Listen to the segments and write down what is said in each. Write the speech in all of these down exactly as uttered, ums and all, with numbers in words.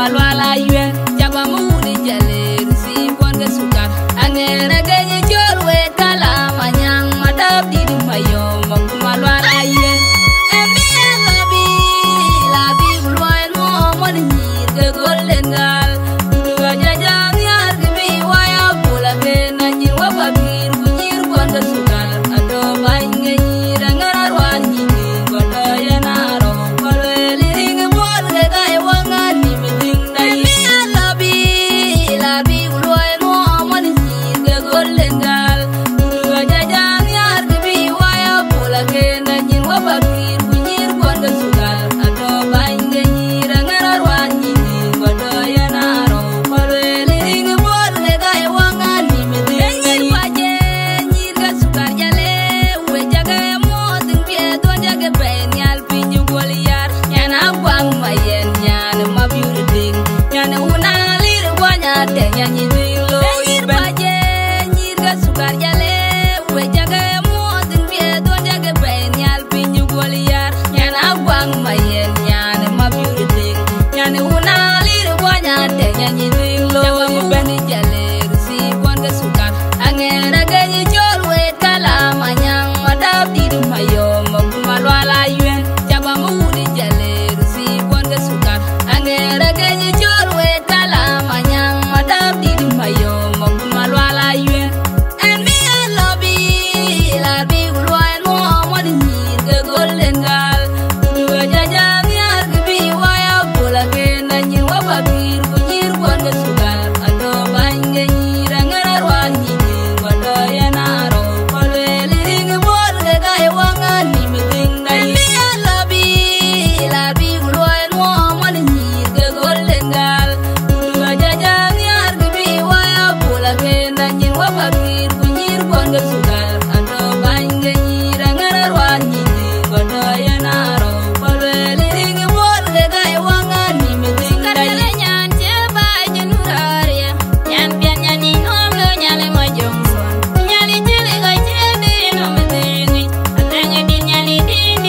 Malual Ayuen, cak ba muk wun ë Jalle, Rusii kuɔn ke sukar. Aŋeer ageny col wek kalam, Anyaŋ Madap dït Mayom, Makum Malual Ayuen. Ë bï ë lɔ bï, la bï ku luɔi nuɔɔm wën nyïïr ke Golden Girl. Ku duɔ̈ jɔ jam nhiaar kë bï wai abul aken, anyin wä bä pïïr ku nyïïr kuɔn ke sukar. Atɔ̈ bäny ke nyïïr, aŋär aruan nyïïr, ku atɔ̈ yen arou. Piny Guɔl Yar, nyan Aguaŋ Mayen, nyan Mabiur Diŋ, nyan Wun Alir Guany Atɛŋ, nyan Nyidiŋ Loi. Piny Baje, nyïïr ke sukar Jalle, we cak ë muɔɔth in piɛth, duɔ̈ cak ë bɛ̈i nhial Piny Guɔl Yar, nyan Aguaŋ Mayen, nyan Mabiur Diŋ, nyan Wun Alir Guany Atɛŋ, nyan Nyidiŋ Loi. Bɛ̈n Jalle, Rusii kuɔn ke sukar. Aŋeer ageny col wek kalam, Anyaŋ Madap dït Mayom, Makum Malual Ayuen. Cak ba muk wun ë Jalle, Rusii kuɔn ke sukar. Aŋeer ageny col wek kalam, Anyaŋ Madap dït Mayom, Makum Malual Ayuen. Ë bï ë lɔ bï, la bï ku luɔi nuɔɔm wën nyïïr ke Golden Girl. Ku duɔ̈ jɔ jam nhiaar kë bï wai abul aken, anyin wä bä pïïr ku nyïïr kuɔn ke sukar. Atɔ̈ bäny ke nyïïr, aŋär aruan nyïïr, ku atɔ̈ yen arou. Ku lueel riŋ Bor ke ka ye waŋ anim ë thiŋ dai. Ë bï ë lɔ bï, la bï ku luɔi nuɔɔm wën nyïïr ke Golden Girl. Ku duɔ̈ jɔ jam nhiaar kë bï wai abul aken, anyin wä bä pïïr ku nyïïr kuɔn ke sukar. Atɔ̈ bäny ke nyïïr, aŋär aruan nyïïr, ku atɔ̈ yen arou. Ku lueel riŋ Bor ke ka ye waŋ anim ë thiŋ dai. Sukar Jalle nyan cie baai jënë rɔɔr ye. Nyan piɛth nyan nin hom lo nyal ë Majɔŋ Thɔn. Nyal ë Jalle ka cie dï nom ë thiŋ yic. Atɛŋ ë dït nyan ë dït dït.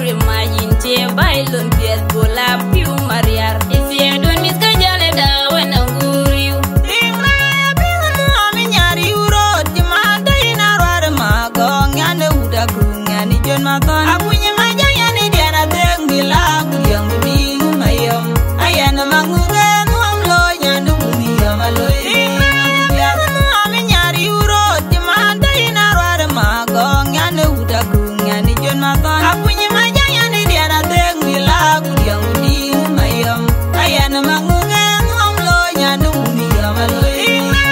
Rima yin cie bai lon piɛth bol a piu mariar. Ithieduön mïth ke jal ë da wën aŋu riu. Riŋ na ya piŋ nuɔm ë nyar riu rot cï man tɔ yïn aruar ma gɔŋ yan ë wut akruŋ yan ë jön ma thɔn. Akuny ma jɔ yan ë diɛn athëŋ bï la ku diɛŋ ku diŋ ma yɔm. Ayɛn ma ŋu ke nuɔm lo yan ë wun yɔm a loi. Riŋ na ya piŋ nuɔm ë nyar riu rot cï man tɔ yïn aruar ma gɔŋ yan ë wut akruŋ. Ŋɛn ë jön ma thɔn. Akuny ma jɔ yan ë diɛn athëŋ bï la ku diɛŋ ku diŋ ma yɔm. Ayɛn ma ŋu ke nuɔm lo yan ë wun yɔm a loi. Riŋ na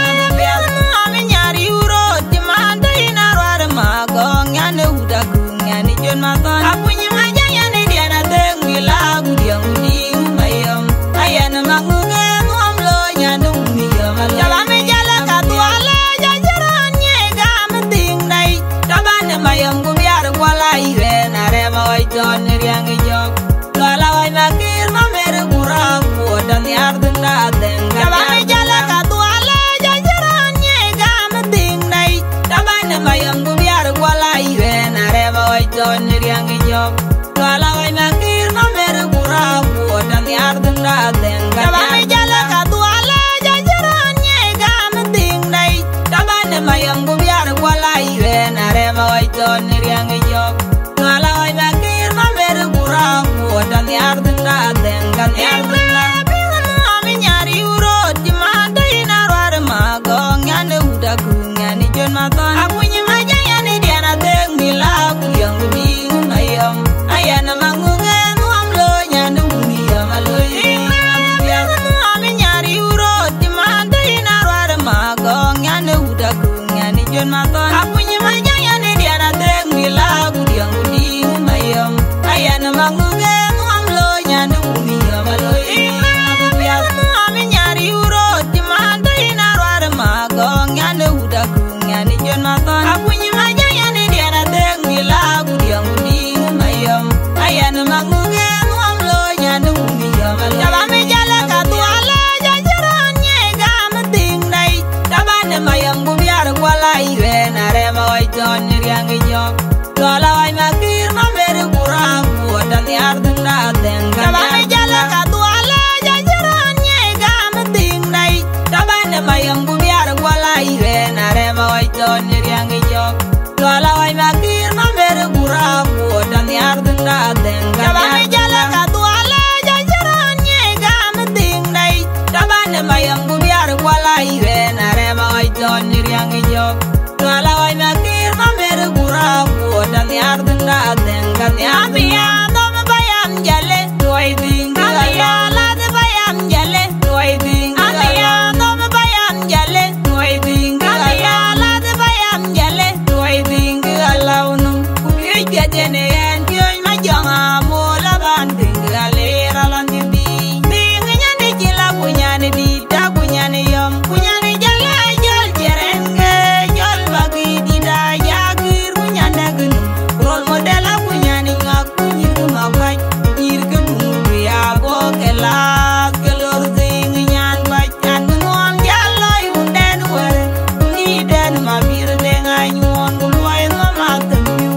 ya piŋ nuɔm ë nyar riu rot cï man tɔ yïn aruar ma gɔŋ yan ë wut akruŋ. Ŋɛn ë jön ma thɔn. Akuny ma jɔ yan ë diɛn athëŋ bï la ku diɛŋ ku diŋ ma yɔm. Ayɛn ma ŋu ke nuɔm lo yan ë wun yɔm a loi. Jɔl a me jal ka thual ë jɔ jï rɔn nyie gam ë thiŋ dai. Tɔ ban ë ma yɔm ku biar kuɔl a yuen arɛm a ɣɔc thɔn ë riaŋ ë jɔk. Lual a ɣɔc ma kir ma mer ku rɔɔk ku tɔ nhiar dhïn da dhëŋ. Jɔl a me jal ka thual ë jɔ jï rɔn nyie gam ë thiŋ dai. Tɔ ban ë ma yɔm ku biar kuɔl a yuen arɛm a ɣɔc thɔn ë riaŋ ë jɔk. Lual a ɣɔc ma kir ma mer ku rɔɔk ku tɔ nhiar dhïn da dhëŋ. Jɔl a me jal ka thual ë jɔ jï rɔn nyie gam ë thiŋ dai. Tɔ ban ë ma yɔm ku biar kuɔl a yuen arɛm a ɣɔc thɔn ë riaŋ ë jɔk. Lual a ɣɔc ma kir ma mer ku rɔɔk ku tɔ nhiar dhïn da dhëŋ ka nhiar dhïn da. Riŋ na ya piŋ nuɔm ë nyar riu rot cï man tɔ yïn aruar ma gɔŋ yan ë wut akruŋ. Ŋɛn ë jön ma thɔn. Akuny ma jɔ yan ë diɛn athëŋ bï la ku diɛŋ ku diŋ ma yɔm. Ayɛn ma ŋu ke nuɔm lo yan ë wun yɔm a loi. Riŋ na ya piŋ nuɔm ë nyar riu rot cï man tɔ yïn aruar ma gɔŋ yan ë wut akruŋ. Ŋɛn ë jön ma thɔn. Akuny ma jɔ yan ë diɛn athëŋ bï la ku diɛŋ ku diŋ ma yɔm. Ayɛn ma ŋu ke nuɔm lo yan ë wun yɔm a loi. Riŋ na ya piŋ nuɔm ë nyar riu rot cï man tɔ yïn aruar ma gɔŋ yan ë wut akruŋ. Ŋɛn ë jön ma thɔn. Akuny ma jɔ yan ë diɛn athëŋ bï la ku diɛŋ ku diŋ ma yɔm. Ayɛn ma ŋu ke nuɔm lo yan ë wun yɔm a loi. Jɔl a me jal ka thual ë jɔ jï rɔn nyie gam ë thiŋ dai. Tɔ ban ë ma yɔm ku biar kuɔl a yuen arɛm a ɣɔc thɔn ë riaŋ ë jɔk. Lual a ɣɔc ma kir ma mer ku rɔɔk ku tɔ nhiar dhïn da dhëŋ. Jɔl a me jal ka thual ë jɔ jï rɔn nyie gam ë thiŋ dai. Tɔ ban ë ma yɔm ku biar kuɔl a yuen arɛm a ɣɔc thɔn ë riaŋ ë jɔk. Lual a ɣɔc ma kir ma mer ku rɔɔk ku tɔ nhiar dhïn da dhëŋ. Jɔl a me jal ka thual ë jɔ jï rɔn nyie gam ë thiŋ dai. Tɔ ban ë ma yɔm ku biar kuɔl a yuen arɛm a ɣɔc thɔn ë riaŋ ë jɔk. Lual a ɣɔc ma kir ma mer ku rɔɔk ku tɔ nhiar dhïn da dhëŋ ka nhiar dhïn da. Abï ya dhɔm ba yam jale luɔi dhïŋ. Abï ya lath ba yam jale luɔi dhïŋ. Abï ya dhɔm ba yam jale luɔi dhïŋ. Abï ya lath ba yam jale luɔi dhïŋ. Kë alau num ku piöc piɛth yen ë ɣɛn piöc ma jɔŋ amol aban dhïŋ. Kë aler alɔn kë bï dhïŋ nyan ë cï la ku nyan ë dït. Da ku nyan yɔm, ku nyan jal a jɔl jeren ke, jɔl bak dït a ya kir, ku nyan dek nu. Rol model a ku nyan nyuak, ku nyir ku ma bac, nyir ke dum ku ya bo ke lath, ke lor dhing nyan bac, an bi nuam jal loi un den were, ni den ma bir deng a nyuon, ku luɔi nuam a them piu,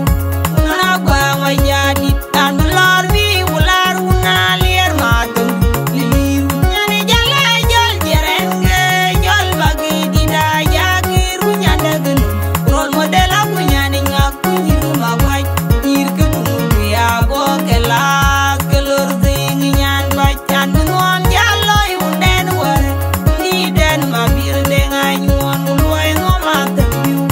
ku na gua ma ya dït. An bi lɔr bï ku lar wun a liɛr ma thum liliu. Nyan jal a jɔl jeren ke jɔl bak dït a ya kir ku nyan dek nu. Rol model a ku nyan nyuak ku nyir ku ma wac. Nyir ke dum ku ya bo ke lath ke lor dhing nyan bac. An bi nuam jal loi wun den were. Ni den ma bir deng a nyuon ku luɔi nuam a them piu.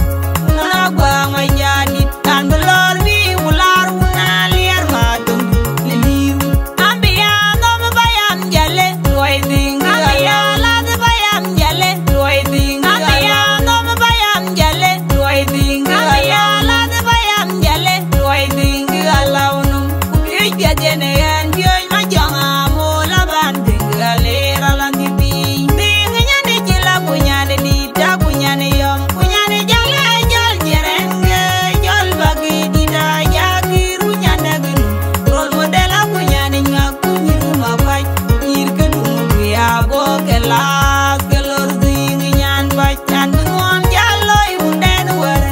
Ku na gua ma ya dït. An bi lɔr bï ku lar wun a liɛr ma thum liliu. An bi ya nhom ba yam jale luɔi dhing. An bi ya lath ba yam jale luɔi dhing. An bi ya nhom ba yam jale luɔi dhing. An bi ya lath ba yam jale luɔi dhing. Alau num ku piöc piɛth yen ë ɣɛn piöc ma jɔŋ amol aban dhing. Aler alɔn kë bï dhing nyan ë cï la ku nyan ë dït da ku nyan ë yɔm. Ku nyan jal a jɔl jeren ke jɔl bak dït a ya kir ku nyan dek nu. Rol model a ku nyan nyuak ku nyir ku ma bac. Nyir ke dum ku ya bo ke lath ke lor dhing nyan bac. An bi nuam jal loi wun den were.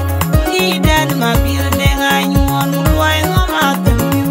Ni den ma bir deng a nyuon ku luɔi nuam a them piu.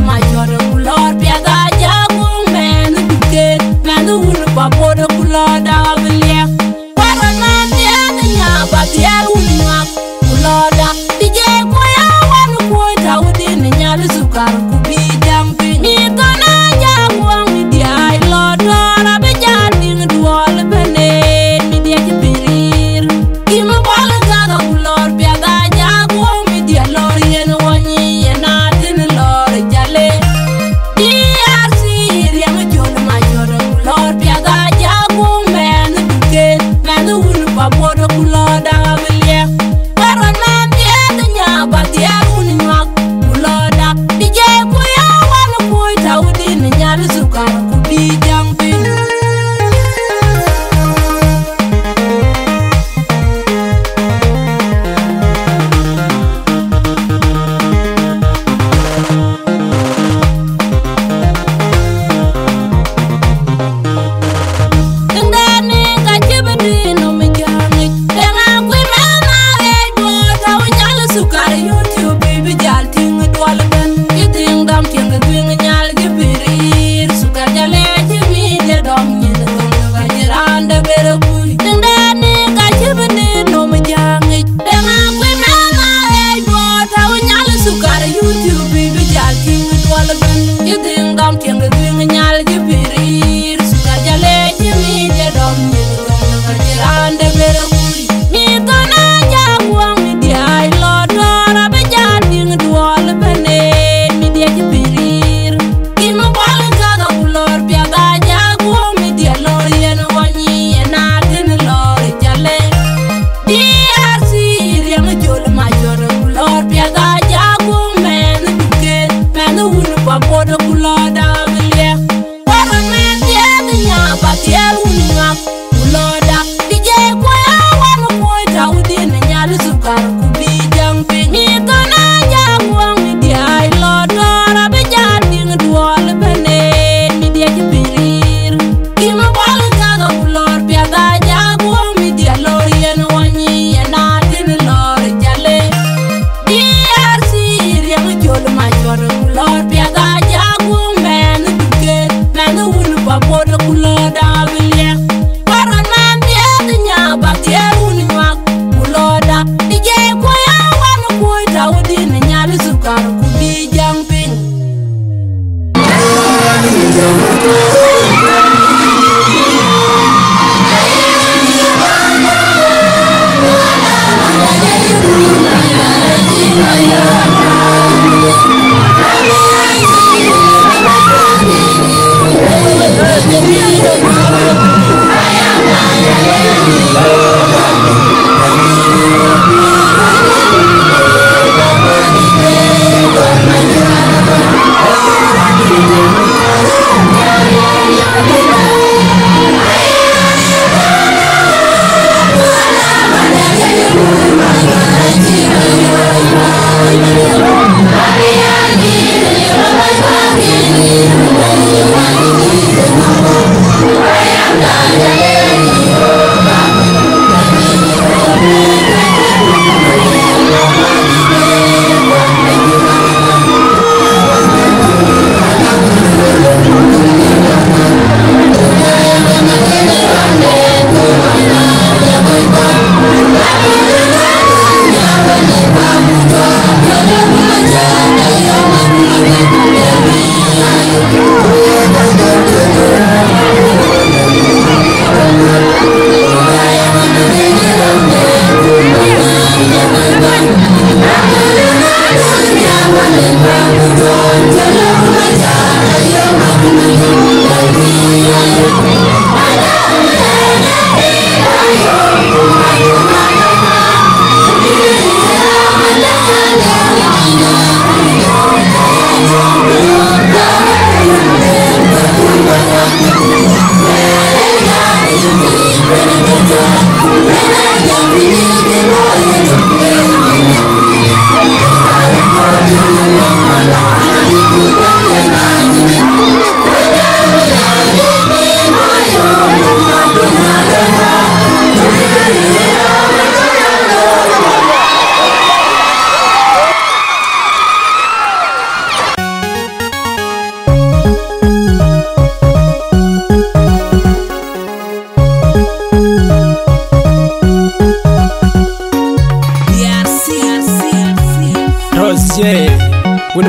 Macɔt ku lɔɔr piɛth Ajakuɔŋ mɛnh duken, mɛnh wun Pabuɔt ku lɔɔr Dagabeliɛk. Kuɛr rɔt mɛnh dhiëëth nya ba dhiɛl wun nyuak ku lɔɔr da. Di jei kuɔ̈i awän kuɔ̈i tawdin nyal sukar ku bï jaŋ piny. Mïth kɔn Ajakuɔŋ mi diäi lɔ tɔɔr abï jal tïŋ duɔl ëbɛ̈n en mi diɛc piny riir. Tim bɔl kadhɔ ku lɔɔr piɛth Ajakuɔŋ mi diɛl lɔɔr yen wɔ nyi yen a thin lɔɔr jale. D R C riɛm jol Macɔt ku lɔɔr piɛth Ajakuɔŋ mɛnh duken, mɛnh wun Pabuɔt ku lɔɔr Dagabeliɛk. Kuɛr rɔt mɛnh dhiëëth nya ba dhiɛl wun nyuak ku lɔɔr da. Di jei kuɔ̈i awän kuɔ̈i tawdin nyal sukar ku bï jaŋ piny. Tiŋdɛn ni ka cï bï dïït nɔm ë jäŋ yic. Deŋ akuc mɛnh arëëc duɔɔr tɔ̈u nyal sukar YouTube bï bï jäl tïŋ duɔl ëbɛ̈n. Cï tiŋ dɔm tiŋ ë tuiŋ nyal cï bï riir. Sukar jale cï media dɔm nyin thöŋ ka cï raan de ber ë kuc. Tiŋdɛn ni ka cï bï dïït nɔm ë jäŋ yic. Deŋ akuc mɛnh arëëc duɔɔr tɔ̈u nyal sukar YouTube bï bï jäl tïŋ duɔl ëbɛ̈n. Cï tiŋ dɔm tiŋ ë tuiŋ nyal cï bï riir. Sukar jale cï media dɔm nyin thöŋ ka cï raan de ber ë kuc. Mïth kɔn Ajakuɔŋ mi diäi lɔ tɔɔr abï jal tïŋ duɔl ëbɛ̈n en mi diɛc piny riir. Tim bɔl kadhɔ ku lɔɔr piɛth Ajakuɔŋ mi diɛl lɔɔr yen wɔ nyi yen a thin lɔɔr jale. D R C riɛm jol Macɔt ku lɔɔr piɛth Ajakuɔŋ mɛnh duken, mɛnh wun Pabuɔt ku lɔɔr Dagabeliɛk. Kuɛr rɔt mɛnh dhiëëth nya ba dhiɛl wun nyuak ku lɔɔr da. Di jei kuɔ̈i awän kuɔ̈i tawdin nyal sukar ku bï jaŋ piny. Mïth kɔn Ajakuɔŋ mi diäi lɔ tɔɔr abï jal tïŋ duɔl ëbɛ̈n en mi diɛc piny riir. Tim bɔl kadhɔ ku lɔɔr piɛth Ajakuɔŋ mi diɛl lɔɔr yen wɔ nyi yen a thin lɔɔr jale. D R C riɛm jol Macɔt ku lɔɔr piɛth Ajakuɔŋ mɛnh duken, mɛnh wun Pabuɔt ku lɔɔr Dagabeliɛk. Kuɛr rɔt mɛnh dhiëëth nya ba dhiɛl wun nyuak ku lɔɔr da. Di jei kuɔ̈i awän kuɔ̈i tawdin nyal sukar ku bï jaŋ piny.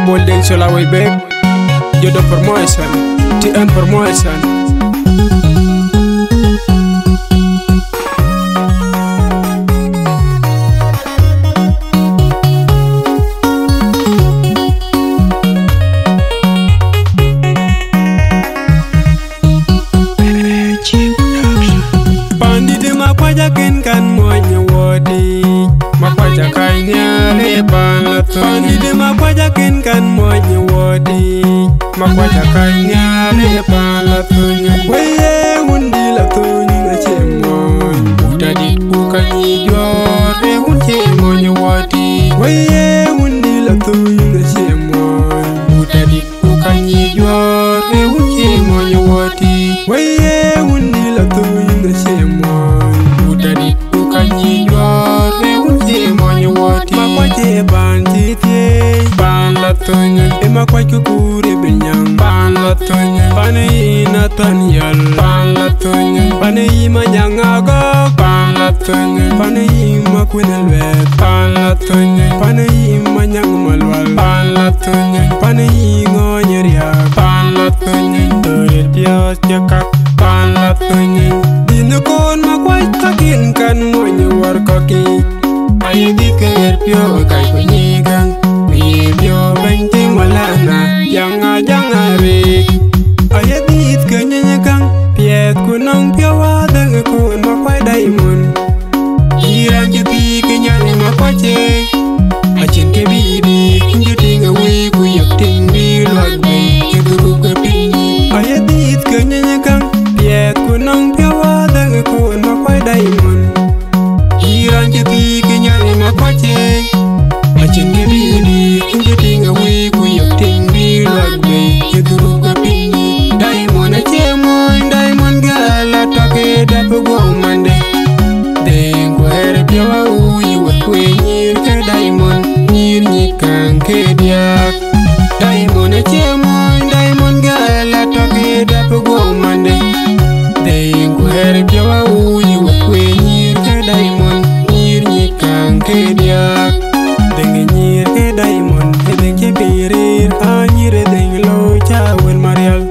Bol Deng Shola Weibek, Jodo Promotion, T M Promotion. Pandït Makuac akën kan muɔny wɔ tïc, Makuac akany nhial ë pan la thöny. Pandït Makuac akën kan muɔny wɔ tïc, Makuac akany nhial ë pan la thöny. Wëi ye wun dï la thöny acie muɔny, buta dït ku ka nyic juɔ̈ɔ̈r, ë wun cie muɔny wɔ tïc. Wëi ye wun dï la thöny acie muɔny, buta dït ku ka nyic juɔ̈ɔ̈r, ë wun cie muɔny wɔ tïc. Wëi ye wun dï la thöny acie muɔny, buta dït ku ka nyic juɔ̈ɔ̈r, ë wun cie muɔny wɔ tïc. Makuac ë pan cï thiëëc, pan la thöny, ë Makuac ku kuur ë Binyaŋ, pan la thöny, pan yï Nathan Yɔl, pan la thöny, pan yï Manyaŋ Agɔk, pan la thöny, pan yï Makuën Luɛth, pan la thöny, pan yï Manyaŋ Malual, pan la thöny, pan yï Ŋɔɔny Riak, pan la thöny, dööt piɔ̈ɔ̈th cï kak, pan la thöny. Dïn ë koon Makuac thakïn kan muɔny wär kɔ̈k yiic. Aye dhïth ke ɣer piɔ̈u ë kac ku nyiic käŋ, ku ye piɔ̈u bɛ̈ny tim wala na, jaŋa jaŋa rek. Aye dhïth ke nyiny käŋ, piɛth ku nɔŋ piɔ̈u adhëŋ ë koon Makuac Diamond. Yï raan cï thiëëc ke nyan ë Makuac ë, acïn kë bï dïït, cïn cï tïŋ ë wëi ku yök tïŋ bï luak bei, cï dhuruk ke piny. Aye dhïth ke nyiny käŋ, piɛth ku nɔŋ piɔ̈u adhëŋ ë koon Makuac Diamond. Yï raan cï thiëëc ke nyan ë Makuac ë, acïn kë bï dïït, cïn cï tïŋ ë wëi ku yök tïŋ bï luak bei, cï dhuruk ke piny. Diamond acie muɔny, Diamond girl atɔ̈ ke dap ë guɔ̈u mande. Dheŋ ku ɣɛɛr piɔ̈u awuuc wek, ku ye nyïïr ke Diamond, nyïïr nyic käŋ ke diäk. Diamond acie muɔny, Diamond girl atɔ̈ ke dap ë guɔ̈u mande. Dheŋ ku ɣɛɛr piɔ̈u awuuc wek, ku ye nyïïr ke Diamond, nyïïr nyic käŋ ke diäk. Dheŋ ë nyïïr ke Diamond, ë dheŋ cï piny rëër, aa nyïïr ë dheŋ looi cä wël marial.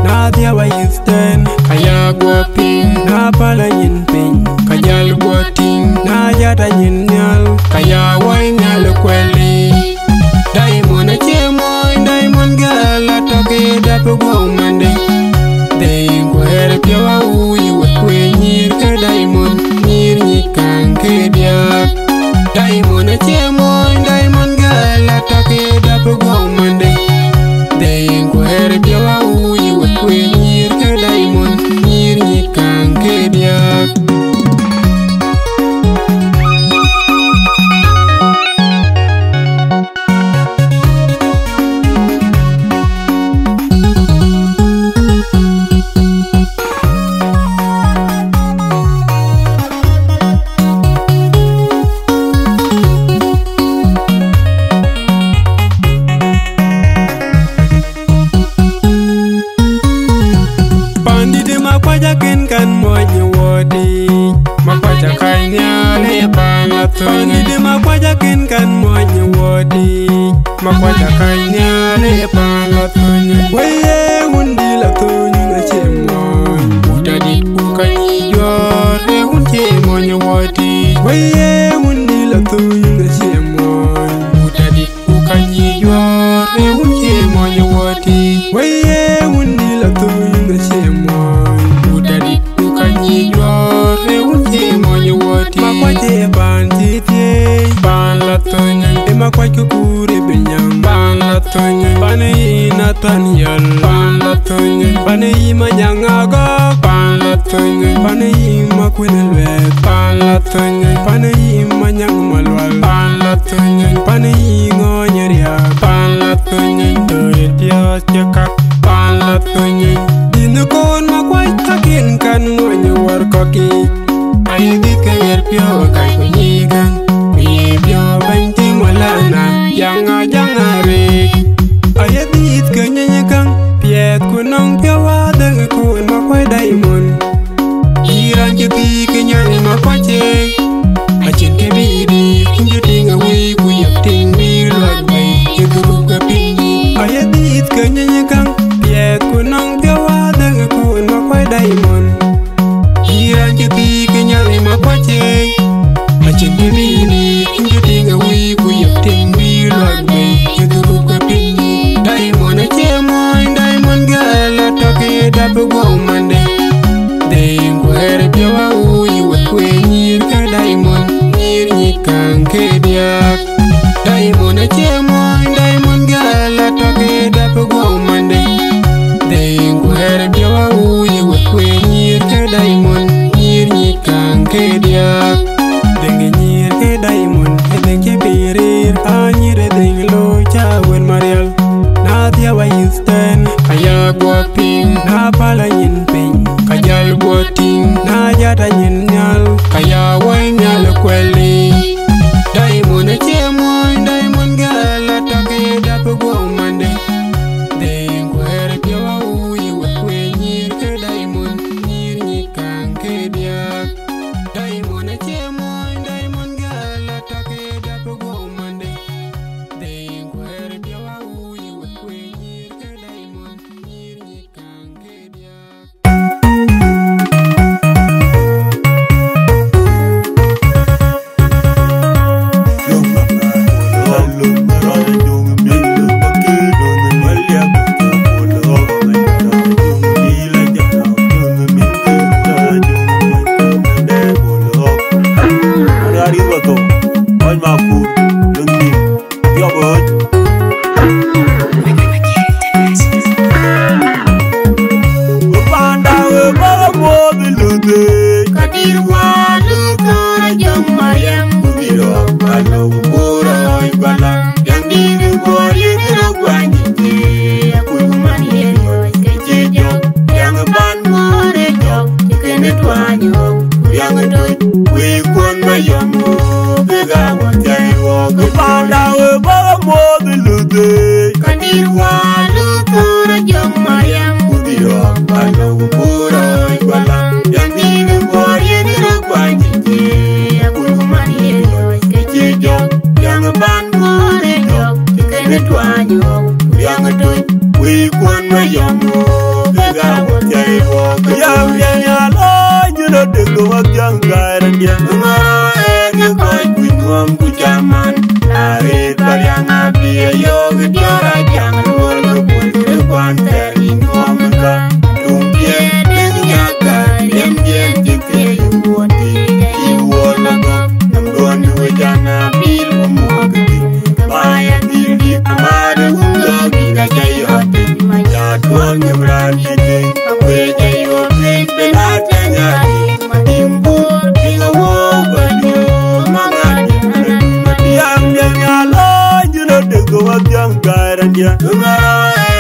Na dhiau ayïth tɛ̈n, ka ya guɔ piŋ, na päl anyin piny, ka jäl guɔ tïŋ, na jat anyin nhial, ka ya wai nhial ë kuɛli. Diamond acie muɔny, Diamond girl atɔ̈ ke dap ë guɔ̈u mande. Dheŋ ku ɣɛɛr piɔ̈u awuuc wek, ku ye nyïïr ke Diamond, nyïïr nyic käŋ ke diäk. Diamond acie muɔny, Diamond girl atɔ̈ ke dap ë guɔ̈u mande. Dheŋ ku ɣɛɛr piɔ̈u awuuc wek, ku ye nyïïr ke Diamond, nyïïr nyic käŋ ke diäk. Pandït Makuac akën kan muɔny wɔ tïc, Makuac akany nhial ë pan la thöny. Pandït Makuac akën kan muɔny wɔ tïc, Makuac akany nhial ë pan la thöny. Wëi ye wun dï la thöny acie muɔny, buta dït ku ka nyic juɔ̈ɔ̈r, ë wun cie muɔny wɔ tïc. Wëi ye wun dï la thöny acie muɔny, buta dït ku ka nyic juɔ̈ɔ̈r, ë wun cie muɔny wɔ tïc. Wëi ye wun dï la thöny acie muɔny, buta dït ku ka nyic juɔ̈ɔ̈r, ë wun cie muɔny wɔ tïc. Makuac ë pan cï thiëëc, pan la thöny, ë Makuac ku kuur ë Binyaŋ, pan la thöny, pan yï Nathan Yɔl, pan la thöny, pan yï Manyaŋ Agɔk, pan la thöny, pan yï Makuën Luɛth, pan la thöny, pan yï Manyaŋ Malual, pan la thöny, pan yï Ŋɔɔny Riak, pan la thöny, dööt piɔ̈ɔ̈th cï kak, pan la thöny. Dïn ë koon Makuac thakïn kan muɔny wär kɔ̈k yiic. Aye dhïth ke ɣer piɔ̈u ë kac ku nyiic käŋ, ku ye piɔ̈u bɛ̈ny tim wala na, jaŋa jaŋa rek. Aye dhïth ke nyiny käŋ, piɛth ku nɔŋ piɔ̈u adhëŋ ë koon Makuac Diamond. Yï raan cï thiëëc ke nyan ë Makuac ë, acïn kë bï dïït, cïn cï tïŋ ë wëi ku yök tïŋ bï luak bei, cï dhuruk ke piny. Ku nɔŋ piɔ̈u adhëŋ ku wën ma kuac Diamond. Yï raan cï thiik ë nyal ë ma kuac ë. Acïn bï bï ni, cïn cï tïŋ ë wïc ku yök tïŋ bï luak bei. Cï dhuruk ke piny. Diamond acie muɔny, Diamond girl atɔ̈ ke dap ë guɔ̈u mande. Dhëŋ ku ɣɛɛr piɔ̈u awuuc wek ku ë nyïïr ke Diamond, nyïïr nyïc kaŋ ke diäk. Diamond acie muɔny, Diamond girl atɔ̈ ke dap ë guɔ̈u mande. Dhëŋ ku ɣɛɛr piɔ̈u awuuc wek ku ë nyïïr ke Diamond, nyïïr nyïc kaŋ ke diäk. Dhëŋ ë nyïïr ke Diamond, ë dhëŋ cï pïïr riir, anyïïr ë dhëŋ looi cä wën marial. Na dhiau ayïth tɛ̈n, aya guɔ piŋ, na päl anyin piny, ka jäl guɔ tïŋ, na jat anyin nhial, ka ya wai nhial ë kuɛli. Diamond acie muɔny, Diamond girl atɔ̈ ke dap ë guɔ̈u mande. Dhëŋ ku ɣɛɛr piɔ̈u awuuc wek ku ë nyïïr ke Diamond, nyïïr nyïc kaŋ ke diäk. Diamond acie muɔny, Diamond girl atɔ̈ ke dap ë guɔ̈u mande. Dhëŋ ku ɣɛɛr piɔ̈u awuuc wek ku ë nyïïr ke Diamond, nyïïr nyïc kaŋ ke diäk. Panda we bɔ̈ muɔ̈th ë luth, ka dït wä luth thɔ̈ɔ̈r ë jɔŋ Mariam, ku dhil rɔ̈k bä lok bur rɔ̈c bä la. Jɔŋ dït bɔ̈ yïn rɔ̈k kuany ë, ku man yen yɔ̈c ke cï jɔ̈k. Riäŋ ë pan muɔ̈r ë jɔ̈k, cï kënë tuany ɣɔ̈k, ku riäŋ ë toc, wëi kuɔ̈n bä yɔm ɣɔ̈k, kek aa wä thiai ɣɔ̈k. Panda we bɔ̈ muɔ̈th ë luth, ka dït wä luth thɔ̈ɔ̈r ë jɔŋ Mariam, ku dhil rɔ̈k bä lok bur rɔ̈c bä la. Jɔŋ dït bɔ̈ yïn rɔ̈k kuany ë, ku man yen yɔ̈c ke cï jɔ̈k. Riäŋ ë pan muɔ̈r ë jɔ̈k, cï kënë tuany ɣɔ̈k, ku riäŋ ë toc, wëi kuɔ̈n bä yɔm ɣɔ̈k, kek aa wä thiai ɣɔ̈k. Yam riɛny alɔny, yïn adek ke wä thiäŋ gäi rëndiɛ̈. Ŋö ë ke kɔc kuc nuɔm ku caman, na ɣet bä riäŋ abï ayɔ̈ɔ̈k ë diɔ̈ɔ̈r acaŋ luɔl ke puɔ̈l ke kuan thɛɛr yï nuɔm ë ka. Tuŋ piɛth dëŋ nyaka, riɛm diɛn cï thiëëc wuɔ̈t, cï wuɔ̈t lɔ gɔ̈k, nɔm duɔ̈n wec an, apil ku muɔ̈k ë thïn. Ba ya dhil dït, ama de wun gɔ̈k, yïn aca yɔ̈ɔ̈k thïn, ma ca tuɔ̈l nyim raan cï tïŋ. Akuëc ayuɔ̈p piny, piny atɛ̈ny adï, ma tim bur, piny awuɔ̈u bä juɔ̈ɔ̈m, ma ŋa diɛ̈n adï, ma diɛ̈n. Yam diɛ̈n ya lɔny, yïn adek ke wä thiäŋ gäi rëndiɛ̈. Ŋö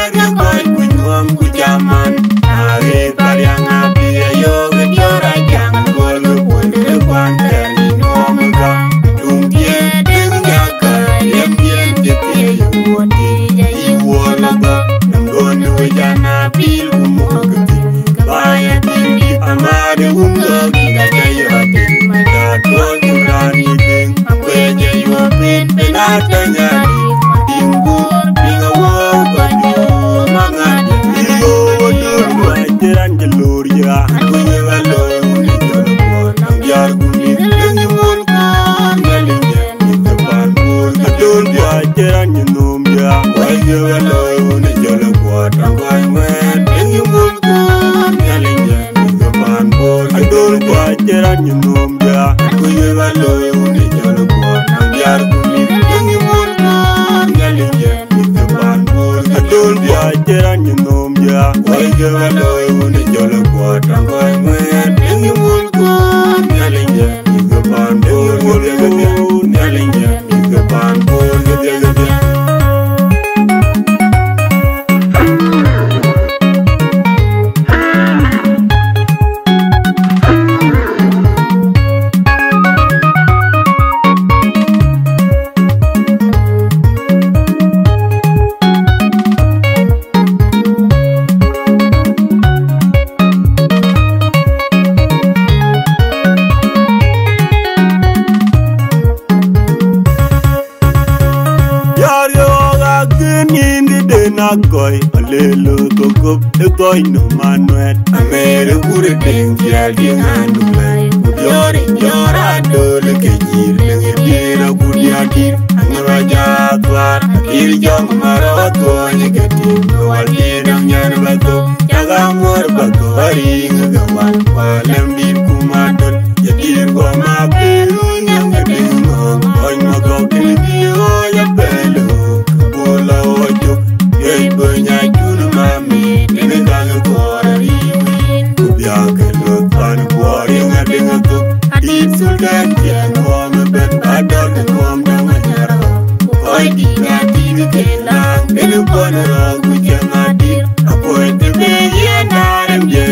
ë ke kɔc kuc nuɔm ku caman, na ɣet bä riäŋ abï ayɔ̈ɔ̈k ë diɔ̈ɔ̈r acaŋ luɔl ke puɔ̈l ke kuan thɛɛr yï nuɔm ë ka. Tuŋ piɛth dëŋ nyaka, riɛm diɛn cï thiëëc wuɔ̈t, cï wuɔ̈t lɔ gɔ̈k, nɔm duɔ̈n wec an, apil ku muɔ̈k ë thïn. Ba ya dhil dït, ama de wun gɔ̈k, yïn aca yɔ̈ɔ̈k thïn, ma ca tuɔ̈l nyim raan cï tïŋ. Akuëc ayuɔ̈p piny, piny atɛ̈ny adï, ma tim bur, piny awuɔ̈u bä juɔ̈ɔ̈m, ma ŋa diɛ̈n adï, ma diɛ̈n. Yï ɣöö döl luɔi cï raan cï loor ya, akuëc bä looi wun ë jɔl kuɔt, nɔm diäär ku mïth, dëŋ yï muɔ̈l kɔ̈ɔ̈r, Nhialic ë mïth ke pan bur. Adöl bï acï raan cï nhom ya, wai ke wä looi wun ë jɔl kuɔt, tɔŋ kɔc ŋuɛ̈ɛ̈n, dëŋ yï muɔ̈l kɔ̈ɔ̈r, Nhialic ë mïth ke pan bur. Adöl bï acï raan cï nhom ya, wai ke wä looi wun ë jɔl kuɔt, tɔŋ diäär ku mïth, dëŋ yï muɔ̈l kɔ̈ɔ̈r, Nhialic ë mïth ke pan bur. Adöl bï acï raan cï nhom ya, wai ke wä looi wun ë jɔl kuɔt, tɔŋ kɔc ŋuɛ̈ɛ̈n, dëŋ yï muɔ̈l kɔ̈ɔ̈r, Nhialic ë mïth ke pan bur. Nhialic ë mïth ke pan bur. Kop de gɔny no manuɛt. Amere kure deng tiel di anu lai. Ku diori diora dole ke jir deng diera ku diadir. Angara ja twar. Adir jong maro gɔny ke tim. Wal di dang nyan bako. Jaga mor bako. Ari ngaga wal. Walem di kumadol. Yadir goma peru nyam ke deng no. Gɔny magok di o ya pelu. Bula ojuk. Yei banya jun mami, dini kang kuɔr riwin. Kubia ke luk pan kuɔr yunga dinga tuk. Adit sultan kian kuɔm ben bador ke kuɔm dama nyaro. Koi dina dini ke lang, dini kuɔn rog kucang adit. Akoi te be yen arem je,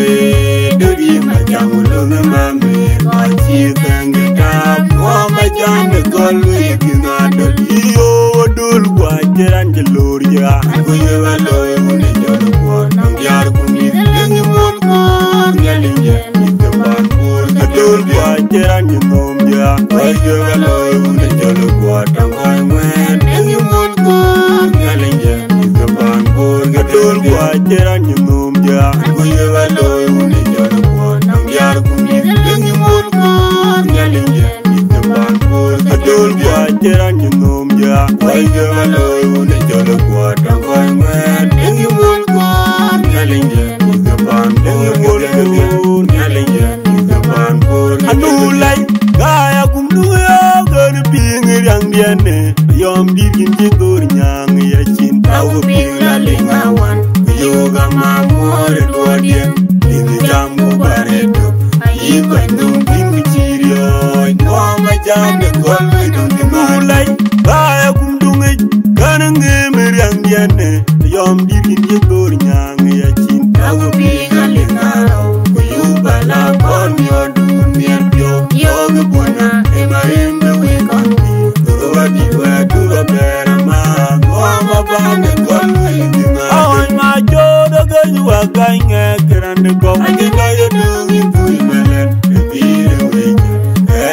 dodi macam ulung mami. Koi ci thangi tap, kuɔm macam de kol wik inadol. Iyo dul gua jeran jelur ya. Kuye ba looi wun e jɔl kuɔt, nɔŋ diaar ku mïth, leŋ yï muɔl kuɔɔr, Nhialic jɛ, mïth ke paan kuɔɔr, ke dööl kuɔɔr, cï raan yï nhom jɛ. Kuye ba looi wun e jɔl kuɔt, tɔŋ kɔc ŋuɛɛn, leŋ yï muɔl kuɔɔr, Nhialic jɛ, mïth ke paan kuɔɔr, ke dööl kuɔɔr, cï raan yï nhom jɛ. Kuye ba looi wun e jɔl kuɔt, nɔŋ diaar ku mïth, leŋ yï muɔl kuɔɔr, Nhialic jɛ. Mïth ke paan kuɔɔr, ke dööl kuɔɔr, cï raan yï nhom jɛ. Kuɔc ke ba looi wun e jɔl kuɔɔr, tɔŋ kɔc ŋuɛɛn, leŋ yï muɔl kuɔɔr, Nhialic jɛ. Mïth ke paan kuɔɔr, ke dööl kuɔɔr, Nhialic jɛ. Mïth ke paan kuɔɔr, ke dööl kuɔɔr. Anu lɛc, ka ya kum nu ya gön piŋ riaŋdiɛn ne. Yɔm dït yïn cï dhor nyääŋ ya cin. Tau piŋ la liŋ awan, ku yöök ama muɔɔr ë duɔɔrdiɛn. Yïn jam ku bär ë tök. Ayï kɔc nhom piny ku cïï riɔ̈ɔ̈c, ŋuɔ̈ɔ̈m acan ë gɔl wëi döŋ cï ŋuɔ̈ɔ̈c. Lɛc, ba ya kum duŋic, kän ŋëm ë riaŋdiɛn ë, yɔm dït yïn cï dhor nyääŋ ya cin. Tau piŋ aliŋ arou, ku yuk bä la kɔn miɔɔrdun miɛt piɔ̈u. Yɔ̈ɔ̈k ë buɔ̈na, ë marim bï wëi kɔn pïïr. Dhuruk adït wɛ̈ɛ̈t, dhuruk abɛ̈ɛ̈r ama, ŋuɔ̈ɔ̈m aban ë gɔl wëi dï ŋaar. Awany ma cööt ë gëny wä gäny ŋɛk rande gɔ̈u. Ade lɔ ye döŋ yï tui mɛlɛn, ë pïïr ë wëi jɛ.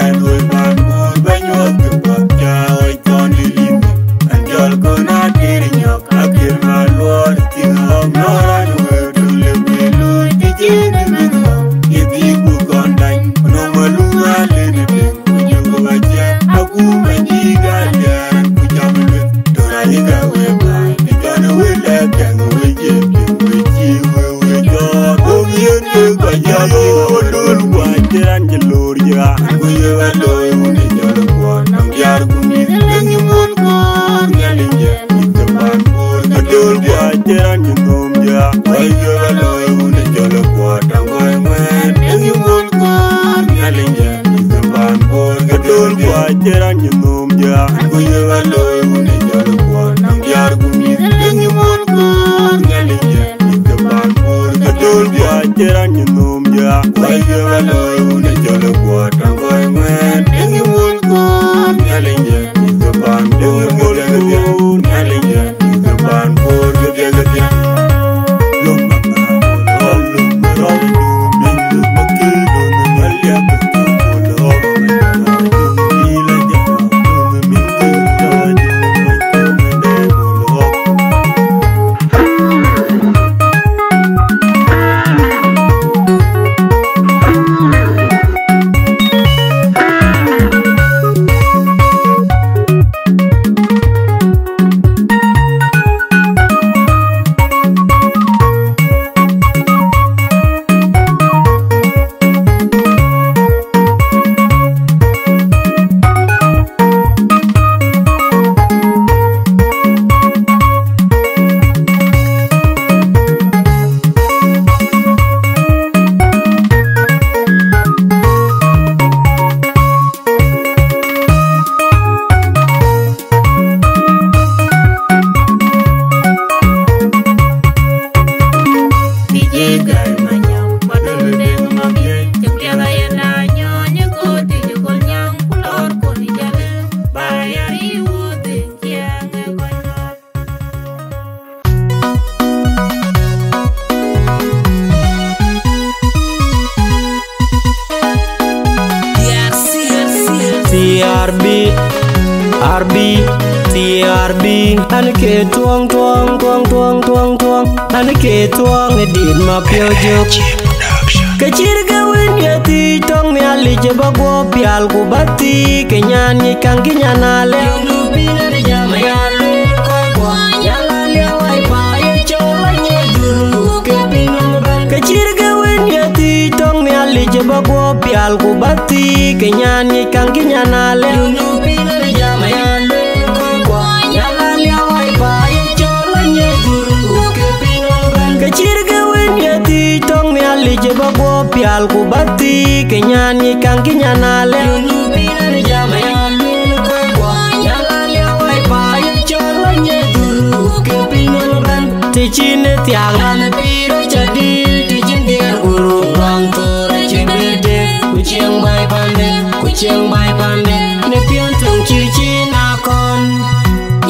Ɛn wëi man guur bä nyuɔ̈th ke bäk ca ɣɔc thɔn ë lim. Ɛn jɔl kön ater nyɔk, ater ma luɔɔr, thïn ɣɔ̈k nɔ̈ɔ̈r an wëu tök lëu bï luui, të cïn ë mïth ɣɔ̈k, ye dhïc ku kɔn dany, ku nɔm aluŋ alen ë piny. Ku jɔŋ ku bä ciɛɛŋ, akuma dïït aliɛɛr, ku jam lueth, tɔ̈ rac ë ka wëë baai, të jɔn ë wël ë kɛŋ, wëë ciëën piŋ, wëë cïï, wëë, wëë jɔɔk, wok yiën ke kɔc jɔɔk, wok dööl guɔ cï raan cï loor jëa. Ku ye bä looi wun ë jɔl kuɔɔr, nɔm diaar ku mïth, leŋ yï muɔl kuɔɔr, Nhialic jɛ. Mïth ke paan kuɔɔr, ke dööl kuɔɔr, cï raan cï nhom jëa. Kuɔc ke bä looi wun ë jɔl kuɔɔr, tɔŋ kɔc ŋuɛɛn, leŋ yï muɔl kuɔɔr, Nhialic jɛ. Mïth ke paan kuɔɔr, ke dööl kuɔɔr, cï raan cï nhom jëa. Kuɔc ke bä looi wun ë jɔl kuɔɔr, nɔm diaar ku mïth, leŋ yï muɔl kuɔɔr, Nhialic jɛ. Mïth ke paan kuɔɔr, ke dööl kuɔɔr, cï raan cï nhom jëa. Kuɔc ke bä looi wun ë jɔl kuɔɔr, tɔŋ kɔc ŋuɛɛn, leŋ yï muɔl kuɔɔr, Nhialic jɛ. Mïth ke paan kuɔɔr, ke dööl kuɔɔr, Nhialic jɛ. Mïth ke paan kuɔɔr, ke dööl kuɔɔr. T R B, R B, T R B, and Ke tuɔŋ, tuɔŋ, tuɔŋ, tuɔŋ, tuɔŋ, tuɔŋ. An ke tuɔŋ ë dit ma piɔ̈u jök. Ke cït ke wën ye thiëc tɔŋ Nhialic ë ba guɔ pial ku ba thiëc ke nyan nyic kaŋ kï nyan alë. Ke cït ke wën ye thiëc tɔŋ Nhialic ë ba guɔ pial ku ba thiëc ke nyan nyic kaŋ kï nyan alë. Ke cït ke wën ye thiëc tɔŋ Nhialic ë ba guɔ pial ku ba thiëc ke nyan nyic kaŋ kï nyan alë. Të cïn ë thiak, ku cieŋ baai pande, ku cieŋ baai pande, në piɔ̈n töŋ cï cïn akɔn.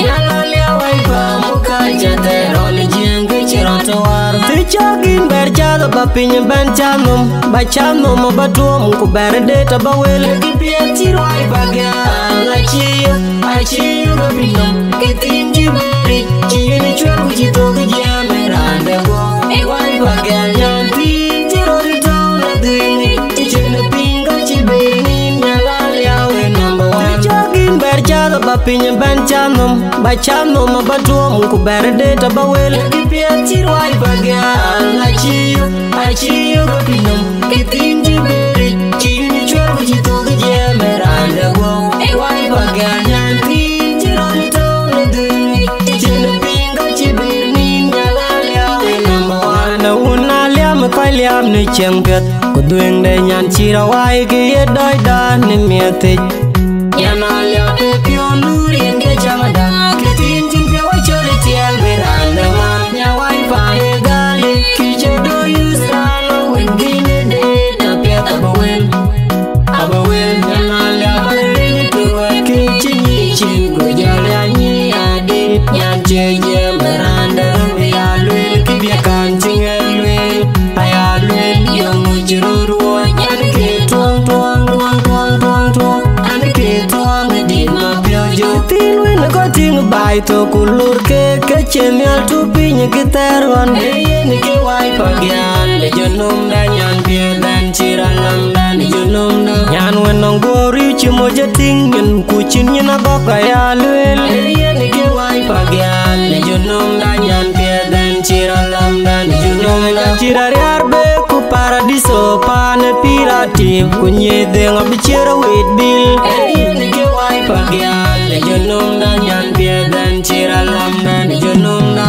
Yala liawai pa muka ca thɛɛr rɔn jiëŋ ke cï rɔn të war. Të cɔk yïn bɛr cath ba piny bɛn cath nhom, ba cath nhom ba tuɔm ku bɛr det ba wel. Ke piɛth cï ruai pa gɛ̈l acï yök, acï yök ba piny nhom. Ke thiin cï bɛ̈ɛ̈ric, cï yen cuɛl ku cï thok jiɛɛm ë raan de guɔ. Ë wai pa gɛ̈l nyan thiin cï rɔt tɔ̈u në dhuëëŋ, cï cïn ë piny ka cï bɛ̈ɛ̈r nïn, Yala liau ë number one. Të cɔk yïn bɛr cath ba piny bɛn cath nhom, ba cath nhom ba tuɔm ku bɛr det ba wel. Ke piɛth cï ruai pa gɛ̈l acï yök, acï yök ba piny nhom. Ke thiin cï bɛ̈ɛ̈ric, cï yen cuɛl ku cï thok jiɛɛm ë raan de guɔ. Ë wai pa gɛ̈l nyan thiin cï rɔt tɔ̈u në dhuëëŋ, cï cïn ë piny ka cï bɛ̈ɛ̈r nïn, Yala liau ë number one. Na wun aliam ë kɔc liam në cieŋ piɛth, ku dhuëëŋde nyan cï rɔt wai ke ye dɔcdan në miɛthic. Yɛn aliap ë piɔ̈n nu rin ke cäŋda, ke thiin cïn piɔ̈u acɔl ë tiɛɛl bï raan de man. Nya wai pa ë gali, kï cï do yus raan ë wën kïn ë deet, na piɛth abï wel, abï wel. Yɛn aliap ë rin tuwë, kï cï nyic cin, ku jɔl ya nyic adït. Nyan cie jiɛɛm ë raan de röm ya lueel, kï bï kan cï ŋɛk lueel. Aya lueel, yöŋ cï röt ruɔɔc, an ke tuɔŋ, tuɔŋ, tuɔŋ, tuɔŋ, tuɔŋ, tuɔŋ, an ke tuɔŋ ë dit ma piɔ̈u jök. Thiin wën ë kɔc tïŋ baai thok ku lur ke, ke cï nhial tup piny kï thɛɛr ɣɔn. Ee yen ke wai pa gɛ̈l ë jönömda nyan piɛth, an cï rɔt lamda në jönömda. Nyan wën nɔŋ guɔ riëëu cï moc ë tïŋ nyin, ku cïn nyin agɔ̈k aya lueel. Ee yen ke wai pa gɛ̈l ë jönömda nyan piɛth, an cï rɔt lamda në jönömda. Cï rɔt riar be ku Paradiso paan ë pïïr atip, ku nyiëc dhëŋ abï ciër awit bil. Ee yen ke wai pa gɛ̈l ë jönömda nyan piɛth, an cï rɔt lamda në jönömda.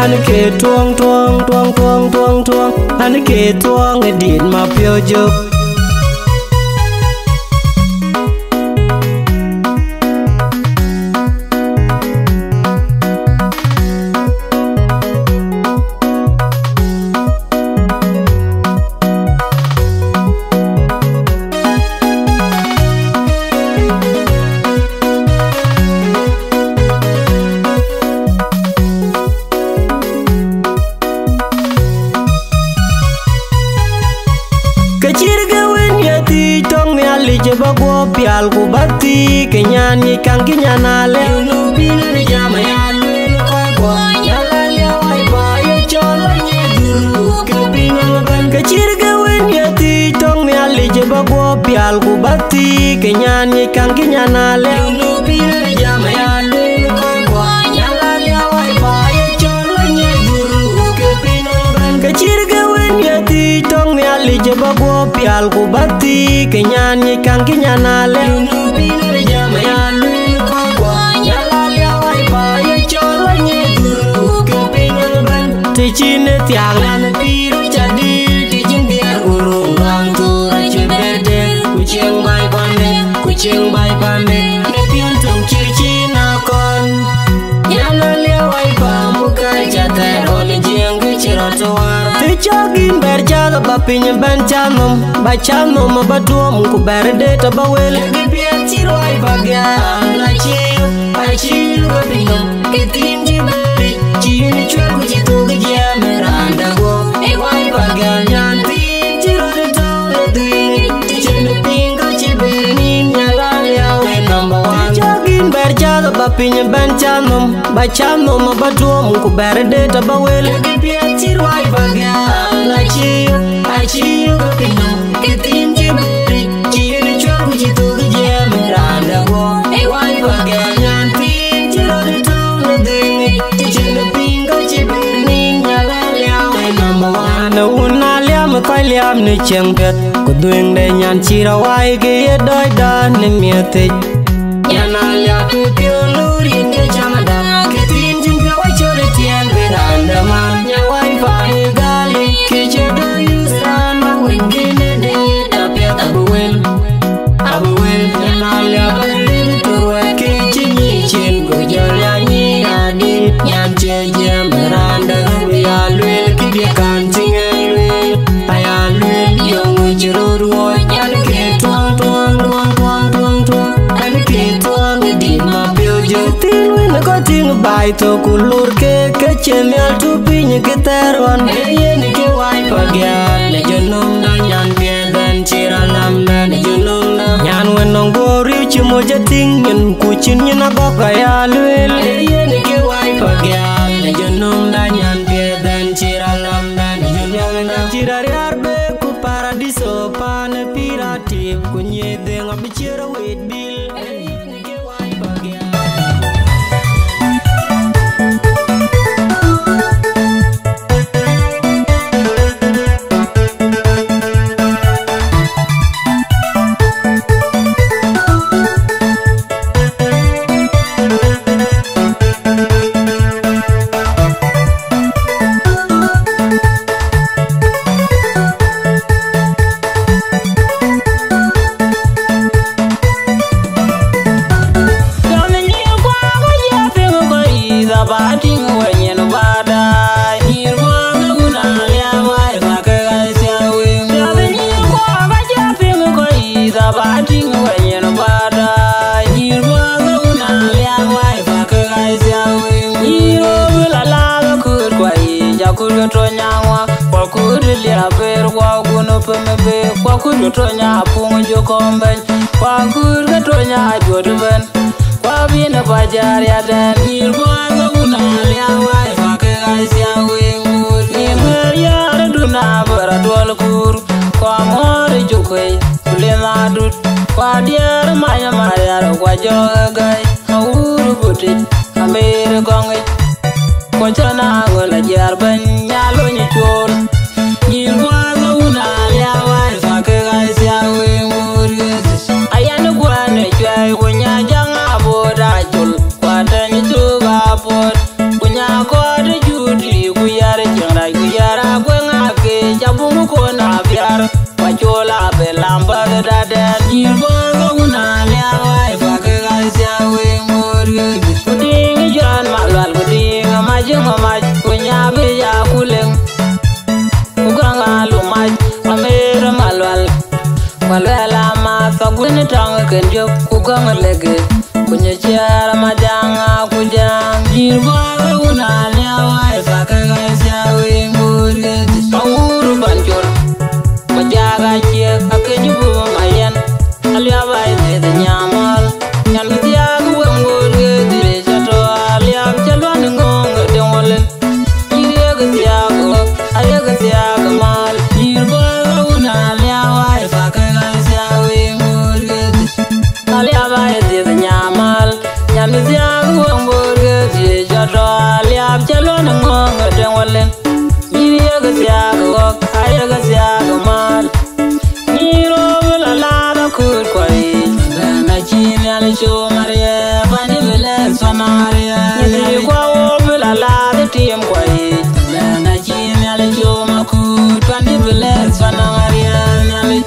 An ke tuɔŋ, tuɔŋ, tuɔŋ, tuɔŋ, tuɔŋ, tuɔŋ, an ke tuɔŋ ë dit ma piɔ̈u jök. Ke cït ke wën ye thiëc tɔŋ Nhialic ë ba guɔ pial ku ba thiëc ke nyan nyic kaŋ kï nyan alë. Ke cït ke wën ye thiëc tɔŋ Nhialic ë ba guɔ pial ku ba thiëc ke nyan nyic kaŋ kï nyan alë. Ke cït ke wën ye thiëc tɔŋ Nhialic ë ba guɔ pial ku ba thiëc ke nyan nyic kaŋ kï nyan alë. Të cïn ë thiak, ku cieŋ baai pande, në piɔ̈n töŋ cï cïn akɔn. Yala liawai pa muka ca thɛɛr ɣɔn jiëŋ ke cï rɔt tuar. Të cɔk yïn bɛr cath ba piny bɛn cath nhom, ba cath nhom ba tuɔm ku bɛr det ba wel. Ke piɛth cï ruai pa gɛ̈l acï yök, acï yök ba piny nhom. Ke thiin cï bɛ̈ɛ̈ric, cï yen cuɛl ku cï thok jiɛɛm ë raan de guɔ. Ë wai pa gɛ̈l nyan thiin cï rɔt tɔ̈u në dhuëëŋ, cï cïn piny ka cï bɛ̈ɛ̈r. Piny bɛ̈n ca nhom, ba ca nhom aba tuɔm, ku bɛ̈r deet aba wel. Ke piɛth cï ruai pagial, acï yök, acï yök ë piny nɔm. Ke thiin cï bɛ̈ri, cï yen cuɔl ku cï thök jiɛɛm ë raan dɛ̈ guɔ. Ë ruai pagial nyan thiin cï rɔt ë tɔ̈u në dhëëŋ, cï cïn ë piny ka cï bɛ̈r nïn nyal aliau ë number one. Në wun aliam ë kɔc liam në cieŋ piɛth, ku dhuëëŋ de nyan cï rɔt wai ke ye dɔc dan në miɛthic. Nyan aliap ë piɔ̈u lur yen ke cam ada, ke thiin cïn piɔ̈u acol ë tiɛɛl bï raan dɛ̈ man. Nya wai pa ë gali, ke cï dɔ̈ yuth raan ma wën kën ë dee da piɛth abï wel, abï wel. Nyan aliap ë lïm tuɔɔc ke cï nyic cin, ku jɔl ya nyic adït. Nyan cie jiɛɛm ë raan dɛ̈ bï ya lueel, kë diɛ̈ kan cï ŋɛk lueel. Aya lueel, yöŋ cï röt ruɔɔc, an, ke tuɔŋ, tuɔŋ, tuɔŋ, tuɔŋ, tuɔŋ, tuɔŋ. An, ke tuɔŋ, ë dït ma piɔ̈u jö. Thil wën ë kɔc tïŋ baai thok ku lor ke, ke cï nhial tup piny kë thɛɛr ɣɔn. Ee yen kë wai pagial, në jönöm da nyan piɛth bɛ̈n cï rɔt lam bɛ̈n, në jönöm da. Nyan wën nɔŋ guɔ riëëu cï moc ë tïŋ nyin, ku cïn nyin agɔ̈k aya lueel. Ee yen kë wai pagial, në jönöm da nyan piɛth bɛ̈n cï rɔt lam bɛ̈n, në jönöm da. Cï rɔt riar be ku Paradiso pan ë pïïr atip, ku nyiëth dhëŋ abï ciër awet bil. Ee yen kë wai pagial. Kur ke tonya ŋuak, kua kur ke liaber, kua kun pem be, kua kur ke tonya pung jo kombeny, kua kur ke tonya jot ben, kua bin pa jar ya den. Nyir buar ke kuna lia wai pa ke ga sia wing mur. Ni mer yar duna bara dual kur, kua mor ju kwe, kule na dut, kua dier maya maya, kua jo gai, aur butit, amer gong. Kuɔcɔn aŋöl ajiɛɛr bɛ̈ny nya lony col. Nyïïr guaar ɣöö wun aa liaap wai thak kek aa thiaak wëëŋ wuur ɣëëth. Ayan guɛ̈ɛ̈n ë cuɛ̈ɛ̈i ku nya jäŋ abot aa col. Ku atɛ̈ny cök aa puɔ̈t. Ku nya kɔɔt ë juuti ku yär cieŋ rac ku yär aguëŋ aa keec abuk kon aa biar. Wacol abï lam bäth ë datdɛn. Nyïïr bɔ̈ ke wun aa liaap wai pa kek aa thiaak wëëŋ ŋoot ɣëëc. Ku diŋ Jɔn Malual ku diŋ Amac ë Ŋɔmac ku nya bï ya ku leŋ. Ku gäŋ aa lumac Amer Malual. Ku Aluɛl Amath Aguën Tɔŋ ë kën jök ku gäŋ ë lëk ë. Ku nyiciɛɛr Madiaŋ Akujaŋ. Nyïïr bɔ̈ ke wun aa liaap wai pa kek aa thiaak wëëŋ ŋoot ɣëëc. Awuur ban col. Ku jaak aciëk akëc bï ma yɛn. Aliap ai dhiëth nyamal. Nyan bï thiaak wëëŋ ŋoot ɣëëc. Cä tɔ aliap cä luan ŋööŋ ë dëŋ wälën. Nyïïr yek thiaak ɣɔ̈k ayek thiaak mal. Nyïïr bɔ̈ ke wun aa liaap wai pa kek aa thiaak wëëŋ ŋoot ɣëëc. Aliap ai dhiëth nyamal, nyan thiaak wëëŋ bor ke thiëëc cä tɔ aliap cä luɔn ŋööŋ ë dëŋ wälën. Nyïïr yek thiaak ɣɔ̈k ayek thiaak mal. Nyïïr röör bï la lath akut kuɔic. Bɛ̈n acï Nhialic com ariɛɛr, pany bï lɛ̈k pan ariɛɛr. Nyïïr kuɔɔr bï la lath tim kuɔic. Bɛ̈n acï Nhialic com akut, pany bï lɛ̈k pan ariɛɛr Nhialic.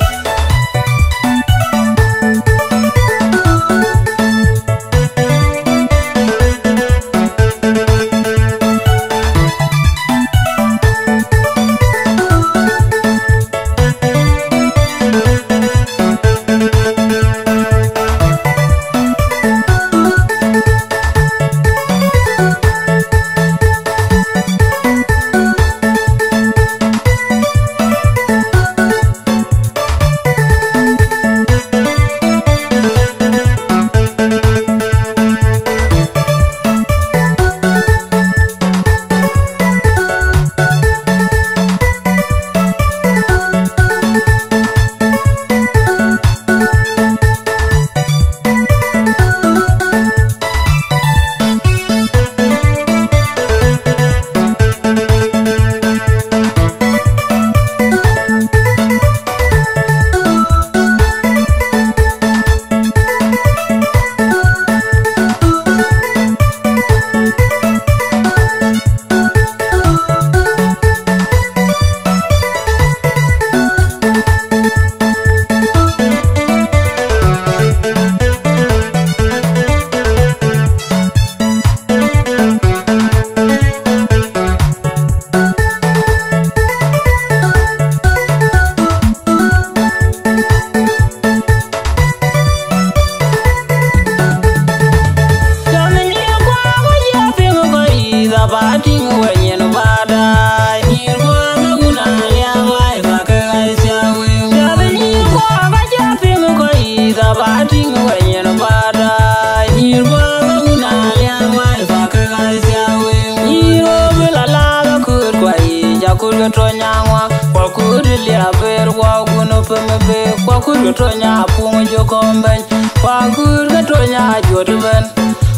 Tonya ŋuak, ku akur liaber, ku agun pem be, ku akur tonya puŋ jɔ kɔm bɛny, ku akur ke tonya jot bɛn,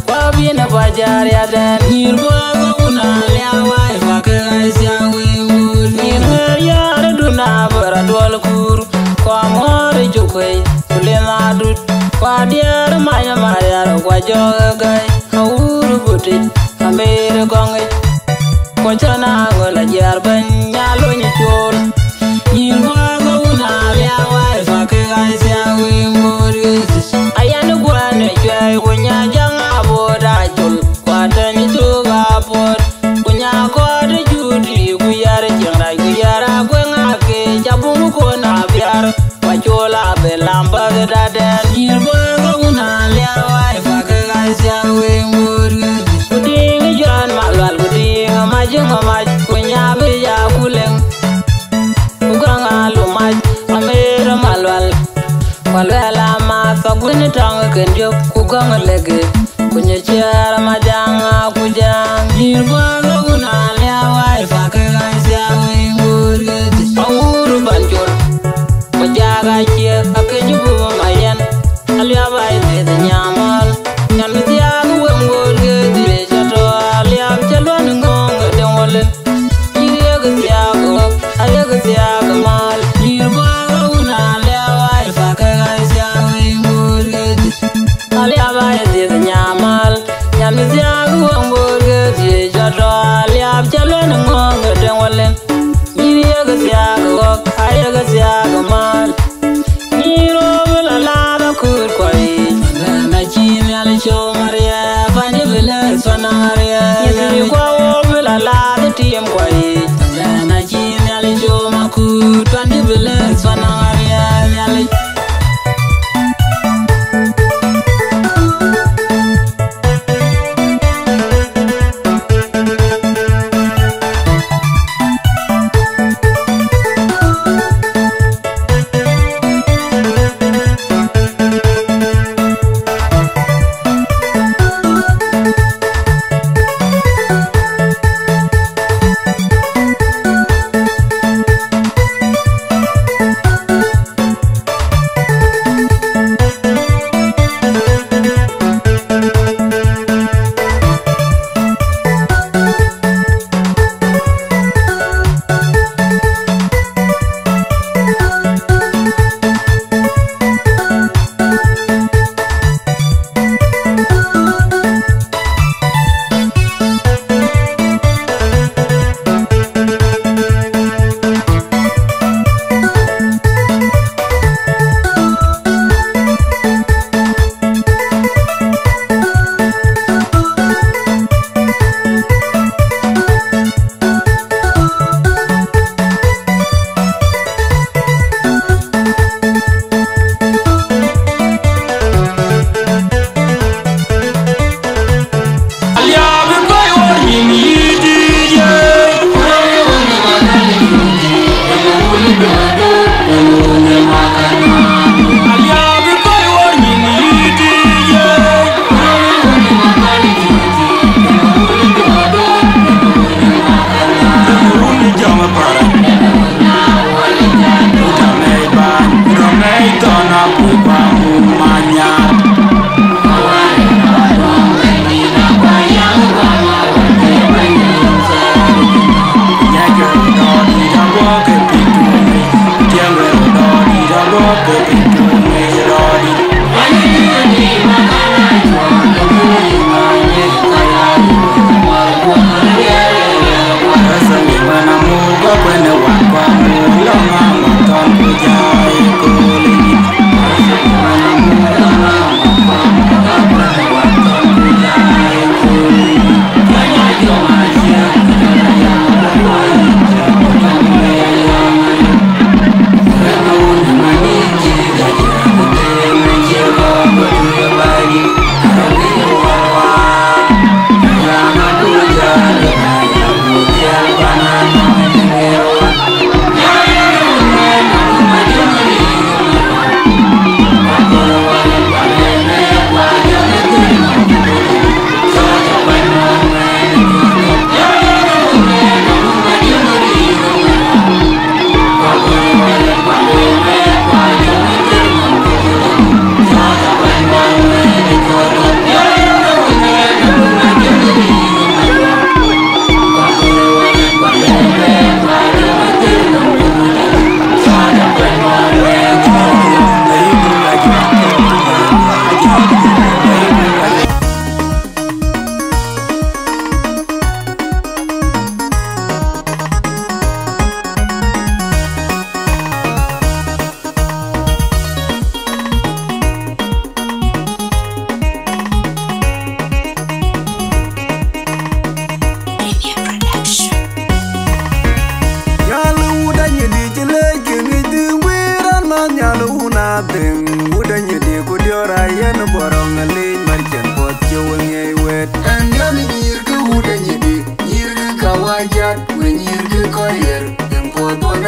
ku abin ba jar ya dɛn. Nyir bɔɔk ku na liawai, ku ake ɣai sia wei wur. Nyir wer yar duna bera duɔl kur, ku aŋɔɔr jukuei, ku lin adut, ku adiɛɛr manya mariar, ku ajɔk gai, awur butic, amer gɔŋic. Ku cɔn aŋöl ajiɛɛr bɛny nya lony col. Nyir bɔɔk ke wun a liawai, fa ke ɣai sia wei ŋoot ɣet. Ayan guɛn ë cuɛi ku nya jaŋ abot acol. Ku atɛny cök abot. Ku nya kɔɔt ë judi ku yar cieŋ rac ku yar agueŋ ake ca bum kon abiar. Ku acol abë lam bäk dadɛn. Nyir bɔɔk ke wun a liawai, fa ke ɣai sia wei ŋoot ɣet. Ku diŋ jɔn malual ku diŋ mac ŋö mac ku nya bï ya ku leŋ. Ku gäŋ alumac amer malual. Ku aluɛl amath aguën tɔŋ ken jök ku gäŋ lege. Ku nyɛ ciɛɛr majaŋ aku jaŋ. Nyir guäär wun a liawai, fa ke ɣai sia wei ŋoot ɣet. Awur ban col. Ku jak acie akeny bum ayɛn. Aliap ai dhieth nyamal. Nyan mi thiaak wek ŋoot ɣet ye ca tɔ aliap ca luan ŋöŋ ë deŋ walen. Nyir yek thiaak ɣɔk, ayek thiaak mal. Nyir bɔɔk wun a liawai, fa ke ɣai sia wei ŋoot ɣet. Aliap ai dhieth nyamal. Nyan mi thiaak wek ŋoot ɣet ye ca tɔ aliap ca luan ŋöŋ ë deŋ walen. Nyir yek thiaak ɣɔk, ayek thiaak mal. Nyir ɣɔk bï la lath akut kuai. Rɛn acï Nhialic com ariɛɛr, pany bï lɛ̈k thɔn ariɛɛr. Nyir kuak ɣɔk bï la lath tim kuai. Rɛn acï Nhialic com akut, pany bï lɛ̈k thɔn ariɛɛr Nhialic.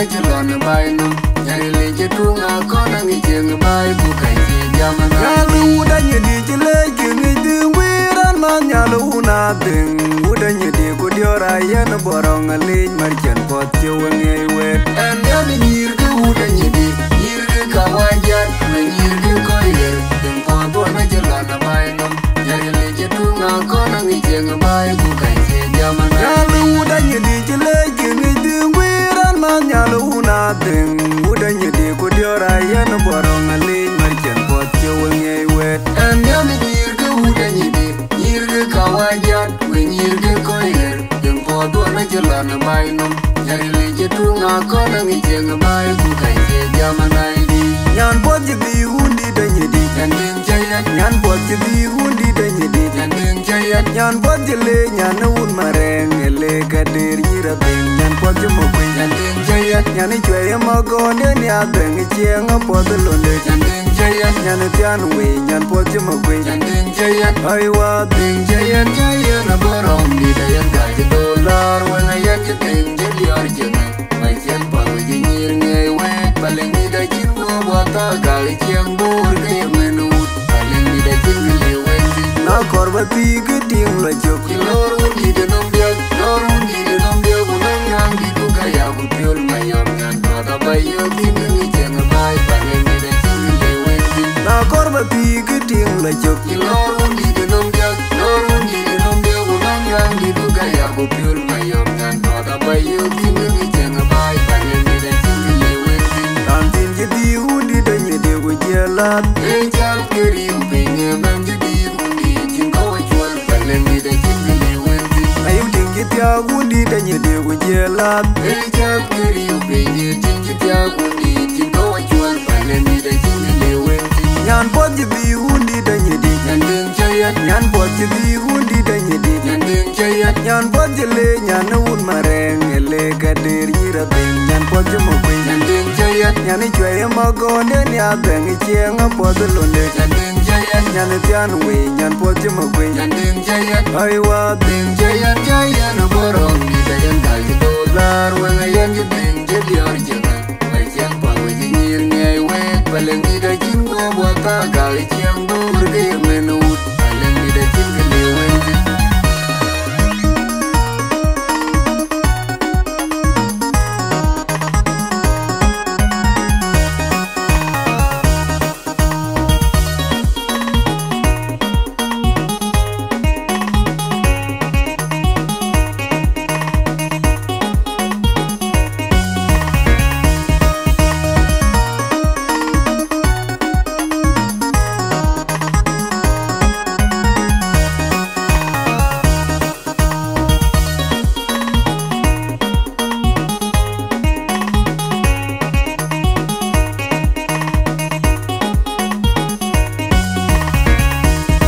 Cï lɔn ë baai nɔm, nyarili cï tuŋ akɔn aŋic cieŋ ë baai ku kac cï jam ënɔɔnë. Nyal wut anyï dï cï leec kï ŋic dhïŋ wïïr an, man nyal wun adhïŋ. Wut anyï dï ku diɔ̈ɔ̈r ayɛn ë bɔrɔŋ alic, mär cɛn puɔth cï we ŋiɛc wek. Ɛn yɔn nyïïr kï wut anyï dï, nyïïr kï kawajat, ku nyïïr kï kɔc ɣer, dhïŋ puɔth ɣɔn acï lɔn ë baai nɔm. Nyarili cï tuŋ akɔn aŋic cieŋ ë baai ku kac cï jam ënɔɔnë. Nyal wut anyï dï cï leec kï ŋic dhïŋ wïïr an, man nyal wun adhïŋ. Wut anyï dï ku diɔ̈ɔ̈r ayɛn ë bɔrɔŋ alic, mär cɛn puɔth cï we ŋiɛc wek. Ɛn yɔn nyïïr kï wut anyï dï, nyïïr kï kawajat, ku nyïïr kï kɔc ɣer, dhïŋ puɔth ɣɔn acï lɔn ë baai nɔm. Nyarili cï tuŋ akɔn aŋic cieŋ ë baai ku kac cï jam ënɔɔnë. Nyan puɔth cï dhïïk wun dït anyï dï. Nyan dhïŋ cä yɛt. Nyan puɔth cï dhïïk wun dït anyï dï. Nyan dhïŋ cä yɛt. Nyan puɔth cï leec nyan ë wun marɛɛŋ ë leek adeer nyïïr adhïŋ. Nyan puɔth cï muk piny. Nyan dhïŋ cä yɛt. Nyan ë cuɛi ë magɔɔn yen ya dhɛŋ ë cieŋ apuɔth ë londe. Nyan dhïŋ cä yɛt. Nyan ë thiaan wei nyan puɔth cï muk piny. Nyan dhïŋ cä yɛt. Ɣɔi wa dhïŋ cä yɛt cä yɛn abɔ̈ rɔ̈m dït ayɛn ka cï dhool laar wën ayɛn cï dhïŋ cï diɔ̈ɔ̈r cieŋ. Wai cieŋ pal wec ë nyïïr ŋiɛc wek, pal ë mïth acïn guɔ̈p wa thak, gak ë cieŋ Bor ke ye mën wut, pal ë mïth acïn kë liu wek thïn. Na kɔɔr bä thii kë tiŋ lɔ cök. Cï lɔɔr wun dït ë nɔm diäk, lɔɔr wun dït ë nɔm diäk, ku nɔm nyääŋ dït ku ka ya ku piöl mayɔm nyan puɔth abä yök thïn ë ŋic cieŋ ë baai, pal ë mïth acïn kë liu wek thïn. Na kɔɔr bä thii kë tiŋ lɔ cök. Cï lɔɔr wun dït ë nɔm diäk, lɔɔr wun dït ë nɔm diäk, ku nɔm nyääŋ dït ku ka ya ku piöl mayɔm nyan puɔth abä yök thïn ë ŋic cieŋ ë baai, pal ë mïth acïn kë liu wek thïn. Raan thïn cï dhïïk wun dït anyï dï ku jiël lath. Ë cath ke riu piny ë mɛn cï dhïïk wun dït cïn kɔ̈u acuɔl, pal ë mïth acïn kë liu wek thïn. Ayï tiŋ cï thiaak wun dït anyï dï ku jiël lath. Ë cath ke riu piny ë tiŋ cï thiaak wun dït cïn kɔ̈u acuɔl, pal ë mïth acïn kë liu wek thïn. Nyan puɔth cï dhïïk wun dït anyï dï. Nyan dhïŋ cä yɛt. Nyan puɔth cï dhïïk wun dït anyï dï. Nyan dhïŋ cä yɛt. Nyan puɔth cï leec nyan ë wun marɛɛŋ ë leek adeer nyïïr adhïŋ. Nyan puɔth cï muk piny. Nyan dhïŋ cä yɛt. Nyan ë cuɛi ë magɔɔn yen ya dhɛŋ ë cieŋ apuɔth ë londe. Nyan dhïŋ cä yɛt. Nyan ë thiaan wei nyan puɔth cï muk piny. Nyan dhïŋ cä yɛt. Ɣɔi wa dhïŋ cä yɛt cä yɛn abɔ̈ rɔ̈m dït ayɛn ka cï dhool laar wën ayɛn cï dhïŋ cï diɔ̈ɔ̈r cieŋ. Wai cieŋ pal wec ë nyïïr ŋiɛc wek, pal ë mïth acïn guɔ̈p wa thak, gak ë cieŋ Bor ke ye mën wut, pal ë mïth acïn kë liu wek thïn.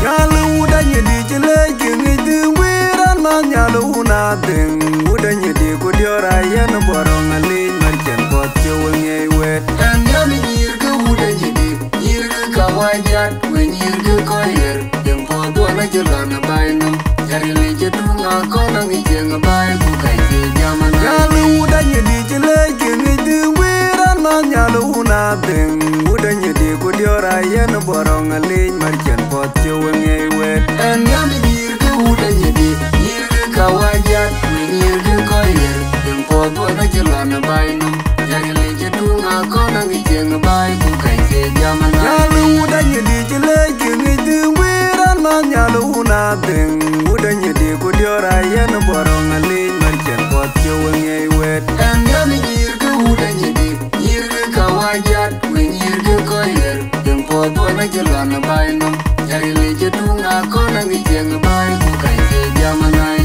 Nyal wut anyï dï cï leec kï ŋic dhïŋ wïïr an, man nyal wun adhïŋ. Wut anyï dï ku diɔ̈ɔ̈r ayɛn bɔrɔŋ alic mär cɛn puɔth cï we ŋiɛc wek. Ɛn yɔn nyïïr kë wut anyï dï, nyïïr kë kawajat, ku nyïïr kë kɔc ɣer. Dhïŋ puɔth ɣɔn acï lɔn ë baai nɔm, nyarili cï tuŋ akɔn aŋic cieŋ ë baai ku kac cï jam ënɔɔnë. Nyal wut anyï dï cï leec kï ŋic dhïŋ wïïr an, man nyal wun adhïŋ. Wut anyï dï ku diɔ̈ɔ̈r ayɛn bɔrɔŋ alic mär cɛn puɔth cï we ŋiɛc wek. Ɛn yɔn nyïïr kë wut anyï dï, nyïïr kë kawajat, ku nyïïr kë kɔc ɣer. Dhïŋ puɔth ɣɔn acï lɔn ë baai nɔm, nyarili cï tuŋ akɔn aŋic cieŋ ë baai ku kac cï jam ënɔɔnë. Nyal wut anyï dï cï leec kï ŋic dhïŋ wïïr an, man nyal wun adhïŋ. Wut anyï dï ku diɔ̈ɔ̈r ayɛn bɔrɔŋ alic mär cɛn puɔth cï we ŋiɛc wek. Ɛn yɔn nyïïr kë wut anyï dï, nyïïr kë kawajat, ku nyïïr kë kɔc ɣer. Dhïŋ puɔth ɣɔn acï lɔn ë baai nɔm, nyarili cï tuŋ akɔn aŋic cieŋ ë baai ku kac cï jam ënɔɔnë.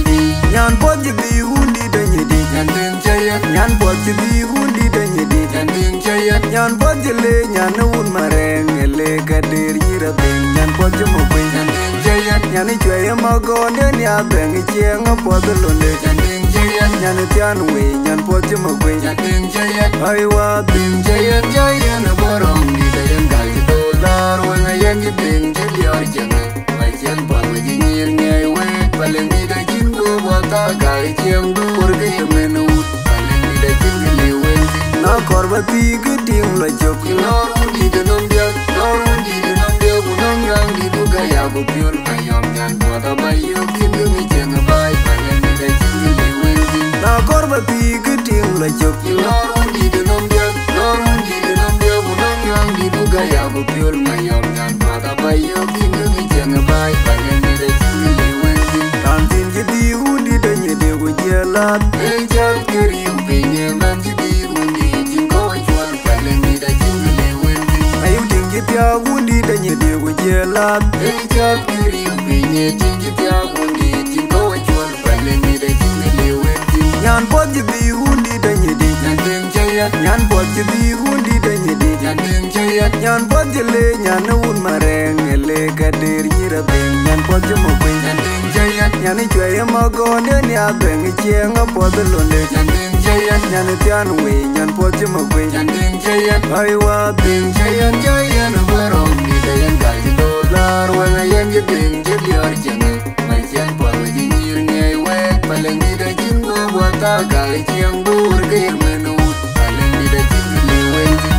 Nyan puɔth cï dhïïk wun dït anyï dï. Nyan dhïŋ cä yɛt. Nyan puɔth cï dhïïk wun dït anyï dï. Nyan dhïŋ cä yɛt. Nyan puɔth cï leec nyan ë wun marɛɛŋ ë leek adeer nyïïr adhïŋ. Nyan puɔth cï muk piny. Nyan dhïŋ cä yɛt. Nyan ë cuɛi ë magɔɔn yen ya dhɛŋ ë cieŋ apuɔth ë londe. Nyan dhïŋ cä yɛt. Nyan ë thiaan wei nyan puɔth cï muk piny. Nyan dhïŋ cä yɛt. Ɣɔi wa dhïŋ cä yɛt cä yɛn ë bɔ̈ rɔ̈m dït ayɛn ka cï dhool laar wën ayɛn cï dhïŋ cï diɔ̈ɔ̈r cieŋ. Wai cieŋ pal wec ë nyïïr ŋiɛc wek, pal ë mïth acïn guɔ̈p wa thak, gak ë cieŋ Bor ke ye mën wut, pal ë mïth acïn kë liu wek thïn. Akɔr ba thiik tiŋ lɔ cök. Lɔr wun dït nɔm diäk, lɔr wun dït nɔm diäk, ku nɔm nyuaŋ dït ku gäi ya ku piöl mayɔm nyan puɔth aba yök thïn ke ŋic cieŋ baai, palen dït acïn ke le wen thïn. Na kɔr ba thiik tiŋ lɔ cök. Lɔr wun dït nɔm diäk, lɔr wun dït nɔm diäk, ku nɔm nyuaŋ dït ku gäi ya ku piöl mayɔm nyan puɔth aba yök thïn ke ŋic cieŋ baai, palen dït acïn ke le wen thïn. Raan thïn cï dhii wun dït anyï dï ku jiël lath. Ë cath ke riu piny ë man cï dhii wun dït cïn kɔ̈u acuɔl, palen dït acïn ke le wen thïn. Ayï tiŋ cï thiaak wun dït anyï dï ku jiël lath. Ë cath ke riu piny ë tiŋ cï thiaak wun dït cïn kɔ̈u acuɔl, palen dït acïn ke le wen thïn. Nyan puɔth cï dhii wun dït anyï dï. Nyan deŋ cä yɛn. Nyan puɔth cï dhii wun dït anyï dï. Nyan deŋ cä yɛn. Nyan puɔth cï le nyan ë wun marɛɛŋ ë le ka der nyïr adheŋ. Nyan puɔth cï mɔ̈k piny. Nyan deŋ cä yɛn. Nyan ë cuɛi ë magɔɔn ë nia bɛ̈ŋ ë cieŋ apuɔth ë londe. Nyan deŋ cä yɛn. Nyan ë thiaan wei nyan puɔth cï mɔ̈k piny. Nyan deŋ cä yɛn. Ai wa deŋ cä yɛn cä yɛn ë bä rɔm dït ë yɛn gäi cï dolar wɛŋ ë yɛn cï deŋ cï diɔɔr cieŋ. Maciɛn puɔth wec ë nyïïr ŋiɛc wek, palen dït acïn guɔ̈p wa thar gäi cieŋ bur ke ye mën wut, palen dït acïn ke le wen thïn.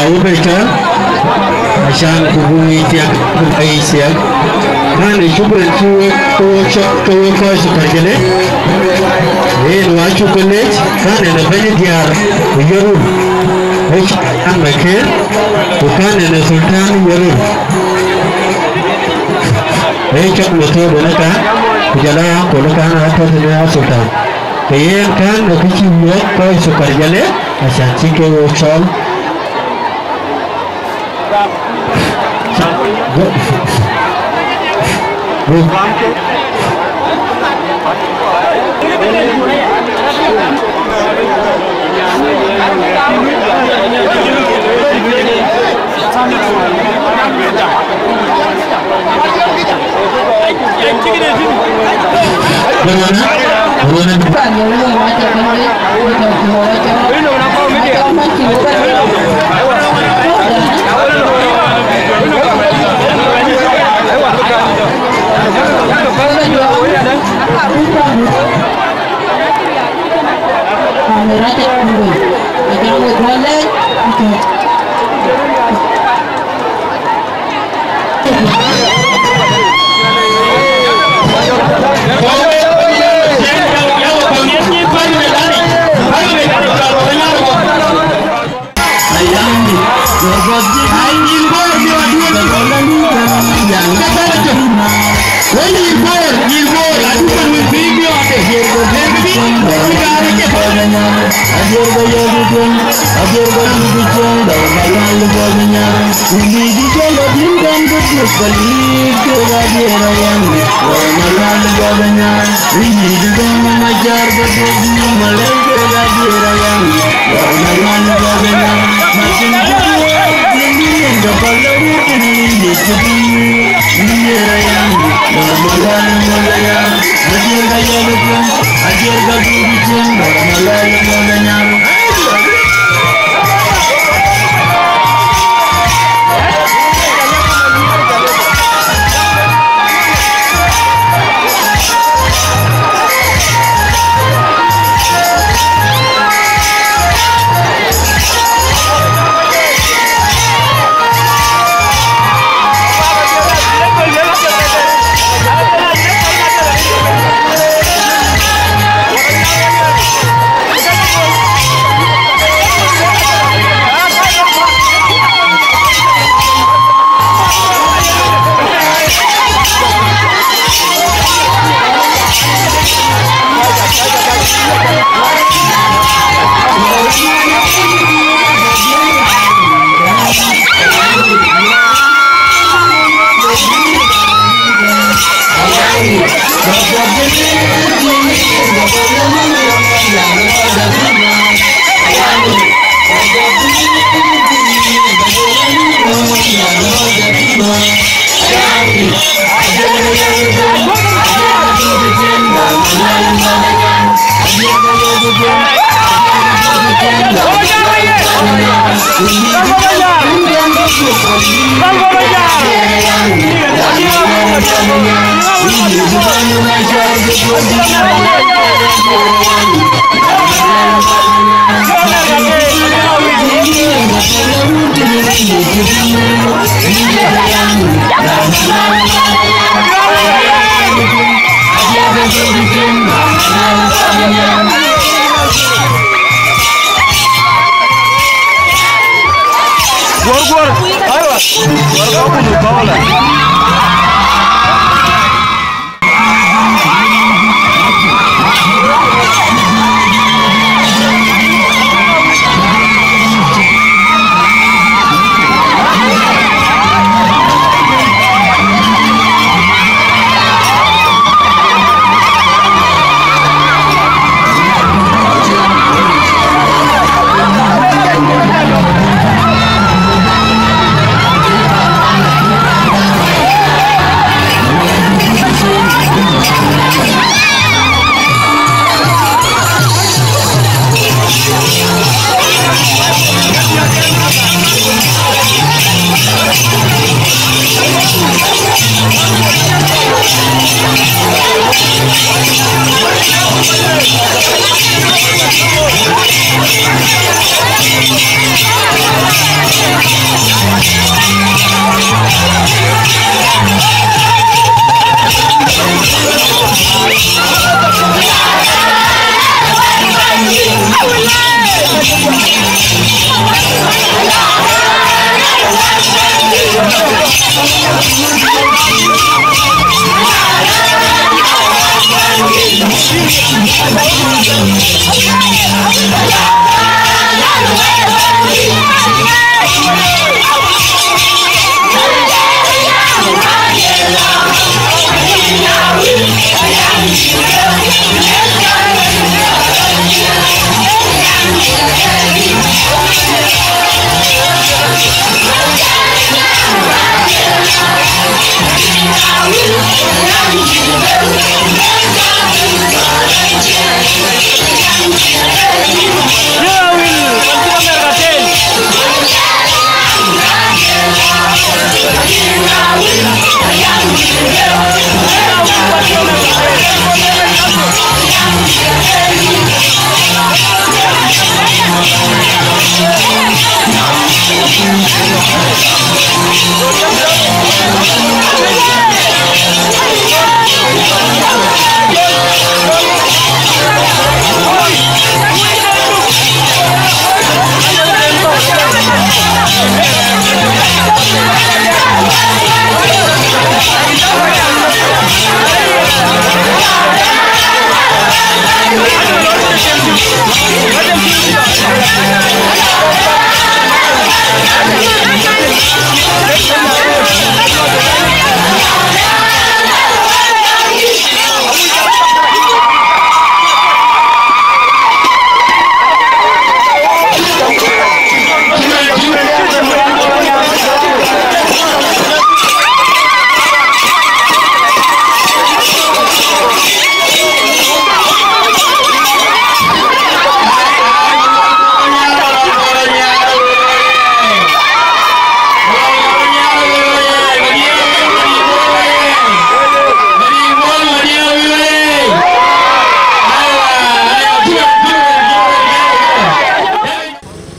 Wek ë cɔl, acan ku buk yic thiak, ku buk yic thiak. Kän ë cuk rɛn cï wek ke wek cɔl, ke wek kɔc Sukar Jale. Yen wa cuk ke lec, kän ënë bɛ̈ny diäär ë Yirol. Ë cɔl Ayan Maker, ku kän ënë Sultan Yirol. Ë cɔl Mathiu ënë kän, ku jɔl a uncle kän atɔ̈ thïn ë Sultan. Ke yen kän ë kë cï wek kɔc Sukar Jale, acan cï ke wek cɔl. Guor, guor. Aywa. Guor, guor, guor, guor.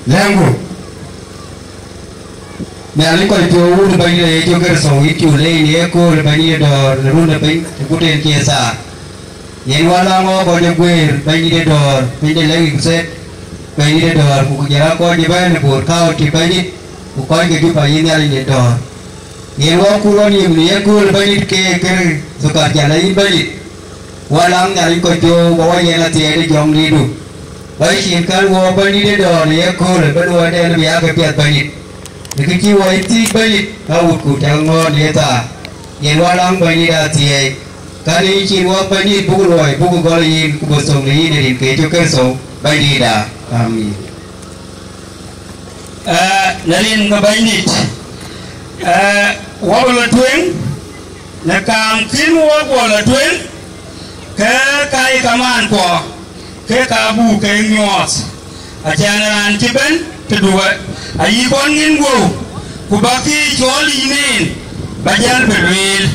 Lɛ̈ŋku, Nhialic kɔc piɔ̈u wun Bɛ̈nydït Yecu Kërtho, yïn cuk leec në yekööl ë Bɛ̈nydït ë dɔ̈ɔ̈r në run ë piny, të kut en cie thaar. Yen wä laŋ ɣɔɔk kɔc ë guëër Bɛ̈nydït ë dɔ̈ɔ̈r, piny de Lake State, Bɛ̈nydït ë dɔ̈ɔ̈r, ku jël a kɔc ëbɛ̈n ë Bor County Bɛ̈nydït, ku kɔc ke Juba yïn Nhialic në dɔ̈ɔ̈r. Yen wä kur wä niim në yekööl Bɛ̈nydït ke kër thukar jal ayï Bɛ̈nydït. Wä laŋ Nhialic kɔc piɔ̈u bä wä yen athiɛɛi de jɔŋdïïtdu. Bä cïn kän wä Bɛ̈nydït ë dɔ̈ɔ̈r në yekööl ë bä luɔiden bï aa ke piɛth Bɛ̈nydït. Në kë cï wä yï thiëc Bɛ̈nydït, ka wutku tɛ̈k ŋɔ̈ɔ̈r në yethaar. Yen wä laŋ Bɛ̈nydït athiɛɛi. Kän yï cin wä Bɛ̈nydït buk luɔi buk gɔl yïn ku bï thöŋ në yïn ë rin ke Yecu Kërtho Bɛ̈nydïïtda. Amin. Ee, në rin ke Bɛ̈nydït, ee, wä bï lɔ tueŋ, në kaam kïn wä guɔ lɔ tueŋ, ke ka ye kamaan kuɔ, ke ka buk ke nyuɔɔth, acän raan cï bɛ̈n tëdu, ayï kɔn ŋïn guöu, ku bä kë cɔl yïn en, bä jäl bï lueel.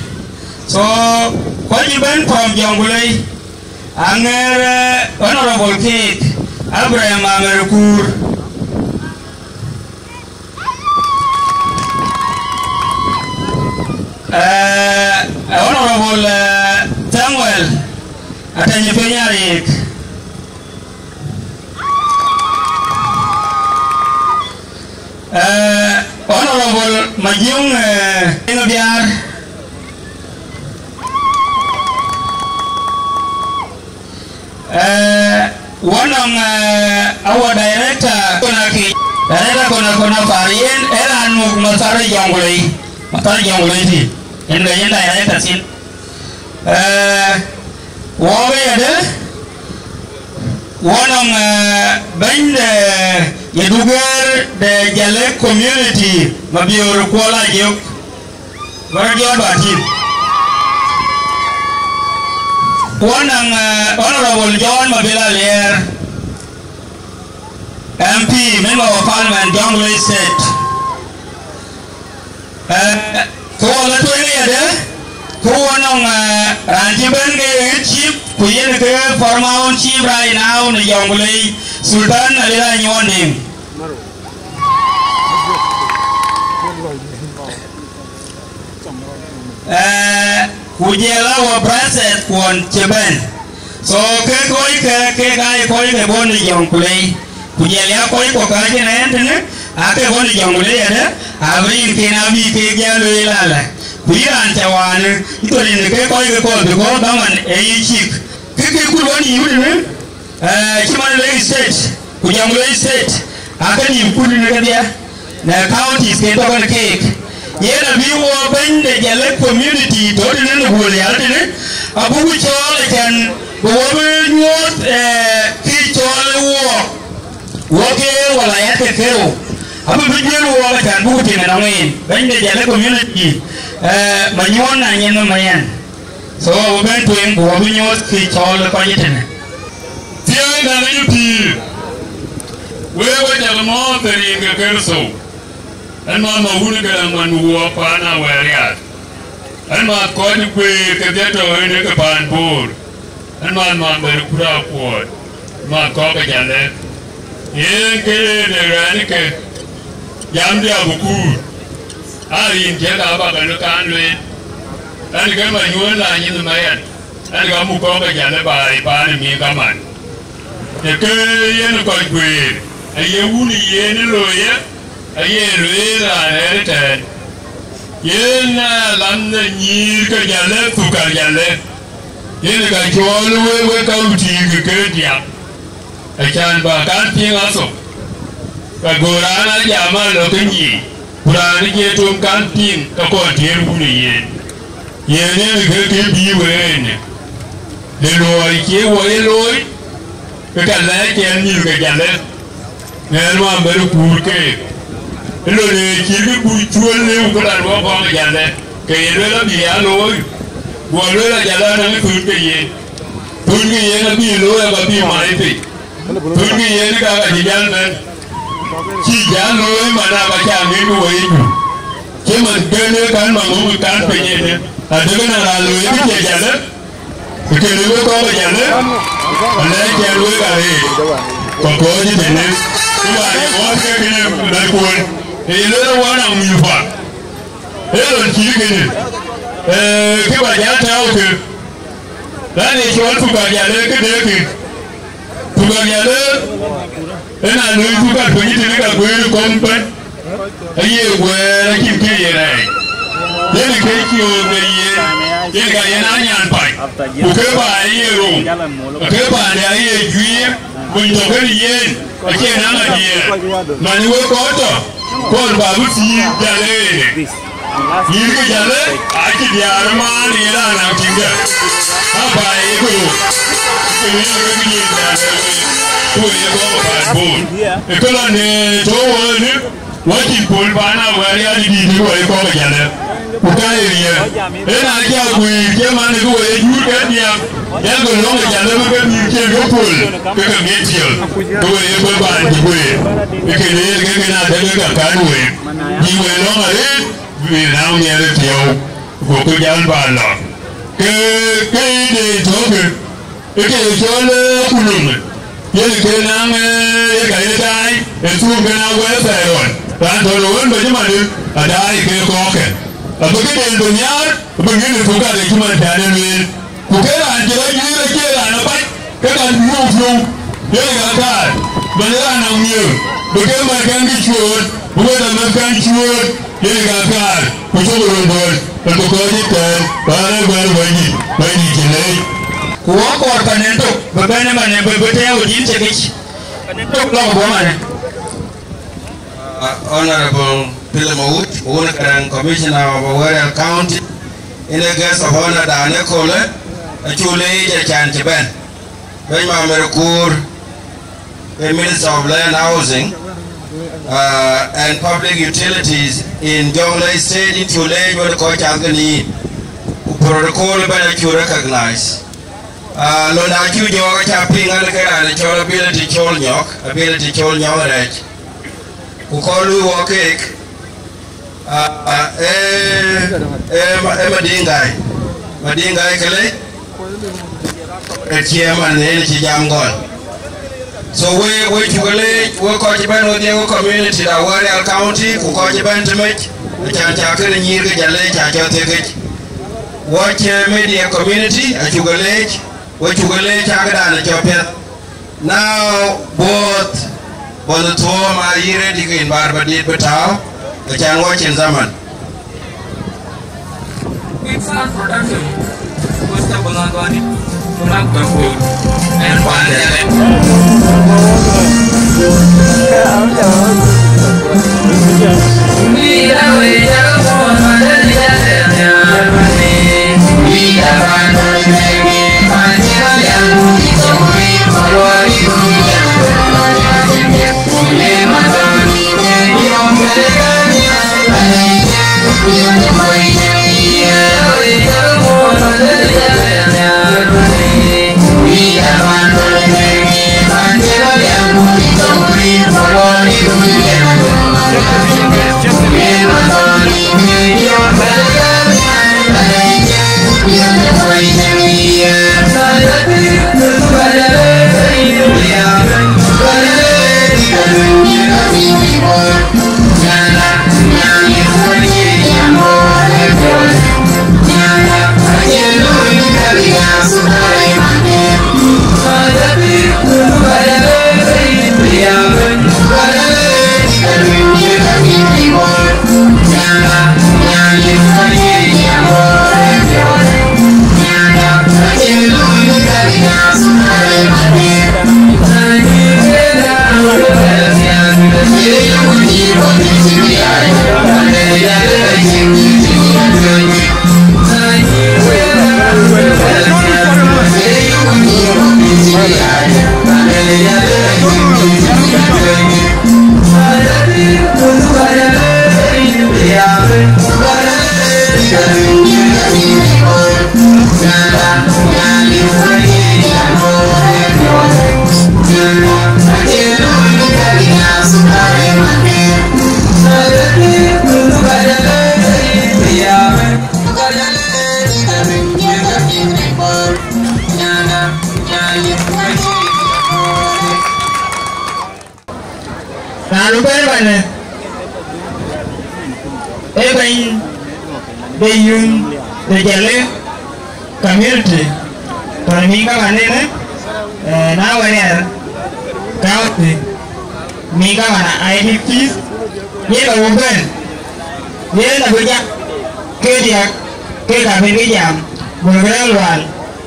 So, kɔc ëbɛ̈n from Jonglei, aŋer, eh, Honorable Keek Abraham Amer Kuur. Eh, Honorable, eh, Samuel Ateny Piny Ariik. Eh, Honorable Majung, eh, Biar. Eh, one of, eh, our director, Kona Ki, director Kona, Kona Far, yen, era nuk mathar Jonglei, mathar Jonglei ti, yen ga yen director sin. Eh, wɔ bï yɛdë, wɔ nɔŋ, eh, bɛ̈ny de ye dugeer de Jalek community, Mabior Kuɔl Ajök, bä rɔt jɔt bä tïŋ. Wɔ nɔŋ, eh, Honorable John Mabil Alier, M P, Member of Parliament, Jonglei State. Eh, kë wɔ lɔ tueŋ yɛdë, kë wɔ nɔŋ, eh, raan cï bɛ̈n ke ɣet chief, ku yen ke paramount chief right now në Jonglei, Sultan Alira Nyuɔɔn Deŋ. Eh, ku jël a wɔ brother kuɔn cï bɛ̈n. So, ke kɔc ke, ke ka ye kɔc ke bɔ̈ në Jonglei. Ku jël ya kɔc kɔ̈k ka cïn ɛn tënë, aa ke bɔ̈ në Jonglei yɛdë, abï rin ken abï ke jël lueel alɛ. Ku yïn raan cä wään, ë thon rin ke kɔc ke kɔ̈k, because dhaman ë yï cïk. Ke ke kul wän yï wënë, eh, cï man Lake State, ku Jonglei State, aa ke nïïm kul në kedhie. Në counties ke tɔ̈ kën keek. Yen abï wɔ bɛ̈ny de Jalek community tɔ̈ tënë në Guöl Yar tënë, abuk cɔɔl acän bï wɔ bï nyuɔɔth, eh, kë cɔɔl wɔ, wɔ ke walayat ke kerou. Abï bï juël wɔ acän buk tïŋ ënɔŋ en, bɛ̈ny de Jalek community, eh, Manyuɔɔn na nyin në Mayen. So, wɔ bɛ̈n tueŋ, ku wɔ bï nyuɔɔth kë cɔɔl kɔc tënë. Thiëëi Nhialic pïïr, wek we jal mɔ̈ɔ̈th ë rin ke Kërtho. Ɣɛn mäth ma wun ke däŋ man wuɔɔk paan Awerial. Ɣɛn mäth kɔc guëër kedhie tɔ̈ ënë ke paan Bor. Ɣɛn mäth ma ber kut akuɔɔt. Mäth kɔ̈k ke Jalek. Yen ke de rɛ̈ɛ̈r ke jamdiɛ̈ abï kuur. Aa rin ciëk abä ke lɔ kan lueel. Ɣɛn ke Manyuɔɔn la nyin Mayen. Ɣɛn ka muk kɔ̈k ke Jalek baai paan ë miëk kaman. Të ke yen kɔc guëër, aye wun yen looi ye, aye lueel raan ɣɛɛr ëtɛ̈ɛ̈n. Yen ë lam de nyïïr ke Jalek, thukar Jalek. Yen ka cɔɔl wek, wek ka wutïïk ke diäk. Acän bä kan piŋ athok, ka go raan a jam a lɔ ke nyiic, ku raan ë je tom kan piŋ, ka kɔn tiëër wun ë yen. Yen ë ke ke bï wëë ënë, de luɔi cie wɔ ye looi, ke ka lɛɛc ɛn mïth ke Jalek, ŋɛɛr ma bɛ̈n kuur keek. Ë lon ë cït kë buc cuöl liu këdan wɔ kɔn ke Jalek, ke ye luel abï aa looi, guɔ luel a Jalek anɔŋ ë thun ke yen. Thun ke yen abï looi abä bï mai piny. Thun ke yen ka ka cï jäl bɛ̈n. Cï jäl looi man aba ca ŋic ke wɔ ye jur. Cï man kën ë kan ma ŋuŋ kan piny ënë. Adekë na raan looi kë cie Jalek. Kënë wek kɔ̈k ë Jalek, alɛɛc cɛn wek arëët. Kɔc kɔ̈ɔ̈c ë tënë, ku ba ye ɣɔ̈ɔ̈th ke kënë bɛ̈n kuɔ̈n, ee ye lueel ë wään aŋuc ë pak. Ee lon cï kënë, ee, kë ba jäl tääu ke, raan ë cɔl Tugar Jalle këdë kë. Tugar Jalle, ë na luui Tugar piny tënë ka guëër ë kɔ̈m bɛ̈n. Aye guɛɛr acïn kë ye rɛɛc. Yen ke cööt ke yen, yen ka yen anyan pac. Ku ke ba ye rou, ke paande aye juiir, kuny tɔ̈ kënë yen, acie naŋ adiɛɛr. Man wek kɔc tɔ̈, kɔn ba bï thiëëk Jalle ënë. Nyïïr ke Jalle, acï diaar ë maan ye raan naŋ tïŋdë. Aba ye ke rou. Ke yen ke nyïïr Jalle, ku ye kɔc paat bool. Ë ke lɔ në tɔ̈ wënë, Wacïn pol paan Awerial dït ë wɛ̈i kɔ̈k ë Jalle, ku ka ye riɛl. Ëna cä guiir cï man ë wɛ̈i ë juur ke diäk, yen ke lɔ̈ŋ ë Jalle bï ke mïth cïn ke pol, ke ke miëth tiɔl, ke wɛ̈i ë bï baan cï guëër. Ë kënë yen ke kën adekë ka kan wëëk, bï wɛ̈i lɔ̈ŋ arëët, bï raan miɛt ë tiɔu, gokï jäl baan lɔ. Ke, ke yï de tɔ̈kï, ë ke ye cɔl, ee, kulum, yen ke naŋ, ee, ye ka ye daai, ë thuum ke na wɛ̈ɛ̈r thɛɛr ɣɔn. Raan tɔ̈ në wën bä cï madï, adaai ke kɔɔkë. Abï këden bï nhiaar, bï ŋïn ë thuk ka de cï man cä de lueel. Ku ke raan cï rɔt nyuöör acie raan abac, ke ka nyuöök piɔ̈u, yen ka kaar, bɛ̈ny raan nɔŋ nhiëër, bï ke mɛ̈thkɛn kë cuööt, bï wek ë mɛ̈thkɛn cuööt. Yen ka kaar, ku cuk röt duöl, ë ku kɔc ë tɛ̈ɛ̈n, raan ë guɛ̈ɛ̈r Bɛ̈nydït, Bɛ̈nydït cï leec. Ku wɔ kɔɔr panen tök, bï bɛ̈n ëmanë, bï, bï tɛ̈ɛ̈u ë dïn cï kïc. Panen tök lɔ̈k bɔ̈ manë. Uh, Honorable Philip Mawut, wun Garang, Commissioner of Awerial County, in a guest of honor dan ë köölë, acu leec acan cï bɛ̈n. Bɛ̈ny Mamer Kuur, ke Minister of Land, Housing, uh, and Public Utilities in Jonglei State, in cu leec wën kɔc cath ke ni, ku protocol bɛ̈n acu recognize. Uh, lon acu jɔɔk aca piŋ an ke raan cɔl Ability Col Nyɔk, Ability Col Nyɔk Rɛɛc. Ku kɔn lui wɔ keek, Ah, ah, eh, eh, ma-, eh, Madingai. Madingai këlë, eh, chairman yen cï jam gɔl. So we, we cuk leec, we kɔc bɛ̈n wedhie, we community da Awerial County, ku kɔc bɛ̈n tëmec, acan ca kënë nyïïr ke jɔ leec, ca cɔl thiekic. Wɔ cï media community, acuk leec, we cuk leec, ca këdan cɔl piɛth. Now, both, both thuɔɔm aa yï ready ke in bar ba dit bï tääu, acan wɔ cïn zaman. Quick Sound Production, Costa Bonagoni, Frank Bambu, and Pandele. Anu bɛ̈n bɛ̈n, ee bɛ̈ny de youth de Jalle community, tɔ̈ në miŋ kaman ënë, eh, na wɛ̈ɛ̈r county, miŋ kaman I D Ps, yen ka bï bɛ̈n, yen abï jam ke diäk, ke ka bï ke jam, Bol Garaŋ Lual,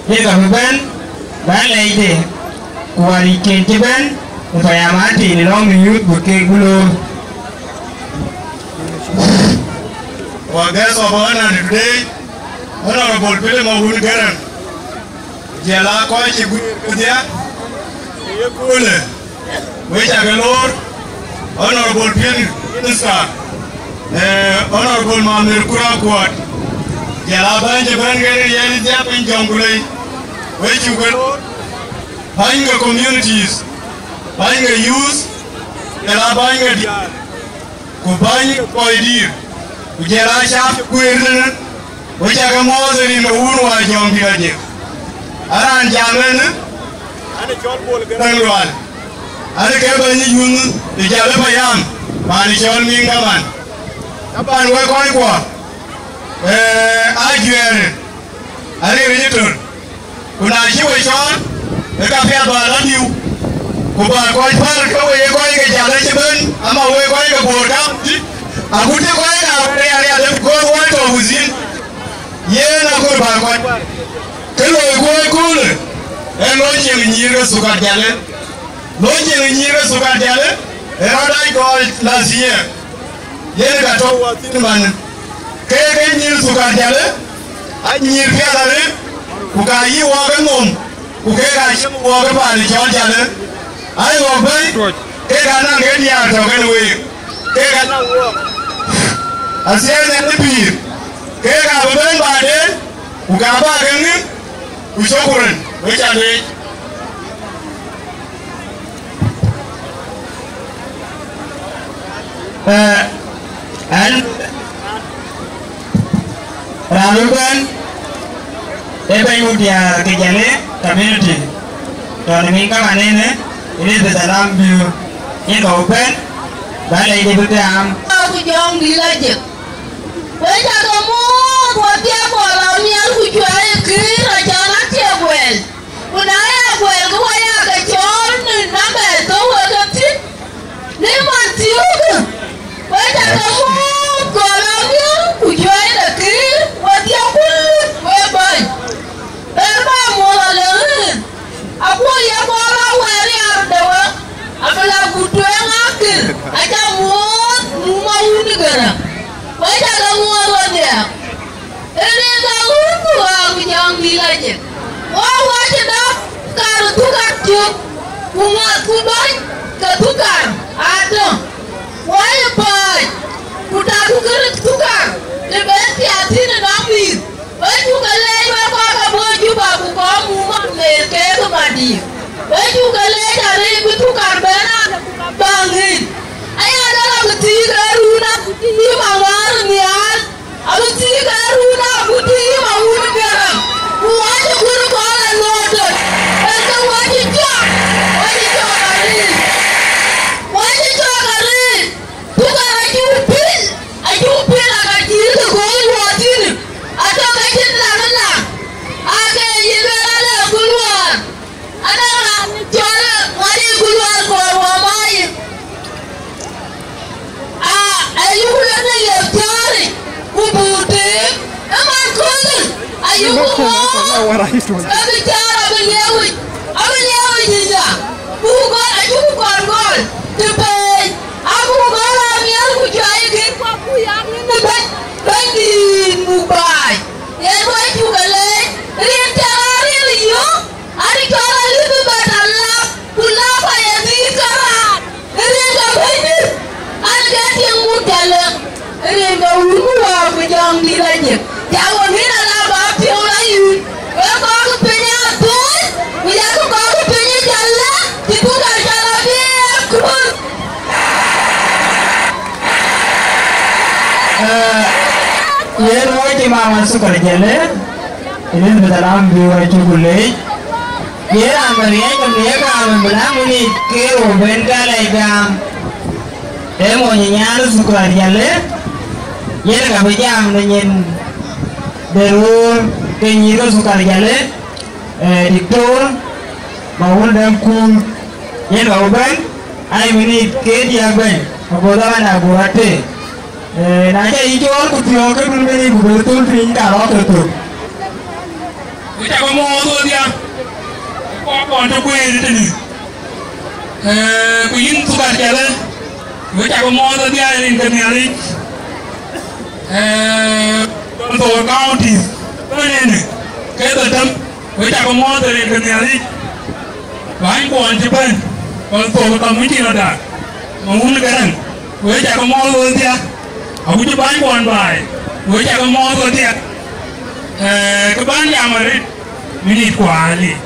yen ka bï bɛ̈n, bä lɛc de, ku waric ken cï bɛ̈n, ku payam atin ë lɔ̈ŋ de youth bï kek bï loor. Our guest of honor today, Honorable Philip Mawun Garaŋ, jël a kɔc cï guiir kedhie, ë ye köölë, wek cä ke loor, Honorable Prime Minister, eh, Honorable Mamer Kura Kuɔt, jël a bäny cï bɛ̈n ke riɛl ë dhiap piny Jɔŋkulei, wek cuk ke loor, bäny ke communities, bäny ke youth, jël a bäny ke diäär. Ku bäny kɔc dïïr, ku jël aa cath kueer tënë, ku cä ke muɔɔth rin ke wun wäär Jɔŋdït Ajek. Araan jam ënë, anë cɔl Bol Garaŋ Lual, anë ke bɛ̈ny ë yunh ë jal ë payam, paan ë cɔl Miŋ Kaman. Taban wek kɔckuɔ, ee, ajuɛɛrë, arëër ë tör. Ku na cï we cɔɔl, ke ka piath bä lɔ diu, ku bä kɔc päl ke we ye kɔc ke jal acï bɛ̈n, ama we kɔc ke Bor County, agut cï kɔc ke Awerial rial ë gɔ̈ɔ̈r wä tɔ̈ within. Yen aköl bä kɔc päl. Kë loi kuɔɔc köölë, ee loi cieŋ nyïïr ke Thukar Jalë. Loi cieŋ nyïïr ke Thukar Jalë, ee rɔt dac kɔc last year. Yen ka tɔ̈u wä thïn man, ke ke nyïïr Thukar Jalë, a nyïïr piath arëët, ku ka yï wɔɔk ë nhom, ku ke ka cï wɔɔk ë paan ë cɔl Jalë, ayï wɔɔk bɛ̈i, ke ka naŋ ke diäär tɔ̈ kën week, ke ka naŋ wɔɔk. Athiɛɛn ë pïïr, ke ka bï bɛ̈n baden, ku ka bä ke ŋïm, ku cök ku rin, we ca leec. Eh, ɛn raan wën bɛ̈n, ee bɛ̈ny wun diäär ke Jalë community, tɔ̈ në miŋ kaman ënë, Elizabeth Alam Biu, yen ka wun bɛ̈n, bä lɛc de bï gam. Ku Jɔŋdït Ajek. Wek cä ke muɔ̈ɔ̈th, wäthii akɔɔr amiɛl ku cuɛɛi kïïr acan acie guɛl. Ku na ya guɛl, ke wek ya ke cɔɔl në namba thou wek ke thïn, në man thiöökë. Wek cä ke muɔ̈ɔ̈th, kɔɔr amiɛl ku cuɛɛi de kïïr, wäthii akut wek bäny. Ber bä muɔ̈ɔ̈th alëŋ rin, aguɔ ye kɔɔr awɛɛr riaar de wek, abï la ku tueŋ akïr, acä muɔ̈ɔ̈th mum awun ë Garaŋ. Wek cä ke muɔ̈ɔ̈th wedhie. Rin ka wun ku ɣɔɔk ku Jɔŋdït Ajek. Wɔ wä cï dɔ̈k kar Thukar cök, ku ŋɔ̈th ku bäny ke Thukar atɔ̈. Wɔ ye pɔ̈ɔ̈c, ku tak ku kër Thukar, të ben piath thïn ënɔŋ mïth. Wek cuk ke leec wek kɔc ke bɔ̈ Juba ku kɔc muk man meel keek ë madïïr. Wek cuk ke leec arëët bï Thukar bɛ̈n raan baŋ rin. Aya dɔl abï thiëëk ë run abï thiëëk maŋuäär nhial, abï thiëëk ë run abï thiëëk ma wun Garaŋ. Ku wacë kën kɔn la nɔɔtön, ënke wacë cɔk, wacë cɔk arëët. Wacë cɔk arëët. Thukar acuk pil, acuk pil aka cïï ke gɔ̈i wɔ thïn, atɔ̈ ke cïn lam ë lam, ake yï lueel ale ku luɔɔr, ade raan cɔl ŋadï ku luɔɔr kɔɔr wɔ mayi. A, ayuk lueel në ye thiɔ̈ɔ̈ric, ku buk teem, ë man kööl, ayuk mɔ̈ɔ̈r, ke bï caar abï lieu yic, abï lieu yic ëya, ku gɔl, acuk kɔn gɔl, të peec. Abuk gɔl amiɛl ku juëc kën kuak ku yak nin ë bɛ̈ny, Bɛ̈nydït muk baai. Yen wɛ̈c cuk e leec, rin cä ɣa ril ë yök, an, cɔl Elizabeth Alap, ku Lap aya dhil ke raan, rin ke Bɛ̈nydït, an, ke tiŋ muk Jalë, rin ke wun ku wäär ku Jɔŋdït Ajek. Yak we ŋïn ala bä piɔ̈u la yïn, wek kɔc ke piny ë athööc, ku yak kɔc ke piny ë Jalë, cï Thukar cɔl abï ë kööl. Eh, yen wɔ cï mama Thukar Jalë, Elizabeth Alam Biu wɔ cuk leec. Ye raan bä riɛɛc, ku ye kaam bï la ŋuni ke rou ben ka lɛc gam. Ee mony nyan Thukar Jale, yen ka bï jam në nyin de röör ke nyïïr ke Thukar Jale, ee, Diktor Mawun Dɛm Kuur, yen ka bï bɛ̈n, ai minit ke diäk bɛ̈ny, ago dhaman ago rɔt tëë. Ee, na ca yï cɔɔl ku thiɔ̈k ke dun bï ku bï thöl piny ka rɔt ke thök. Ku cakë mɔɔth ɣöt ya, ku kɔn tɔ kueer tënë. Ee, ku yïn Thukar Jale, we cakë mɔɔth ɣöt ya rin ke Nhialic. Ee, Thok County, ënënë, ke dhetem, we cakë mɔɔth rin ke Nhialic. Bäny kuɔn cï bɛ̈n, kɔn thok ë kamuc cï rɔt dak, ma wun Gäräŋ, we cakë mɔɔth ɣöt ya, akuc bäny kuɔn baai, we cakë mɔɔth ɣöt ya. Ee, kë bän jam arëët, minit kuaali,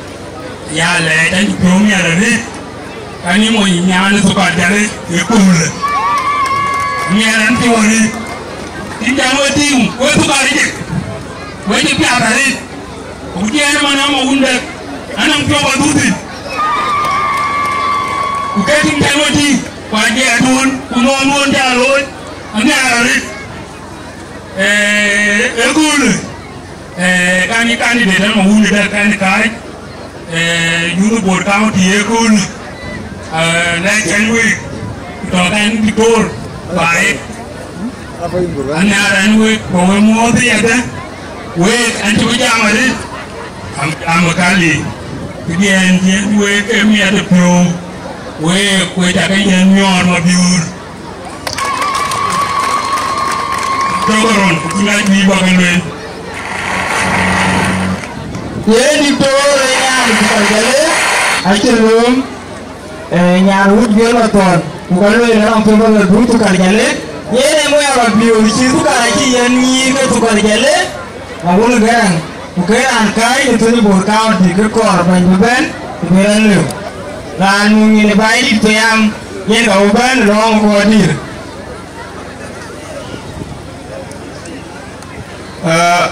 ya lɛɛc an, cï piɔ̈u miɛt arëët, ka ni mony nyan Thukar Jale ë köölë. Miɛt an, piɔ̈u arëët, cïn jam we tïŋ, we Thukar Jale, we cï piath arëët. Ku tiɛɛn man ama wun dek, anɔŋ piɔ̈u adhuthïn. Ku ke tïŋ tɛ̈n we tïŋ, ku ajiɛɛr duön, ku nɔɔn duön cä looi, anhiaar arëët. Ee, ëköölë, ee, kan candidate ama wun dek kan kääc, ee, youth Bor County ëköölë, ee, lɛc kɛn week, ku tɔ kɛn Diktor baai. Anhiaar ɛn week, ku we muɔɔth yadë, week ɛn cï bï jam arëët, am, am kali, këdiɛɛn cï week ke miɛt ë piɔ̈u, week, we cakë yɛn nyɔɔr mabiöör. Tɔkɔrɔn, ku cï ŋac bï bä ke lueel. Ye Diktor ë nyan Thukar Jale, acï lööm, ee, nyan wut Biol Mathɔn, ku ka lueel rɔŋ piɔ̈u bä ke dhuk Thukar Jale, yen ee moc arɔt biöör cï Thukar acï yɛn nyïïr ke Thukar Jale, ma wun Gäräŋ, ku ke raan kääc në thöny Bor County, ke kɔɔr bɛ̈ny bï bɛ̈n, ku bï rɔt lëu. Raan nu nyin ë Baidït Payam, yen ka bï bɛ̈n lɔ̈ɔ̈ŋ kɔɔr dïïr. Uh,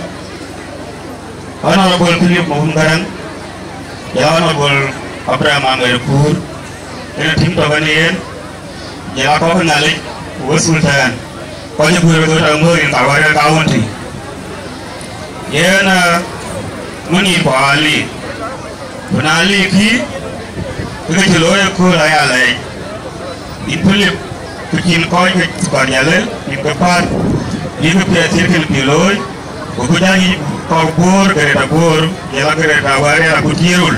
Honorable Philip Mawun Gäräŋ, ya Honorable Abraham Aŋer Kuur, ënë tim tɔ̈ kɛn yen, jël a kɔ̈k Nhialic, ku we Sultan, kɔc ë guëër ke tɔ̈ Mori in ka wär ke County. Yen, uh, mun yïn kɔɔr alik. Ku na lik kï, ke kë cï looi ëkööl aya lɛɛc. Yïn Philip, ku cïn kɔc ke Thukar Jale, yïn ke päl, yïn ke piɛth cït kën bï looi, ku bï jɔ yic kɔ̈k Bor, Greater Bor, jɔl a Greater Awerial, ku cïï röl.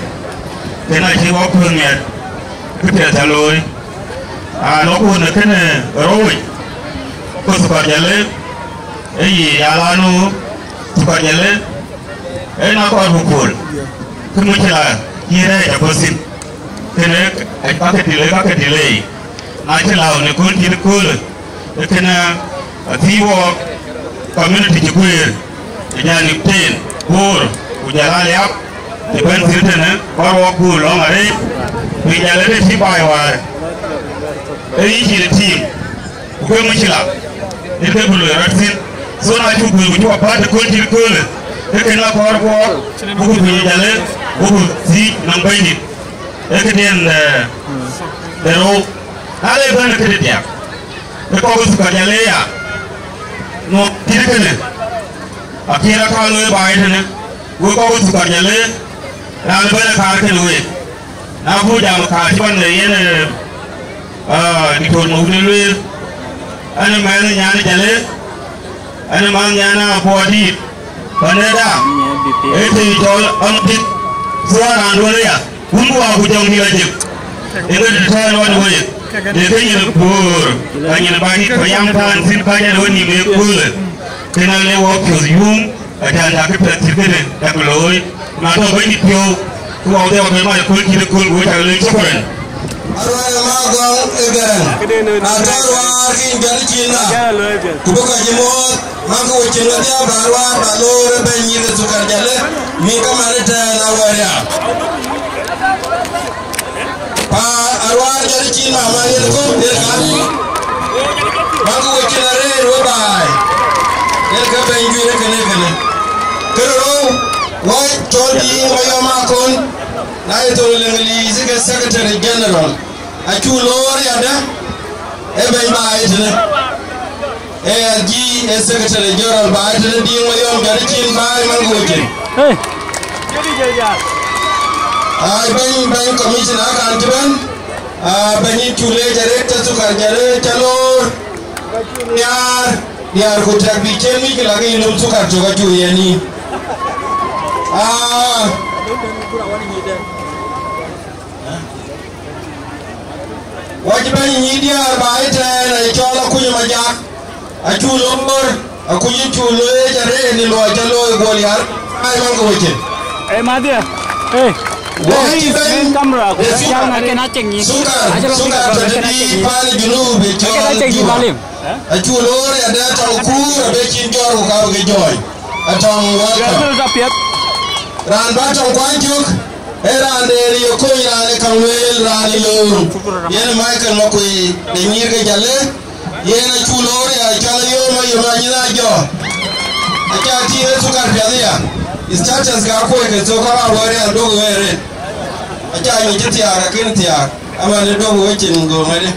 Kën acï wɔ kuöth miɛt, kë piɛth cä looi. Aa, lɔ ku në kënë rou wec, ku Thukar Jale, ë yic ya lanu Thukar Jale, ë na kɔɔr ku puöl, kë mucïla yï rɛɛc abɔ̈ thïn. Kënë akë delay, akë delay. Na cï lääu në kööl cït köölë, ë kënë athii wɔɔk community cï guëër, ë Janib Ten, Bor, ku jɔl a Liap, të bɛ̈n thïn tënë, kɔɔr wɔk guur lɔ̈ŋ arëët, ku jɔl ë të cï baai wäär, ë yï cïn tiim. Ku ke mucïla, ë ke bï loi rɔt thïn. So na cuk guëër ku cuk apäät ë kööl cït köölë, ke kën la kɔɔr kuɔɔr, buku dhuëëny jale, buku thiic nɔm bɛ̈nydït. Ee këdiɛn, eh, de rou. Na le bɛ̈n ë këde diäk, ke kɔ̈k ë Thukar Jale ya, nuɔɔk cït kënë, akï rɔt kaŋ looi baai tënë, wek kɔ̈k ë Thukar Jale, raan bɛ̈n ë kaar kënë week. Na buk jam ka cï man yen, eh, ah, Diktor Mawun ë lueel, an, ë mɛnh ë nyan ë Jale, an, ë manh nyan ë Abuɔɔt dïït, panëda, ee të cɔl Aŋdït, thuɔɔr raan duɔ̈n aya, wun ku waak ku jɔŋdït ajëk, ë ŋö të tɔ̈ ënɔɔnë wëëk, le ke nyin Bor, ka nyin Baidït Payam tään thïn ka jɛn ë wenïïm ë köölë, kënë le wɔ piɔ̈th yuum, Acan, dak kë piɛth cït kënë dak looi, na tɔ̈ bɛ̈nydït piɔ̈u, ke wɔ dhil bɛ mac ë kööl cït ë kööl, ku we cak lëk, shukran. Aruɛɛr ë Magɔŋ ë Gäräŋ. Na tɔ̈ ruaar ke yïn jɔt cin na, ku bï kɔc ë muɔɔth, maŋkï we cin wedhia bä ruaar bä loor ë bɛ̈ny yïn ë Thukar Jale, mï ke man ëtɛ̈ɛ̈n Awerial. Pa aruaar jɔt cin mama yen kɔ̈k yen ka. Bäk we cin arëër we baai. Yen ke bɛ̈ny juëc kënë kënë. Kë rou, wɔ cɔl Diiŋ Mayɔm Akon, na ye thok Leŋlith ke Secretary General. Acu loor yadë. Ee bɛ̈ny baai tënë. Ee adï, ee Secretary General baai tënë, Diŋ Mayom Jɔt cin baai man ku cin. Hey. Ai bɛ̈ny, bɛ̈ny commissioner kan cï bɛ̈n. Ah, bɛ̈ny cuk leec arëët, cä thukar jɔt ca loor. Nhiaar, nhiaar ku tɛ̈k bï cien mïc kë lak yï lom thukar cök acuk yɛn yï. Ah. Wɔ cï bɛ̈ny nyïïn diäär baai tɛ̈ɛ̈n, aye cɔl Akuny Majak, acuk loor, Akuny cuk leec arëët në luɔi cä looi guɔl yar, ai man ke wecin. Hey, madhia. Hey. Wɔ cï bɛ̈ny camera, ku bɛ̈ny camera, kën acïn nyïn. Sukar, sukar tɔ̈ tëdï paan Junub ë cɔl Juba. Acuk loor ya dɛ tɔŋ kuur abë cin jɔɔr ku ka bï ke jɔɔny. Atɔŋ welcome. Raan bä tɔŋ kuany cök, ee raan de ye kony raan ë kaŋ lueel raan ë lööm. Yen Michael Makuei de nyïïr ke Jale, yen acuk loor ya cɔl Ayom, Ayom anyïn ajɔ. Aca tïŋ ë thukar piɛth aya. Status ka kuɔ̈i ke thok ka wär ya duk wëër ë. Aca nyuc cï thiaak, akën thiaak. Ama në dɔ̈k wecin ŋö ŋadï.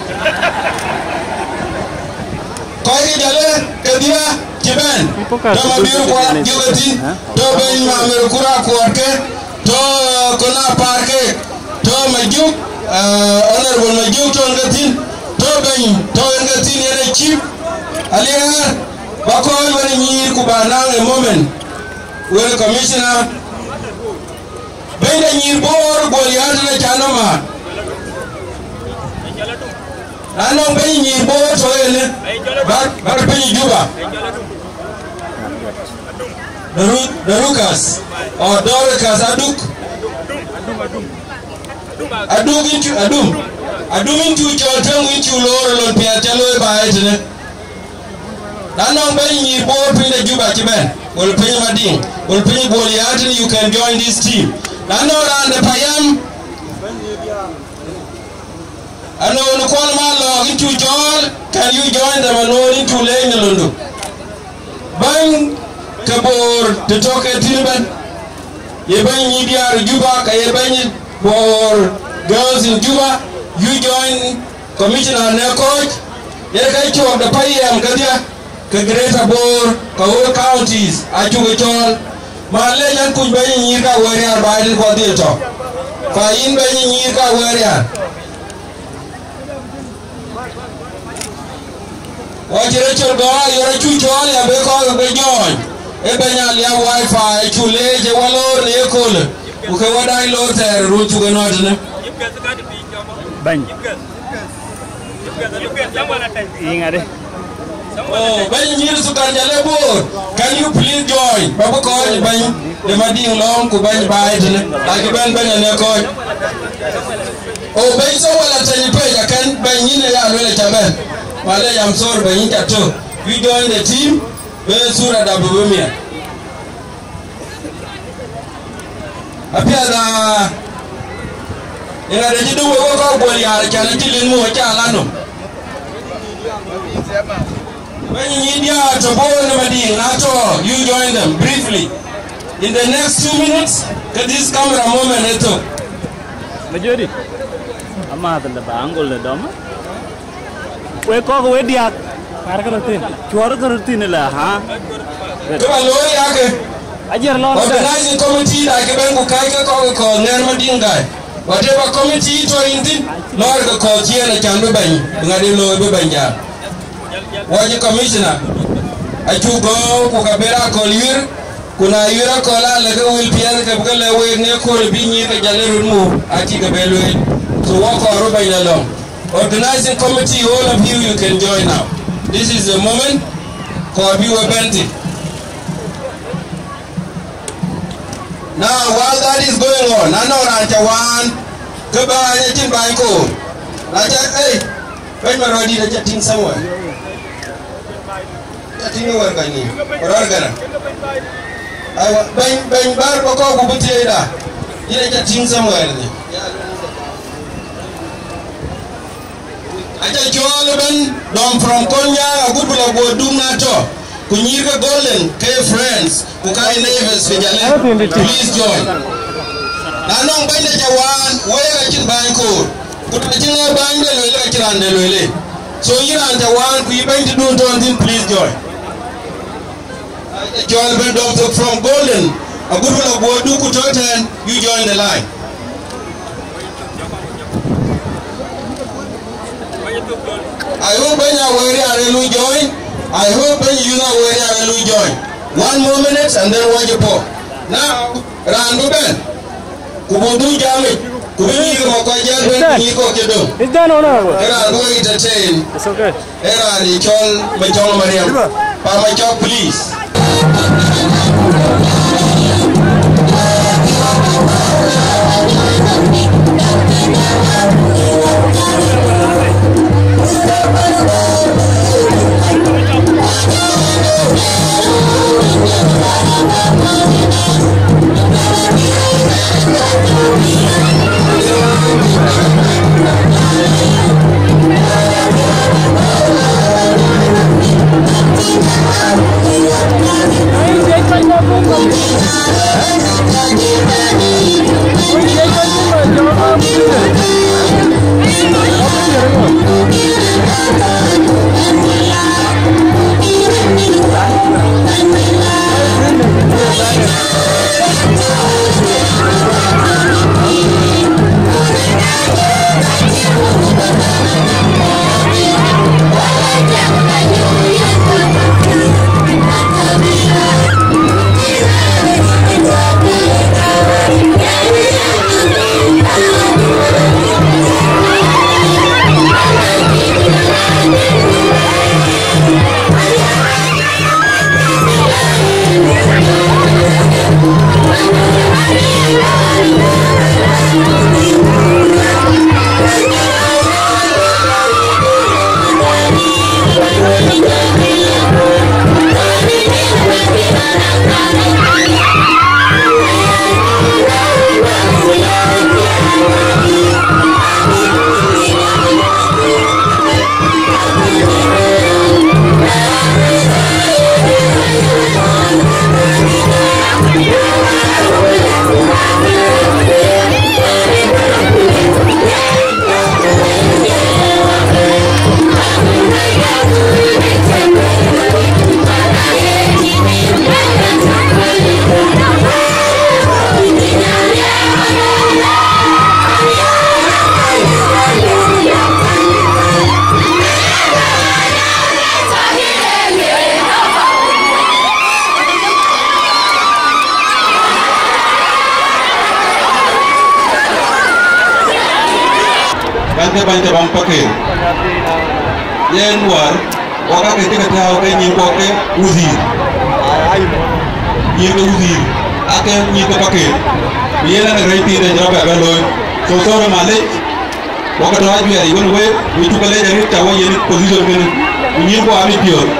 Kɔc ke Jale kedhia cï bɛ̈n. Tɔ̈ Mabiör Kuɔt jök ë thïn. Tɔ̈ bɛ̈ny Mamer Kura Kuɔt ke. Tɔ̈, eh, kɔn a par ke. Tɔ̈ Majuk, eh, Honorable Majuk tɔ̈ ke thïn. Tɔ̈ bɛ̈ny, tɔ̈ en ke thïn yen ë chief. Aliɛɛr, ba kɔc wën ë nyïïr ku ba naŋ ë moment. Wën ë commissioner. Bɛ̈ny de nyïïr Bor guɔl ya tënë can nɔm mat. Na nɔŋ bɛ̈ny nyïïr Bor tɔ̈ ënë, bäk, bäk piny Juba. Daru-, Darukas, or Dorcas Aduk. Aduk yïn cuk, Adum. Adum yïn cuk cɔl tëŋ, yïn cuk loor lon piɛth cä looi baai tënë. Na nɔŋ bɛ̈ny nyïïr Bor piny de Juba cï bɛ̈n, wala piny Madiŋ, wala piny Bol ya tënë, you can join this team. Na nɔŋ raan de payam, anɔŋ në kuɔl ma lɔɔk yïn cuk cɔɔl, can you join them? Anɔŋ yïn cuk leec në londu. Bɛ̈ny ke Bor të tɔ̈ ke thïn ëbɛ̈n, ye bɛ̈ny nyïïn diäär Juba, ka ye bɛ̈ny Bor girls in Juba, you join. Commissioner në kɔc, ye ke cɔk de payam kedhia, ke Greater Bor, ke all counties, acuk cɔɔl. Ma lec an kuc bɛ̈ny nyïïr ka wëër ya baai tënë kuɔth dhil tɔ̈. Ku yïn bɛ̈ny nyïïr ka wëër ya. Wɔ cï rɔt cɔl gɔ̈ɔ̈r, ye rɔt cuk cɔɔl ya bï kɔc bï jɔɔny. Ee bɛ̈ny Aliap Wi-Fi, acuk leec ë wɔ loor në ye köölë. Ku ke wɔ dac loor thɛɛr run cuk ënɔɔnë tënë. Bɛ̈ny. Yiŋ adï. Oh, bɛ̈ny nyïïr thukar Jale Bor. Can you please join? Ba bï kɔc bɛ̈ny de Madiŋ lɔ̈ɔ̈m ku bɛ̈ny baai tënë. Acï bɛ̈n bɛ̈ny anë kɔc. Oh, bɛ̈ny Samuel Ateny Pec akën bɛ̈ny nyïn ë ya luel aca bɛ̈n. Malec, I'm sorry, bɛ̈ny yïn ca tök. You join the team, bï thura da bï bï miɛt. Apiɛth aa, ëŋa de cï döŋ wek wek kɔc guɔl yaar, can acï lin mu aca la nɔm. Bɛ̈ny nyïïn diäär tɔ̈ Bor në Madiŋ, na tɔ̈, you join them briefly. In the next two minutes, ke this camera moment ë thök. Majority. Amath le ba aŋgol le dɔm. Wek kɔ̈k wek diäk. Par kë röt thïn. Cuɔr kë röt thïn la, ha? Kë ba looi yakë. Ajiɛr lɔɔr kë. Organizing committee da ke bɛ̈n ku kääc ke kɔ̈k kɔ̈k ŋɛ̈r Madiŋ gäi. Whatever committee tɔ̈ yïn thïn, lɔɔr ke kɔ̈k ciëën acan bï bɛ̈ny, bï ŋadï looi bï bɛ̈ny jam. Wɔ cï commissioner, acuk gɔ̈ɔ̈r ku ka bï raan akɔ̈l yuër, ku na yuër akɔ̈l aa lɛ̈k ke wël piɛth ke bï ke lɛ̈k week në kööl bï nyïïr ke Jale röt muk, acï ke bɛ lueel. So wɔ kɔɔr bï bɛ̈ny lɔ lɔ̈ŋ. Organizing committee, all of you, you can join now. This is the moment. Kɔɔr bï we bɛ̈n thïn. Now, while that is going on, anɔŋ raan ca waan, ke bäny acïn bäny koor. Na ca, ei, bɛ̈ny Marɔ̈ɔ̈dït aca tïŋ somewhere. Ca tïŋ ë wɛ̈r kɔc nïïm, Marɔ̈ɔ̈r Gäräŋ. Aiwa, bɛ̈ny, bɛ̈ny bär bä kɔ̈k ku bï thiëëcda. Yïn aca tïŋ somewhere ni. Aca cɔɔl ëbɛ̈n dɔm from Kolnyaŋ agut bï lɔ guɔ dum na tɔ̈, ku nyïïr ke Golden ke friends, ku ka ye neighbors ke Jale. Please join. Na nɔŋ bɛ̈nyde ca waan, wek acïn bäny koor. Ku na cïn ŋa bänyde lueel, ka cïn raan de lueel. So yïn raan ca waan ku yï bɛ̈ny tëdun tɔ̈ thïn, please join. Cɔl bɛ̈ny doctor from Golden, agut bï la guɔ̈ɔ̈tdu ku tɔ̈ tɛ̈n, you join the line. I hope bɛ̈ny Aweri arë lui join. I hope bɛ̈ny youth Aweri arë lui join. One more minute and then watch it for. Now, raan bï bɛ̈n. Ku buk dhuk jamic, ku bï nyïïr ke kɔc jäl bɛ̈n, ku nyïïr kɔ̈k cï döŋ. It's done, Honorable. Ke raan bï wek entertain. It's okay. Ee raan ye cɔl Macɔŋ Mariam. Pam Macɔk, please. Kan ke bäny ke bäny Pakëër. Yen wäär, wak ake cï ke tääu ke nyïïn kɔ̈k ke wudhïïr. Nyïïn ke wudhïïr, ake nyïïn ke Pakëër. Ku yen anë rɛ̈c thiin de cï rɔt bɛ bɛ̈n looi. So sorry, malec. Wak ke tɔ̈ ajuɛɛr yic wën week, ku cuk ke lec arëët cä wä yen position kënë. Ku nyïïn ku amit piɔ̈ɔ̈th.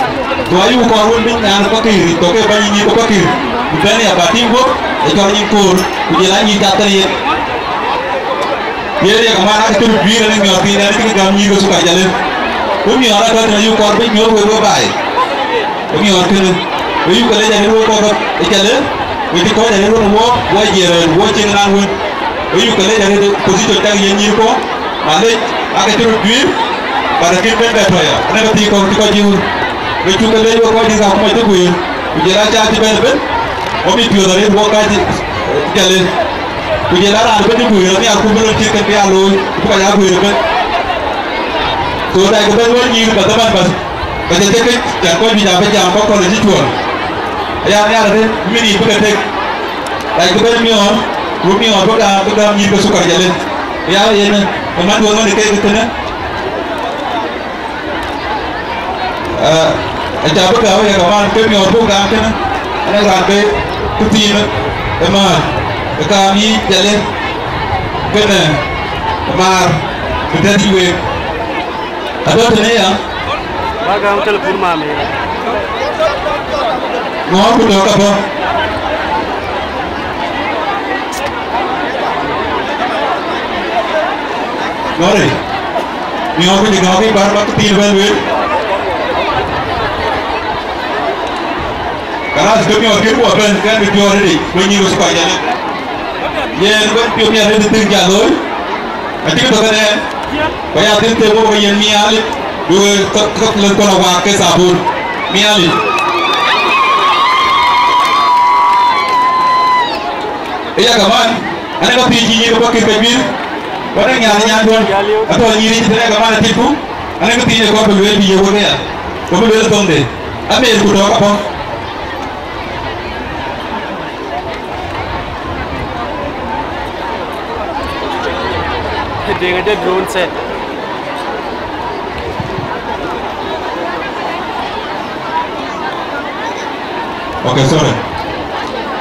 So ayuk kɔɔr wën bï nyan Pakëër yic, tɔ̈ ke bäny nyïïn ke Pakëër. Ku bɛ̈n ya ba tïŋ guɔ̈p, ë cɔl nyïïn koor, ku jël anyïïn cath kënë yen. Yen riɛk aman ake cï röt juiir ënë miɔɔr piny ɛn cï ke gäm nyïïr ke Sukar Jalë. Ku miɔɔr atɔ̈ tënë yï kɔɔr bï nyuɔ̈th wek we baai. Ë miɔɔr kënë, we yuk ke lec arëët wek kɔ̈k ë Jalë, we cï kɔc arëët wën wɔ, wɔ jiɛɛr wɔ cieŋ naan wën. We yuk ke lec arëët position cak yen nyïïr kɔ̈k, malec, ake cï röt juiir, but akïn bɛ̈n bɛ tɔ̈ ya, ënë ke thii kɔ̈k cï kɔc jiëër. We cuk ke lec wek kɔc dït akuma cï guëër, ku jël acaar cï bɛ̈n ëbën, wɔ mit piɔ̈ɔ̈th arëët wɔ kääc Jalë. Ku jël a raan ëbën cï guëër, anhiar ku bï röt cït kën bï aa looi, ku bï kɔc aa guëër ëbën. So dac ke bɛ̈n wën nyïïr ba dhaman bas, ba cä cï këc, cän kɔc juëc abï jam kɔ̈k kɔn acï cuɔl. Aya nhiaar arëët, mini bï ke tek. Dac ke bɛ̈n miɔɔr, ku miɔɔr bï gam, bï gam nyïïr ke Sukar Jalë. Ya yen, ë man duɔ̈n ŋɔn ë kek kënë. Aa, aca bï gäu ye kaman ke miɔɔr buk gam kënë, ënë raan bï këthiin ë määr, ë kaam yï Jalë kënë ë määr, bï tɛ̈th yï week. Atɔ̈ tënë ya. Ba gäm telephone mami. Ŋɔɔr ku tɔ̈ ka bɔ̈. Ŋɔɔrë, miɔɔr ku cï gäu kë bär bä këthiin bɛ̈n lueel. Kalas, ke miɔɔr kën ku abɛ̈n, kɛn bï piɔ̈ɔ̈r rëëc, ku nyïïr ku Sukar Jalë. Yen bɛ̈n piɔ̈u miɛt rëëc thïn ca looi, acï ke tɔ̈ kënë ɛn, ku ya thïn them wok ke yen nhialic. Duëë thok thok lëŋ kɔn awaak ke thabun. Miali. Ëya kaman, ane ka piëc yï yï ke bɔ̈ kït ke juël. Wën ë nyan nyan duɔ̈n. Atɔ̈ nyïïr yic tënë kaman atitku. Ane ka piëc ë kɔn bï lueel bï ye wek aya. Ku bï lueel thoŋde. Amer ku tɔ̈ ka pɔ̈k. Ding a drone set. Okay, sorry.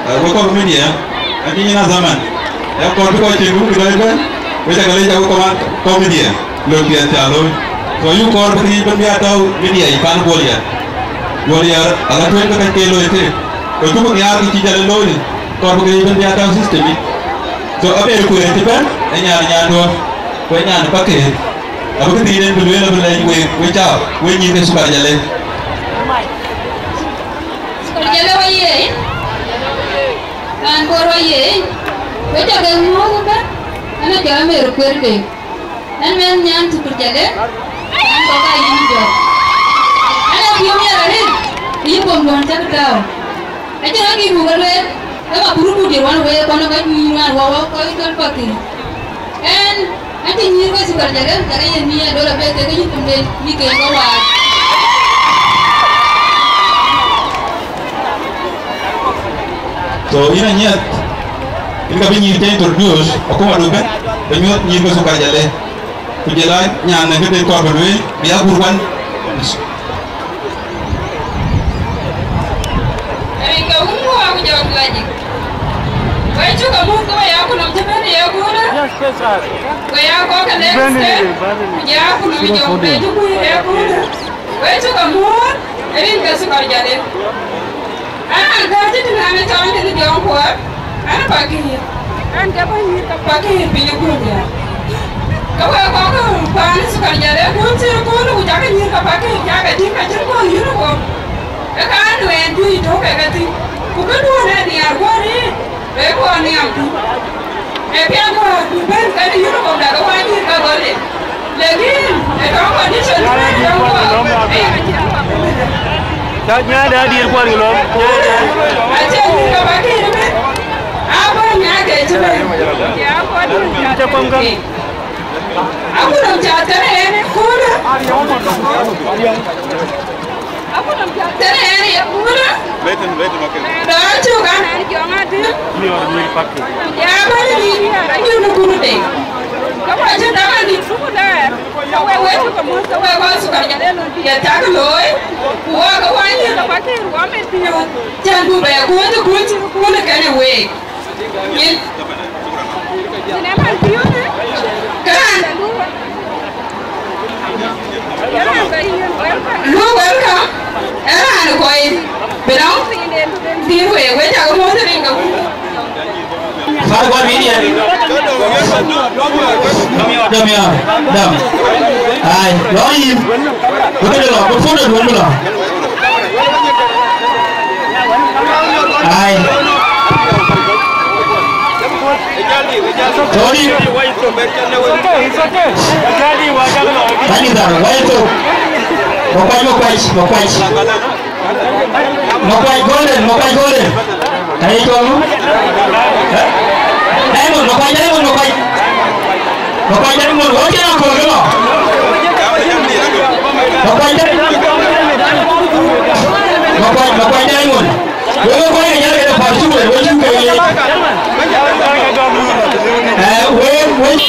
Uh, welcome media. Ati nyina zaman. Ya kɔɔr bï kɔc cï gum kï dɔc bɛ̈n. Wek ca ke lec, a welcome media. Lon biɛt ca looi. So you kɔɔr bï kï bï ya tɔ̈u media pan Bol Yar. Bol Yar ala tueŋ ke kɔc ke looi ke. Ke cuk nhiaar kï cï jal looi. Kɔɔr bï kï bï ya tɔ̈u system. So aber kueer cï bɛ̈n, e nyan nyan duɔ̈n. Ku e nyan Pakëër. Abï këthiin en bï lueel abï lɛc week, we cak, we nyïïr ke Sukar Jalë. Sukar Jalë wä ye, raan Bor wä ye, we cak ke muɔ̈ɔ̈th ëbɛ̈n, an, a jɔ amer kueer de. An, mɛnh nyan Sukar Jalë, an, kɔk aa yïn jɔt. An, a piɔ̈u miɛt arëët, yï bom duɔ̈n cak tääu. Acïn rɔt kï buk ke lueel, ke ka pur ku diëër wan wëë kɔn ë ka nyuc ŋuan wä wä kɔc cɔl Pakëër. Ɛn, acï nyïïr ke Sukar Jalë, Jalë yen miɛt dol abëk kek yï kumden, yï kek ke waak. So, yïn anyiɛth, yïn ka bï nyïïr cä introduce, akuma du bɛ̈n, bï nyuɔ̈th nyïïr ke Sukar Jalë. Ku jël a nyan në këde kɔɔr bï lueel, bï ya gur wan. Rin ke wun ku wä ku jɔk lajik. Wek cuk amuɔ̈th ke we ya kunɔm cï bɛ̈n ë ye guurë. Yes, yes, sir. We ya kɔc ke Lake State, ku jɔl a kunɔm jɔk bɛ cï guiir ë ye guurë. Wek cuk amuɔ̈th, rin ke Sukar Jalë. An, an, gäär cï tïŋ an, cɔl Aŋeth Jɔŋ Kuɔɔr, an, Pakëër. An, ke bäny nyïïr ke Pakëër piny ë Gurbiar. Ke wek kɔc ke paan ë Sukar Jalë, kun cï kun, ku cakë nyïïr ke Pakëër, cakë tïŋ, ka cïn kɔn uniform. Ke ka nuɛɛn juëc tök kek ke thïn. Ku këduɔ̈n ë diäär guɔ̈r ëë, wek kɔn nhiam thïn. Ee piɛth wäär bï bɛ̈n kenë uniform da ke wany nyïïr ke gɔl en. Lakin ë tɔ̈ condition bï bɛ̈n tɔ̈ wäär. Dak nyääda diëër kuan kë lɔ̈m. Acïn nyïïr ke Pakëër bï. Aa bɔ̈ nyääk ke cï bɛ̈n. Cï kɔm käŋ. Akutnɔm cath kenë en ë kuurë. Akutnɔm cath kenë en ë kuurë. Betin, betin, okay. Dɔɔr cuk an, an jɔŋ atem. Miɔɔr nyïïr Pakëër. Ya bɛ̈n ni, anyuth në kuurë de. Ke wɔ cï däk anï. Ke wek, wek cuk amuɔ̈th, ke wek kɔc Sukar Jalë lon piɛth cak looi. Ku wɔ ke wany nyïïr ke Pakëër, wɔ mɛt piɔ̈ɔ̈th. Cän ku bɛ kuöc, kuöc, kuöc kenë week. Yen. Kërac. Lu welcome. Ë raan ë kɔc bï nɔm. Dhil wek, wek cak muɔ̈th rin ke wun. Far guɔl media. Dam ya, dam. Ai, lɔ yïn. Wek lɔ, wek pun de duɔ̈n lɔ. Ai. Sorry. Thank you, sir. Why so? Makwach, makwach, makwach. Makwach golden, makwach golden. Ka ye cɔl ŋö? Eh? Diamond, makwach diamond, makwach. Makwach diamond, wɔ cïn akɔ̈l ke lɔ. Makwany dɛ. Makwany, makwany dɛ ŋun. Wek kɔc ke jäl ke de par cuk, wek cuk ke ye. Eh, wek, wek.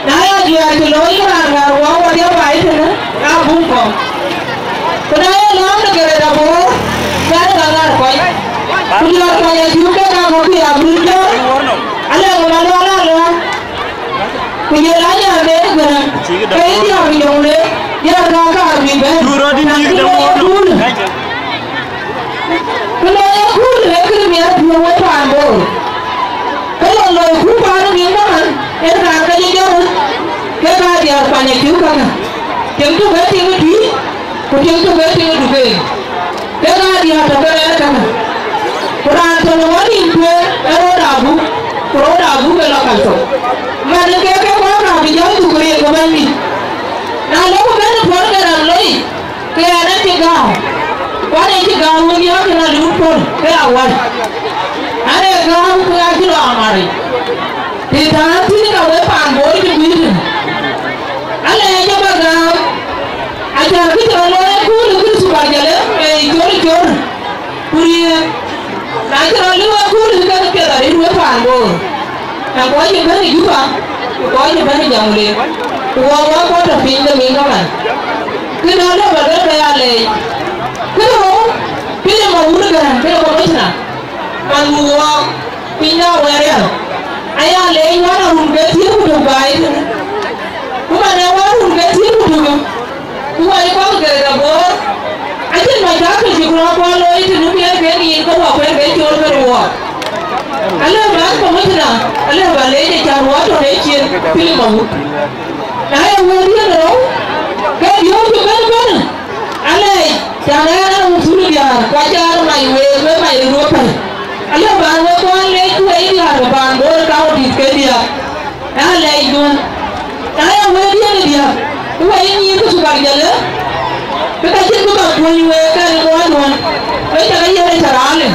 Na ya juɛɛr cï looi ke raan ŋäär wɔ wɔ diɛ bai tënë, ka bum kɔ̈u. Ku na ye lɔ̈ɔ̈m de ke rɛt abɔ̈, ka de ka ŋäär kɔc. Ku jɔl kɔc acuk ke ka ŋɔ̈k ya bï jɔ̈ɔ̈r. Alɛ ŋö ma luɔl alɔ. Ku jɔl a nyar de kënë, ke yï diäär yɔŋ de, diäär ka kaar bï bɛ̈n. Du rɔt in yïk de ŋuɔɔt. Ku lɔ ye kuur de kër miɛt piɔ̈u wei paan Bor. Ke lɔ loi ku paan ë miŋ kaman, en raan ke jɔ jɔ̈ɔ̈r, ke ka diäär kuany acï käkë. Tiŋ tök ë tiŋ ë tui, ku tiŋ tök ë tiŋ ë duken. Ke ŋa diäär tɔ̈ ke rɛ̈ɛ̈r käkë? Ku raan tɔ̈ në ɣɔn nïn tueŋ ë rɔt abuk, ku rɔt abuk ë lɔ kal thok. Man ke ke kɔn raan bï jam dhuk riɛl ke bɛ̈nydït. Na lɔ ku bɛ̈n ë puɔ̈r Ke ɣɛn acï gääu, ku ɣɛn acï gääu wën yɔ̈ɔ̈k ëna lut pol ke awäc. Ɣɛn ee gääu ku ɣɛn acï lɔ amaric. Të tɔ̈ thïn ka wek paan Bor cï guiir tënë. Alɛɛc aba gääu, aca kë cï rɔt looi ë kööl ë Kërtho Barjale, ee cor cor. Ku riëëk, na cï rɔt lëu ë kööl ë kek piɛth arëët wek paan Bor. Na kɔc cï bɛ̈n ë Juba, ku kɔc cï bɛ̈n ë Jaŋulei, ku wɔ wɔ kɔc tɔ̈ piny de miŋ kaman. Kënë alëu ba luel ka ya leec. Kënë rou, kënë ma wun gäräŋ, kënë commissioner. Man wun wɔɔk, piny de Awerial. Aya leec wän a run ke thiëër ku tök baai tënë. Ku man ë wän run ke thiëër ku tök, ku wɛ̈i kɔ̈k Greater Bor, acïn mashakil cï ku rɔt kuɔn looi tënë piɛth kek yïn ke wɔ kuɛ̈n ke col ke ruɔɔk. Alëu ba commissioner, alëu ba leec ë cän wɔ tɔ̈ në cin Philip Mawut. Na ye wëëtdiɛ̈n rou, ke diööc cï bɛ̈n bɛ̈n, alɛɛc, cän ɣɛn an, wun thulu diäär, ku acaar mac week, wek mac röt wepɛ̈i. Alëu ba wek kuɔn leec ku wek diäär ke paan Bor County ke diäk. Aa lɛc duɔ̈n, na ye wëëtdiɛ̈n ë diäk, ku wek nyïïr ke Kërtho Barjale, ke ka cïn kë ba kuɔny week kɛn ë muɔɔc duɔ̈n, wek cä ke yiɛ̈n ë cä raalë.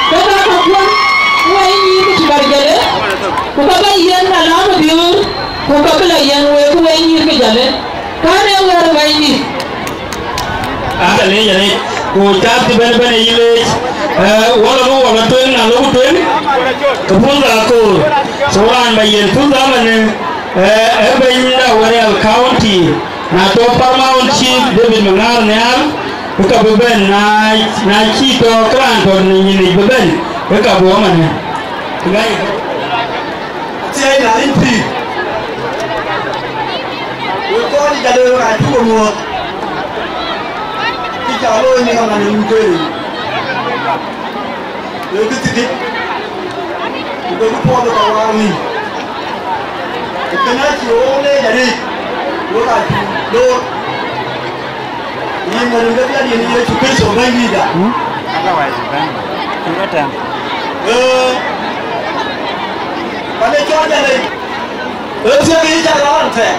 Ke ka ka kuɔny, ku wek nyïïr ke Kërtho Barjale, ku ka ba yiɛ̈n alam ë biöör, ku ka bï la yiɛ̈n week, ku wek nyïïr ke Jale. Kän ee wɛ̈ɛ̈r ë Bɛ̈nydït. Aa, leec arëët, ku cath cï bɛ̈n bɛ̈n ë yï leec, ee, wɔ lɔ bï wɔ lɔ tueŋ, na lɔ ku tueŋ, ke pun dhal koor. So raan ba yiɛ̈n pun dhal ënë, ee, ee bɛ̈ny de Awerial County, na tɔ̈ Paramount Chief David Maŋar Nhial, ke ka bï bɛ̈n, na, na cï tɔ̈ ke raan tɔ̈ në nyin yic bï bɛ̈n, ke ka bï wɔ manë. Ŋäc. Athiɛɛi na rin pïïr. Wek kɔc Jale wek aa cuk muɔ̈ɔ̈th. Kë cä looi në ɣän ë wun ke rëëc. Wek kë thiërdït. Ku ke bï puɔth ë ka waar nïïm. Ku kënë acï ɣok leec arëët. Wek aa cuk loor. Yïn ŋäth ë piath yen Yecu Kërtho Bɛ̈nydïïtda. Hmm? Otherwise, bɛ̈n. Cuk atɛ̈ɛ̈n. Ee, pan ë cɔl Jale. Ee, thiëëk yï cak raan thɛɛr.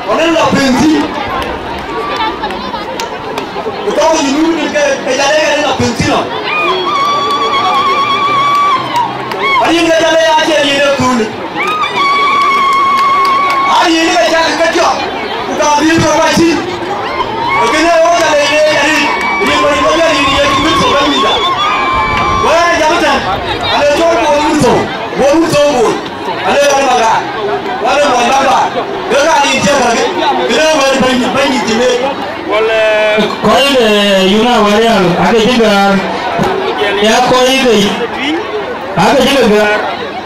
Ɣɔn ë lɔ piny thïn. Ku tɔ̈u yï nu ke, ke Jale ɣɛn ë lɔ piny thïn ɔ. Pan yïn ke Jale acie yïn ë köölë. Aa, yïn ke cak ke jɔk, ku ka bï rɔt wac thïn. Ee kënë ɣok Jale leec arëët, rin bä rin bä bɛ rin Yecu Kërtho Bɛ̈nydïïtda. Wɛ̈ɛ̈r ë jam ëtɛ̈ɛ̈n, ale cɔl Bol wun thou, Bol wun thou Bol. Ale ɣɔn Magar, ɣɔn ë muɔny Magar. Ke ka rin ciëk käkë, kënë wɛ̈ɛ̈r Bɛ̈ny, Bɛ̈nydït cï leec. Kɔc ke yun Awerial aake cï gäär, ya kɔc ke, aake cï ke gäär.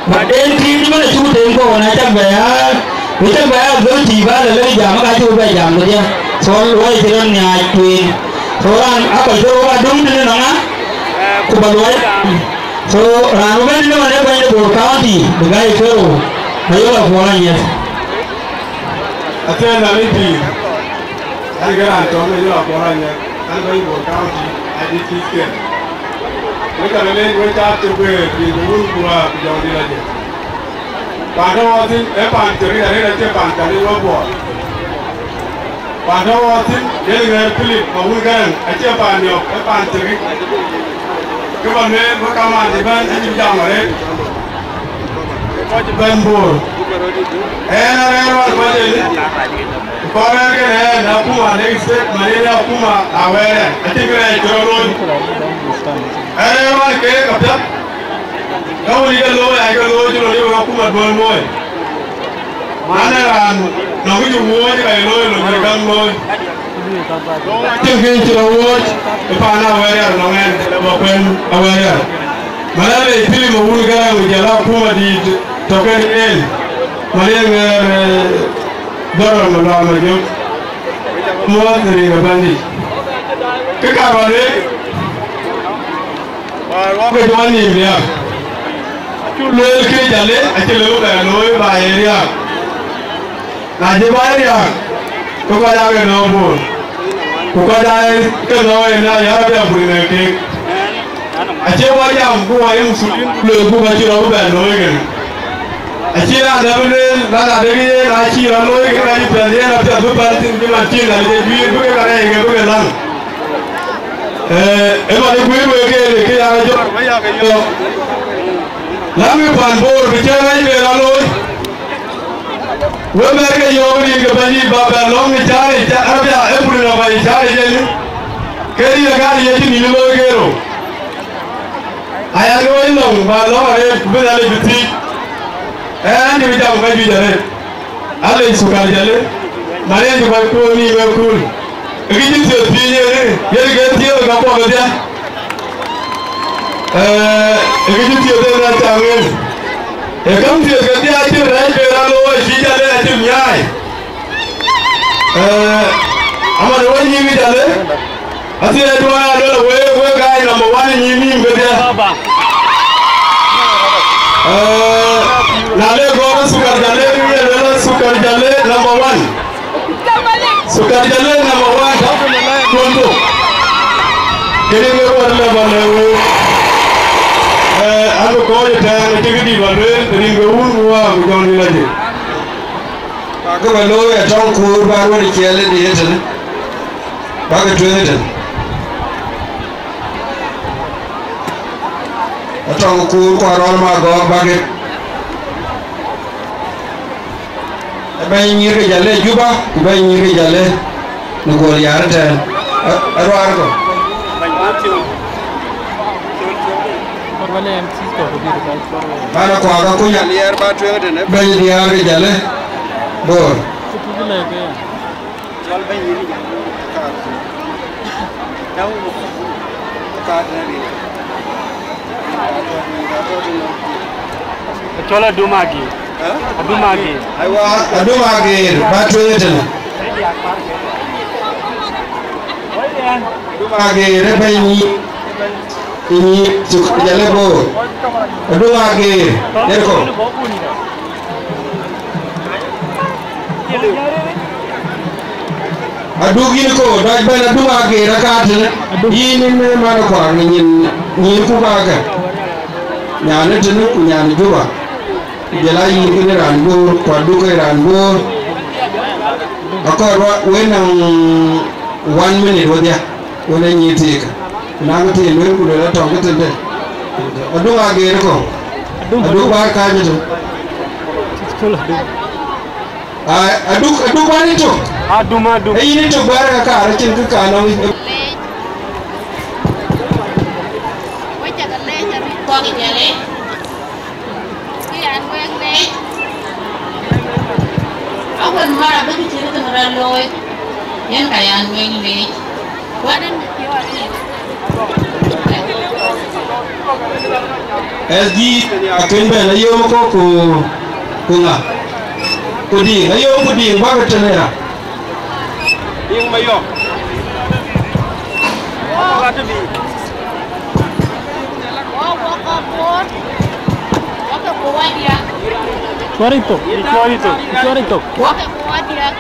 Baden tiim cï bɛ̈n acuk tem kɔ̈u na cak bɛ ya, ku cak bɛ ya dhöl tïï ba lɔ lek jam ka cï bɛ jam kedhie. So luɔi cï rɔt nhiaac tueŋ. So raan akɔc ke wok adöŋ tënë nɔŋ a, ku ba luɔi. So raan wën ënɔɔnë bɛ̈ny de Bor County, bï gäi kerou, ayok apuɔl anyiɛth. Athiɛɛn na rin pïïr, an, ke raan tɔ̈ në yök apuɔl anyiɛth, an, bɛ̈ny Bor County, adït pïïr kiɛ̈n. Wek cä lɔ leec, wek cä cï guëër pïïr ku wun ku wäär ku jɔŋdït ajël. Paan tɔ̈ ɣɔɔth thïn, ee paan thiërdït arëët, acie paan thiërdït wek Bor. Paan tɔ̈ ɣɔɔth thïn, yen ŋɛ̈ɛ̈r Philip Mawun Gäräŋ, acie paan niɔp, ee paan thiërdït. Kë ba lueel, bï kamaan cï bɛ̈n, acï jam arëët. Kɔc bɛ̈n Bor. Ɣɛn arɛ̈ɛ̈r wär kɔc ënë. Kɔn rɛ̈ɛ̈r kënë ɣɛn, akuma Lake State, man yen akuma Awerial, acïn kërɛɛc cï rɔt looi. Arɛ̈ɛ̈r wär keek apiɛth. Ka wën ke looi, aa ke looi cï rɔt yök akuma duɔ̈n looi. Man ee raan nɔŋ kë cï wuɔ̈ɔ̈c ka ye looi, lon cï käŋ looi. Acïn kë cï rɔt wuɔ̈ɔ̈c ë paan Awerial nɔŋ ɣɛn, bä kuɛn Awerial. Malɛl ë Philip Mawun Gäräŋ ku jɔl akuma dïït tɔ̈ ke en. Malɛl ŋɛ̈ɛ̈r, eh, dhorou Malual Majök. Muɔ̈ɔ̈th rin ë Bɛ̈nydït. Kë ka rɔt ee, Wäär wɔ ke jɔ nïïm riääk. Acuk lueel kë Jale, acï lëu bɛ looi ba ye riääk. Na cï ba ye riääk, ke kɔc aa ke nɔ̈ɔ̈k Bor. Ku kɔc aa ke nɔ̈ɔ̈k en aa yäär abï abur në keek. Acie wɔ jam ku wɔ ye muthuliin ku luelku ka cï rɔt bɛ looi kënë. Acï raan dɛ̈ bï lueel, na, na dek yen acï rɔt looi, ke ka cï piɛth yen apiɛth bï päl thïn, cï man cïn Nhialic ke juiir, bï ke ka rɛɛc ke bï ke läŋ. Ee, ë man ë guiir wek ke, ke ya jɔt, wek ya ke yɔ̈ɔ̈k. Läŋkï pan Bor bï cïn rɛɛc ke rɔt looi. Wek mɛ̈ɛ̈r ke yɔ̈ɔ̈k rin ke Bɛ̈nydït ba bɛ lɔ̈ŋ ë cäär ë ca-, arabia ë pul nɔm ba ë cäär ë jeni. Ke rin ë gäär Yecu nïn looi ke rou. Aya looi lɔ̈ŋ ba lɔ̈ŋ arëët ku bï Nhialic bï thiëc. Ɣɛn cï bï jam ka juëc arëët. Alec Sukar Jale, man yen cï kɔc kuöör nïïm ë kuul. Ë kë cï thiëth piiny yen, yen ke thiëëk ka kuɔk ë dhiën. Ee, ë kë cï thiëth yen acam yen. Ee käŋ thiëth ke dhiën acïn rɛɛc ben a looi, cï Jale acïn nyaai. Ee, aman ë wec nyïïn ë Jale, athie duɔ̈ɔ̈r aa luel wek, wek aa number one nyïïn nïïm kedhie. Ee, na le gɔ̈ɔ̈r Sukar Jale, ye luel Sukar Jale number one. Sukar Jale number one. Tuɔ̈n thok. Kënë ŋer wär lɛ ba lɛ wek. Ee, an bï kɔc ëtɛ̈ɛ̈n, acï këdï ba lueel, rin ke wun wäär ku jɔŋdït lajik. Ba kë ba looi atɔŋ kuur ba ruɔ̈n ciɛɛl ë diëët tënë, ba ke tueŋ tënë. Atɔŋ kuur ku arɔl ma gɔɔk ba ke. Ë bɛ̈ny nyïïr ke Jale Juba, ku bɛ̈ny nyïïr ke Jale në Guɔl Yar ëtɛ̈ɛ̈n. Ë, ë ruaar kɔ̈k. Mana kuak akuny aliɛɛr ba tueŋ tënë bɛ̈ny diäär ke Jale Bor. Cɔl bɛ̈ny yïn kaar. Kaar tënë rin. Cɔl Adum Ageer. Hä? Adum Ageer. Aiwa, Adum Ageer ba tueŋ tënë. Adum Ageer ë bɛ̈ny yïn. Ë nyïïr Sukar Jale Bor. Adum Ageer, yen kɔ̈u. Aduk yïn kɔ̈u, dɔc bɛ̈n Adum Ageer aka tënë. Yïn yïn ë man kuak në nyin, nyïïrku kakë. Nyan ë tënë ku nyan ë Juba. Ku jɔl a yïn kënë raan Bor, ku Aduk ë raan Bor. Akɔɔr wa, wek naŋ one minute wedhia. Wën ë nyïïr thiikä. Ku na kë thiin lueel ku lueel atɔŋ kë tënde. Aduk Ageer kɔ̈u. Aduk. Aduk bäär kääc ëtök. Ai, Aduk, Aduk bäär yïn tök. Adum, Adum. Ee yïn yïn tök bäär ka kaar acïn kë kaar nɔm. Wek cä ke leec arëët. Kɔc Jale. Kë yan wek leec. Awën mär abï kë cït kënë rɔt looi. Yen ka yan wek leec. Wɛ̈t ɛn piɔ̈ɔ̈th. Ë jï akën bɛ̈n ayom kɔ̈k ku, ku ŋa? Ku diŋ, ayom ku diŋ bäk tënë ya. Diŋ Mayɔm. Wɔ, wɔ ka Bor. Wɔ ke Bor wadiäk. Cuɔr ithok, cuɔr ithok, cuɔr ithok. Wɔ ke Bor wadiäk.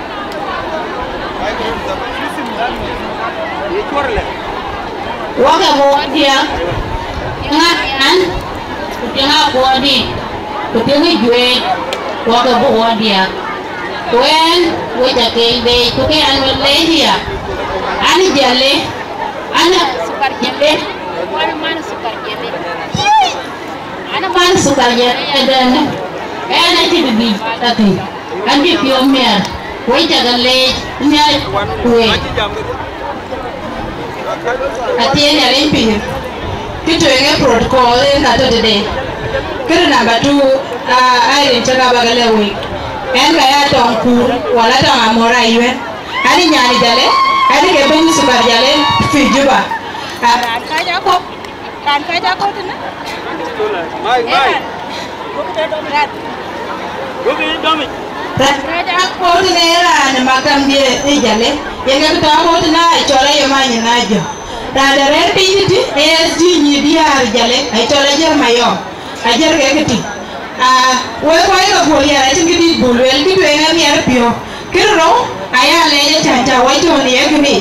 Wɔ ke Bor wadiäk. Tiŋ Abian, ku tiŋ Akuɔɔrdït, ku tiŋ Juëc, wɔ ke Bor wadiäk. Ku ɛn, wek cä keec leec, ku kë an wek leec ya. An Jale, an Sukar Jale, an man Sukar Jale. An man Sukar Jale ëdɛ̈në, ɛn acï bï biic ba thïn, an cï piɔ̈u miɛt, wek cä ke leec, miɛt ku week. Athiëëny arëëny pïïr, kë tueŋ ë protocol en ka tɔ̈ tëde. Këde number two, aa, Irene cä ka bä ke lɛ̈k week. Ɛn ka ya tɔŋ kuur, wala tɔŋ amɔ̈r ayuɛ̈n. An ë nyan ë Jale, an ë ke bɛ̈ny Sukar Jale, fi Juba. Aa, raan ka ja kɔ̈k. Raan kɔc aa kɔ̈u tënë? Mai, mai. Ëmɛn. Duɔ̈kkë de dɔm rat. Duɔ̈kkë de dɔmic. Raan kɔc aa kɔ̈u tënë ee raan ë maktamdiɛ̈ ë Jale. Yen ke tɔ̈ kɔ̈u tënë aa cɔl Ayom Anyina Jɔ. Raan de rɛ̈ɛ̈r piny tëtï, A S D nyin diäär Jale, aa cɔl Ajer Mayɔm. Ajer ke këtï. Aa, wek kɔc ke Bor yɛn acïn këdït buk lueel, kë tueŋ ë miɛt piɔ̈u. Kë rou, aya leec acan cä wec tɔ̈u në ye kënë.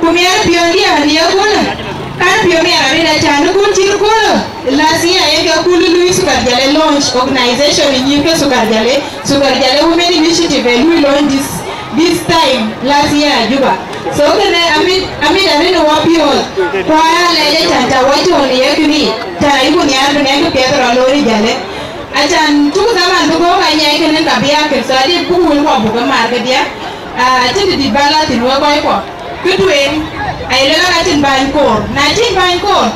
Ku miɛt piɔ̈u diäär në ye köölë. Kan piɔ̈u miɛt arëët, acän ë kun cït kun last year, yen ke kun lui Sukar Jale launch, organization ë nyïïr ke Sukar Jale, Sukar Jale Women Initiative, ë lui launch this, this time last year Juba. So kënë amit, amit arëët ë wɔ piɔ̈ɔ̈th, ku aa lɛc acän cä wɔ cɔɔl ë ye kënë, cä rɛc ku nhiaar bï nɛ̈k kë piɛth rɔt looi ë Jale. Acän cuk dhaman bï gɔ̈k anyiɛc kënë ka bï akën, so adï buk wël kuɔ buk ë mar kedhie, ah, acïn të dït bä la thïn wek kɔc kuɔ. Kë tueŋ, aye luel aka cïn bäny koor. Na cïn bäny koor,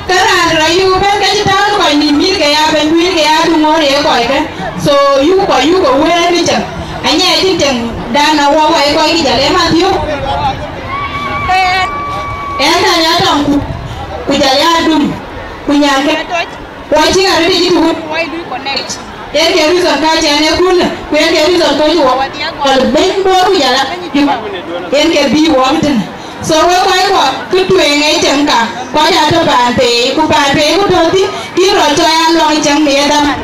ke raan rɔt yï bɛ̈n ke cï tääu në kɔc nïïm, mïth ke ya bɛ̈n, kuïn ke ya duŋ ŋoot ye kɔckë. So, yuk kɔc yuk ke wëër në cäŋ. Anyiɛc acïn cäŋ dan na wɔ wɔ ye kɔc kï jal ë mathiu. Ɛn ka nya tɔŋ ku, ku jal ya dum, ku nyan ke. Wɔ cï ŋa rëtë cï tuku? Wɔ lui connect. Yen ke reason ka cɛn e kun, ku yen ke reason ka cï wɔ wɔ bɛ̈ny Bor ku jal a Juba. Yen ke bï wɔ tënë. So wek kɔc kɔ, kë tueŋ ë cäŋ ka, kɔc aa tɔ paan pei, ku paan pei ku tɔ thïn, kï rɔt cɔɔi a lɔŋ cäŋ në ye dhaman.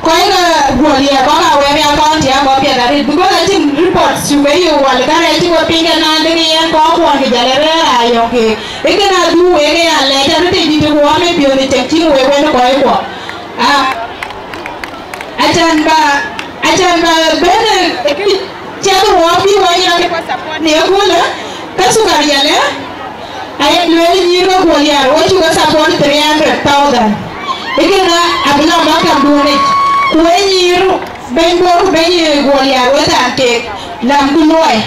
Kɔc ke guɔl ye kɔc ka wɛɛr ya county a kɔc piɛth arëët, because acïn report cuk e yök wal ka rɛɛc cï kɔc piny ke naan dek yen kɔc kuɔn kï jal e rɛɛr a yɔ̈k keek. Ë kën adhuk wek ë ya lɛc arëët ë dït ë ku wɔ me piɔ̈n ë cäŋ cïn wek wën ë kɔc kuɔ. Ah, acän ba, acän ba bɛ̈n ë, ë kë ciɛth wɔ bï wɔ yɔ̈k në ëköölë, ke Sukar Jale, aye lueel nyïïr ke Guɔl Yar, wo cuk ke support three hundred thousand. Ë kënë abï lɔ maktabduön yic, ku ë nyïïr bɛ̈ny Bor ku bɛ̈ny Guɔl Yar, we thaar keek, lam ku luɔi.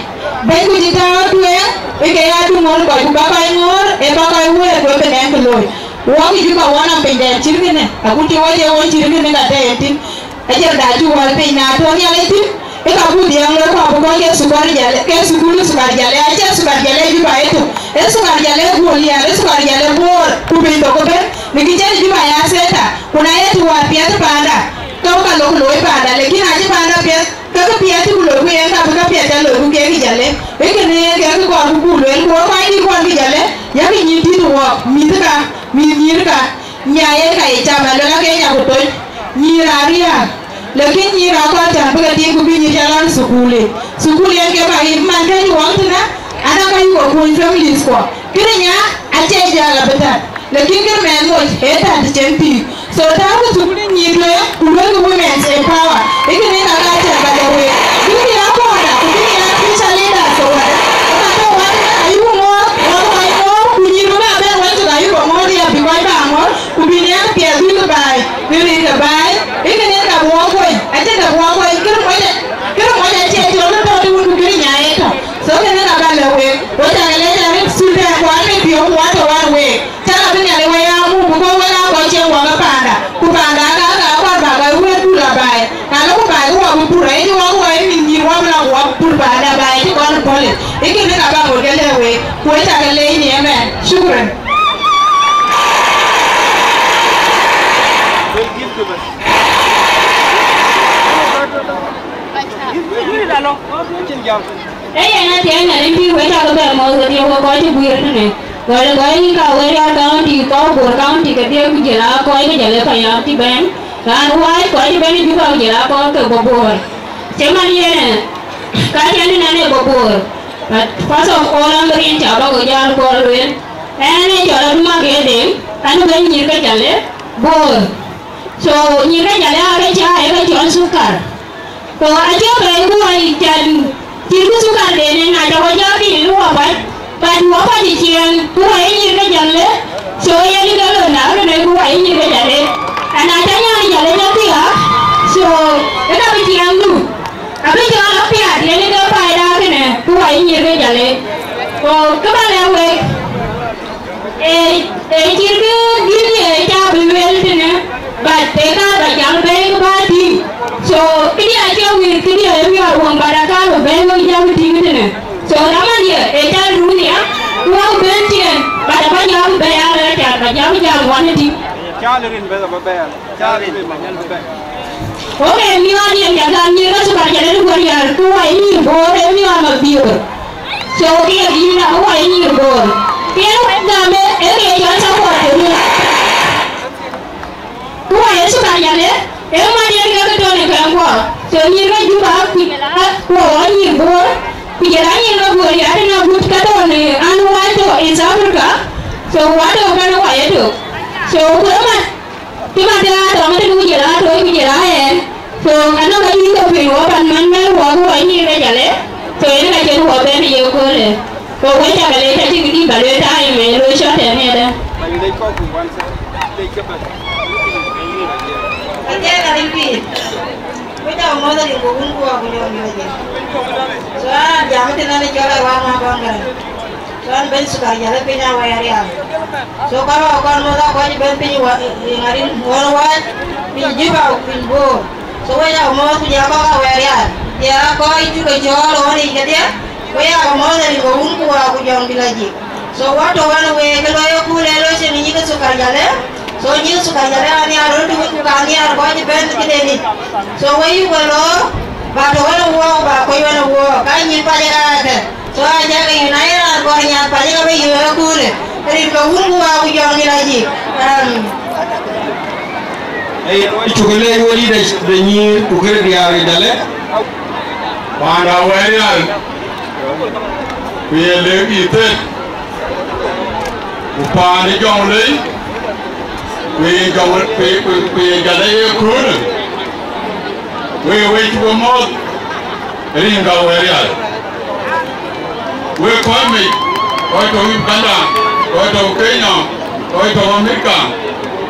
Bɛ̈ny ku cï tääu tueŋ, ë ke ya duŋ ŋoot kɔc, ku bä kɔc ŋoor, ë bä kɔc wëët, ku ë bï nɛn kë looi. Wok ë Juba wɔ nɔm pinydɛn cït kënë, agut cï wɔ cie wɔ cït kënë ka tɛ̈ yen thïn. Ajɛl da cuk wäl piny na tɔ̈ Nhialic thïn, ë ka buk dhiɛɛŋ loi kɔ̈k bï kɔc ke Sukar Jale, ke thukul Sukar Jale, acie Sukar Jale Juba ë tök, ë Sukar Jale Guɔl Yar, ë Sukar Jale Bor, ku piny thok ëbën, në kï cï Juba ya theta, ku na ye të wäär piɛth paanda, ke wok ka lok looi paanda, lakin acï paanda piɛth, ke kë piɛth cï ku loiku yen ka bï ka piɛth ca loiku kek kï Jale. Ë kënë yen kek kë kɔɔr ku buk lueel, ku wok kɔc dït kɔn kï Jale, yakï nyïn tït wɔɔk, mïthka, mïth nyïïrka. Nya yen ka ye cam, aluel ake nya ku toc. Nyïïr aa riääk, lakin nyïïr aa kɔɔr cam bï ke tiiŋ ku bï nyïïr ca lɔ në thukul yic. Thukul yen ke bä yic man kɛ̈c wɔk tënë, ana ka yuk ke kuöny families kuɔ. Kënë nya acie jäl abï tät, lakin kënë mɛɛn moc ee tät cïn pïïr. So tääu ke thukul ë nyïïr lueel, ku luelkï women's empower. Ë kënë ka ka cam bä lɔ week. Bïkï ya kɔɔrda, ku bïkï ya future leaders ke wada. Ë ka tɔ̈ wada, ayuk ŋoot, ŋoot kɔc ŋoot, ku nyïïr bï bä bɛ̈n wën tök ayuk ke ŋoot ya bï kɔc bä ŋoot. Ku bï nɛn piɛth bï ke baai, bï rin ke baai, bï ke nɛn ka buɔɔk kuɔny, acïn ka buɔɔk kuɔny, kërë mɔc, kërë mɔc acie cɔl ke tɔ̈ të wun ku kërë nyaai ë tɔ̈. So kënë ka bä lɛ̈k week, we cä ke lɛc arëët thultɛɛn ku an ë piɔ̈u ku atɔ̈ wan week. Cä ka bï Nhialic we ya muk, because wek aa kɔc cieŋ wɔ ke paanda, ku paanda aka ka kɔɔr bä kɔc wëët pur abaai. Na lɔ ku baai ke wɔ bï pur, ayï wɔ ku wɔ ye mïth nyïïr wɔ bï lɔ ku wɔ bï pur paanda abaai cï kɔn ë pɔ̈l. Ë kënë ka bä ŋot ke lɛ̈k week, ku we cä ke leec në ëmɛn. Shukran. Ee yen athiɛɛny Nhialic pïïr, wek cä ke bɛ mɔ̈ɔ̈th wedhie, wek kɔc cï guiir tënë. Gɔl ë gɔl yïn ka Awerial County, kɔc Bor County kedhie, ku jël aa kɔc ke jël ë payam cï bɛ̈n. Raan wääc kɔc cï bɛ̈n ë Juba, ku jël aa kɔc ke bɔ̈ Bor. Cï man yen, ka cän ë nɛn ë bɔ̈ Bor. But first of all, an rin cä bä ke jäl kɔɔr lueel. Ɛn ë cɔl Aduma Gede, an ë bɛ̈ny nyïïr ke Jale Bor. So nyïïr ke Jale aa ke cä ee ke cɔl Sukar. Ku acie bɛ̈ny ku wai cän cïn kë Sukar den en na cä wä jɔ piny lu wä pac, but wä pac ë ciɛɛŋ ku wä ye nyïïr ke Jale. So yen ë ke lon na kënë ku wä ye nyïïr ke Jale. Ɛn na cä nyan Jale cä thiaak, so ë ka bï ciɛɛŋdu abï jɔ lɔ piath, yen ë ke paida kënë ku wä ye nyïïr ke Jale. Ku kë bä lɛ̈k wek, ee, ee cït kë gïn ye cä bï lueel tënë, but ee ka bä jam bɛ̈ɛ̈i kë bä tïŋ. So këdï acie wïïr këdï ee miɔɔr wöŋ, but aka bï bɛ̈ɛ̈i wek jam tïŋ tënë. So na man ye ee cä luui nia, ku wä bɛ̈n tiɛɛn, but abä jam bɛ̈ɛ̈i alɛ cä bä jam jam wan tïŋ. Cä lë rin bɛ̈ɛ̈i abä bɛ̈ɛ̈i. Wok ee miɔɔr yen ya gam nyïïr ke Sukar Jale Guɔl Yar, ku wai nyïïr Bor ee miɔɔr Mabiöör. So kë ye yïn na ku wai nyïïr Bor. Kë yen wek gam ee, ee kë ye cɔl support ke miɔɔr. Ku wai ye Sukar Jale, ee man yen ke ke tɔ̈ në kɛ̈ŋ guɔ. So nyïïr ke Juba, ku jël aa ku wai nyïïr Bor, ku jël aa nyïïr ke Guɔl Yar tënë agut ke tɔ̈ në an wai tɔ̈ East Africa. So, wa tɔ̈ bɛ̈n wa ye tök. So, ku ëmën, cï man thïn aa tɔŋ tënë ku jël aa tooc ku jël aa ɣɛɛr. So, anɔŋ ka yïn ke piny wɔ pan man mɛ̈l wɔ ku wɔ nyïïr ë jalë. So, yen ka cïn wɔ bɛ̈n ë ye köölë. Ku wek cä ke leec, acï kë dït bä lueel, taai ëmën looi cɔt tɛ̈n ëdë. Acie ka rin piny. Wek cä ke mɔ̈th rin ku wun ku wɔ ku jɔŋ jɔ̈ɔ̈c. So, an jam tënë cɔl Aruaŋ Abɔŋ Gäräŋ. Kɔn bɛ̈ny Sukar Jalë piny Awɛɛr Rial. So ka rɔɔk kɔn mɔ̈th akɔc bɛ̈n piny wa, ë, ë, ŋarin ɣɔn wac, piny Juba, piny Bor. So wek aa mɔ̈th ku jɔl kɔc Awɛɛr Rial. Jɔl aa kɔc cuk ke cɔɔl ɣɔn yic kedhie. Wek aa mɔ̈th rin ke wun ku wa ku jɔŋ dït lajik. So wa tɔ̈ ɣɔn week ke lɔ ye ku le lɔ cïn nyïk Sukar Jalë. So nyïk Sukar Jalë aa nhiaar röt wek ku ka nhiaar kɔc bɛ̈n këdeni. So wek yuk ke lɔ, ba tɔ̈ ɣɔn wuɔɔk, ba kɔc ɣɔn wuɔɔk. Ka nyïn pac ë ka kë. So, a jɛk ë yïn, aye raan kɔɔr nyath pacë ke bï yöök ë köölë, rin ke wun ku wa ku jɔŋ dït lajik. Amen. Ee, cuk leec wɔ dït de, de nyïïr, ku kërë diaar ë Jalë. Panda Awɛɛr Rial, ku ye lëk yï thët, ku paan ë jɔŋ lei, ku ye jɔŋ, ku ye, ku, ku ye Jalë ye köölë. Wek, wek cuk mɔ̈th rin ke Awɛɛr Rial. Wek kɔc mec, kɔc tɔ̈ Uganda, kɔc tɔ̈ Kenya, kɔc tɔ̈ Amerika,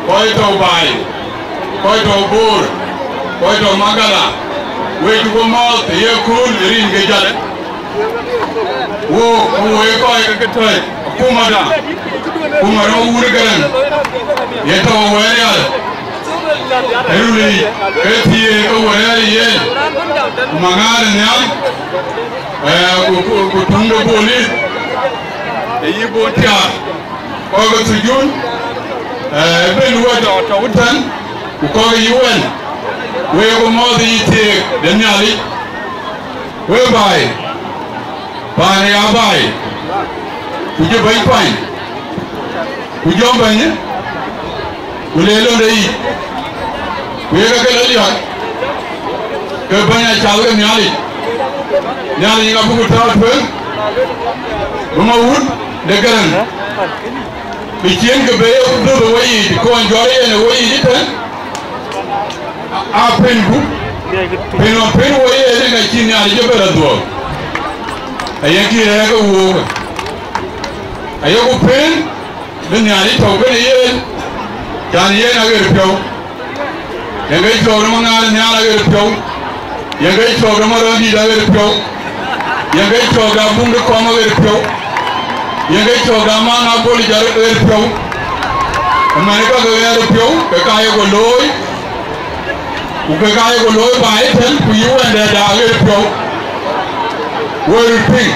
kɔc tɔ̈ baai, kɔc tɔ̈ Bor, kɔc tɔ̈ Magala, wek cuk mɔ̈th ë ye kööl ë rin ke Jalë. Wo, wo ye kɔc ke ke tɔ̈c akumada, kuma rɔt wur Gäräŋ, ye tɔ̈ Awɛɛr Rial. Ë run yic, ke thiëëk ke wëër yen, ku maŋaar ë nhial, ee, ku, ku, ku töŋ de bolit, ë yï bɔ̈ thiaak, kɔc ke thujun, ee, ëbën wek tɔ̈, tɔ̈ ëtɛ̈n, ku kɔc ke U N, wek ku mɔ̈th ë yï thiëëk de Nhialic. Wek baai, paan ë ya baai, ku jɔ bɛ̈ny kuany, ku jɔ bɛ̈ny, ku le londe yic, ku ye ke ke lɔ liɔ̈k, ke bɛ̈ny acath ke Nhialic. Nhialic ŋa bï ku tääu tueŋ, bï ma wut de Gäräŋ. Bï ciëën ke be ye ku dhöl ë weyiic, kɔn jɔt yen ë weyiic ëtɛ̈n, a, a pën ku, pën ɣɔn pën wo ye ënë ka cï Nhialic ë bɛ lɔ dhuɔ̈k. Aye kï rɛ̈ɛ̈r ke wook, ayeku pën bï Nhialic tɔ̈u kenë yen, can yen aɣer piɔ̈u. Yen ke cɔɔk de maŋaar nhial aɣer piɔ̈u. Yen ke cɔɔk de marɔ̈ɔ̈ndït aɣer piɔ̈u. Yen ke cɔɔk de abuŋ de kɔm aɣer piɔ̈u. Yen ke cɔɔk de aman abolic aɣer piɔ̈u. Ëmɛn ka ke ɣɛɛr piɔ̈u, ke ka ye ku looi, ku ke ka ye ku looi baai ëtɛ̈n, ku yï wɛ̈nde da aɣer piɔ̈u. Woi röt piŋ,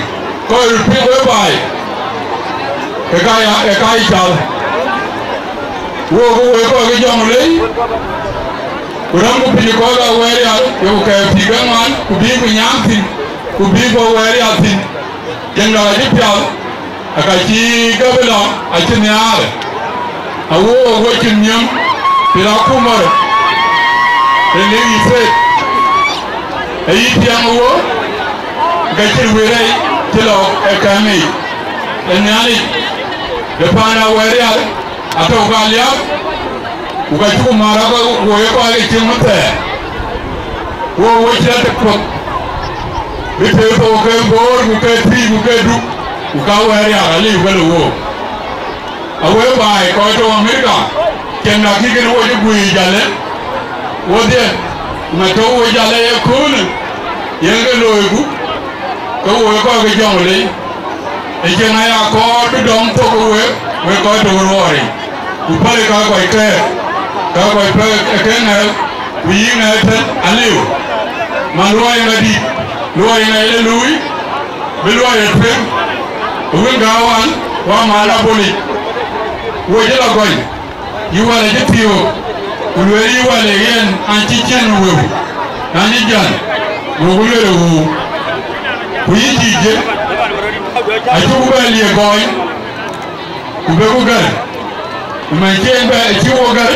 kɔc röt piŋ wek baai, ke ka ya, ke ka yï cal. Wok, ku wek kɔc ke jɔŋ lei, ku rɛ̈mku piny kɔc ke Awɛɛr Rial, yeku kɛɛp pïïr ke ŋuan, ku bïï ku nyaaŋ thïn, ku bïï ku Awɛɛr Rial thïn. Yen ŋa acï pial, aka cï gabila acï nhiaar. Awo, wo cïn nhiëm, pïïr akumär, ë lik yï thëët. Ayï tiɛŋ wo, ke cïn wëërɛi cï lɔ ë kɛ̈mic. Ë Nhialic de paan Awɛɛr Rial, atɔ̈u ka liääp, ku ka cuk määr, aka wo ye kɔc ke cieŋ ëthɛɛr, wo, wo cï rɔt tëk puɔ̈th, bï tëëk thok ke Boor, ku ke Tuïc, ku ke Duk, ku ka Awɛɛr Rial aliu ke le wook. Awek baai kɔc tɔ̈u Amerika, cieŋ da kï kën wo cï guiir Jalë, wodhie, na tɔ̈u wo Jalë ye köölë, yen ke loiku, ke wo ye kɔc ke jɔŋ lei. Ë cieŋ aya kɔɔr bï dɔm thok ë wek, wek kɔc tɔ̈u ruɔɔric, ku päl ë ka kɔc kɛ̈ɛ̈k, ka kɔc pɛ̈k ë ke ŋɛ̈ɛ̈l, ku yï ŋɛ̈ɛ̈l tën aliu. Man luɔi ŋa dït, luɔi ŋa ye luui, bï luɔi ë tueŋ, ë wën gääu an, wa man abolic, wo cï lɔ gɔny. Yï wal acï thiöök, ku lueel yï wal ë yen an, cï ciɛ̈n wëu, an, cï jäl, goku lueel ë wëu. Ku yï cï jiël, acïku bɛ liëk gɔɔny, ku beku gär, ku mɛn cï en bɛ cï wo gär,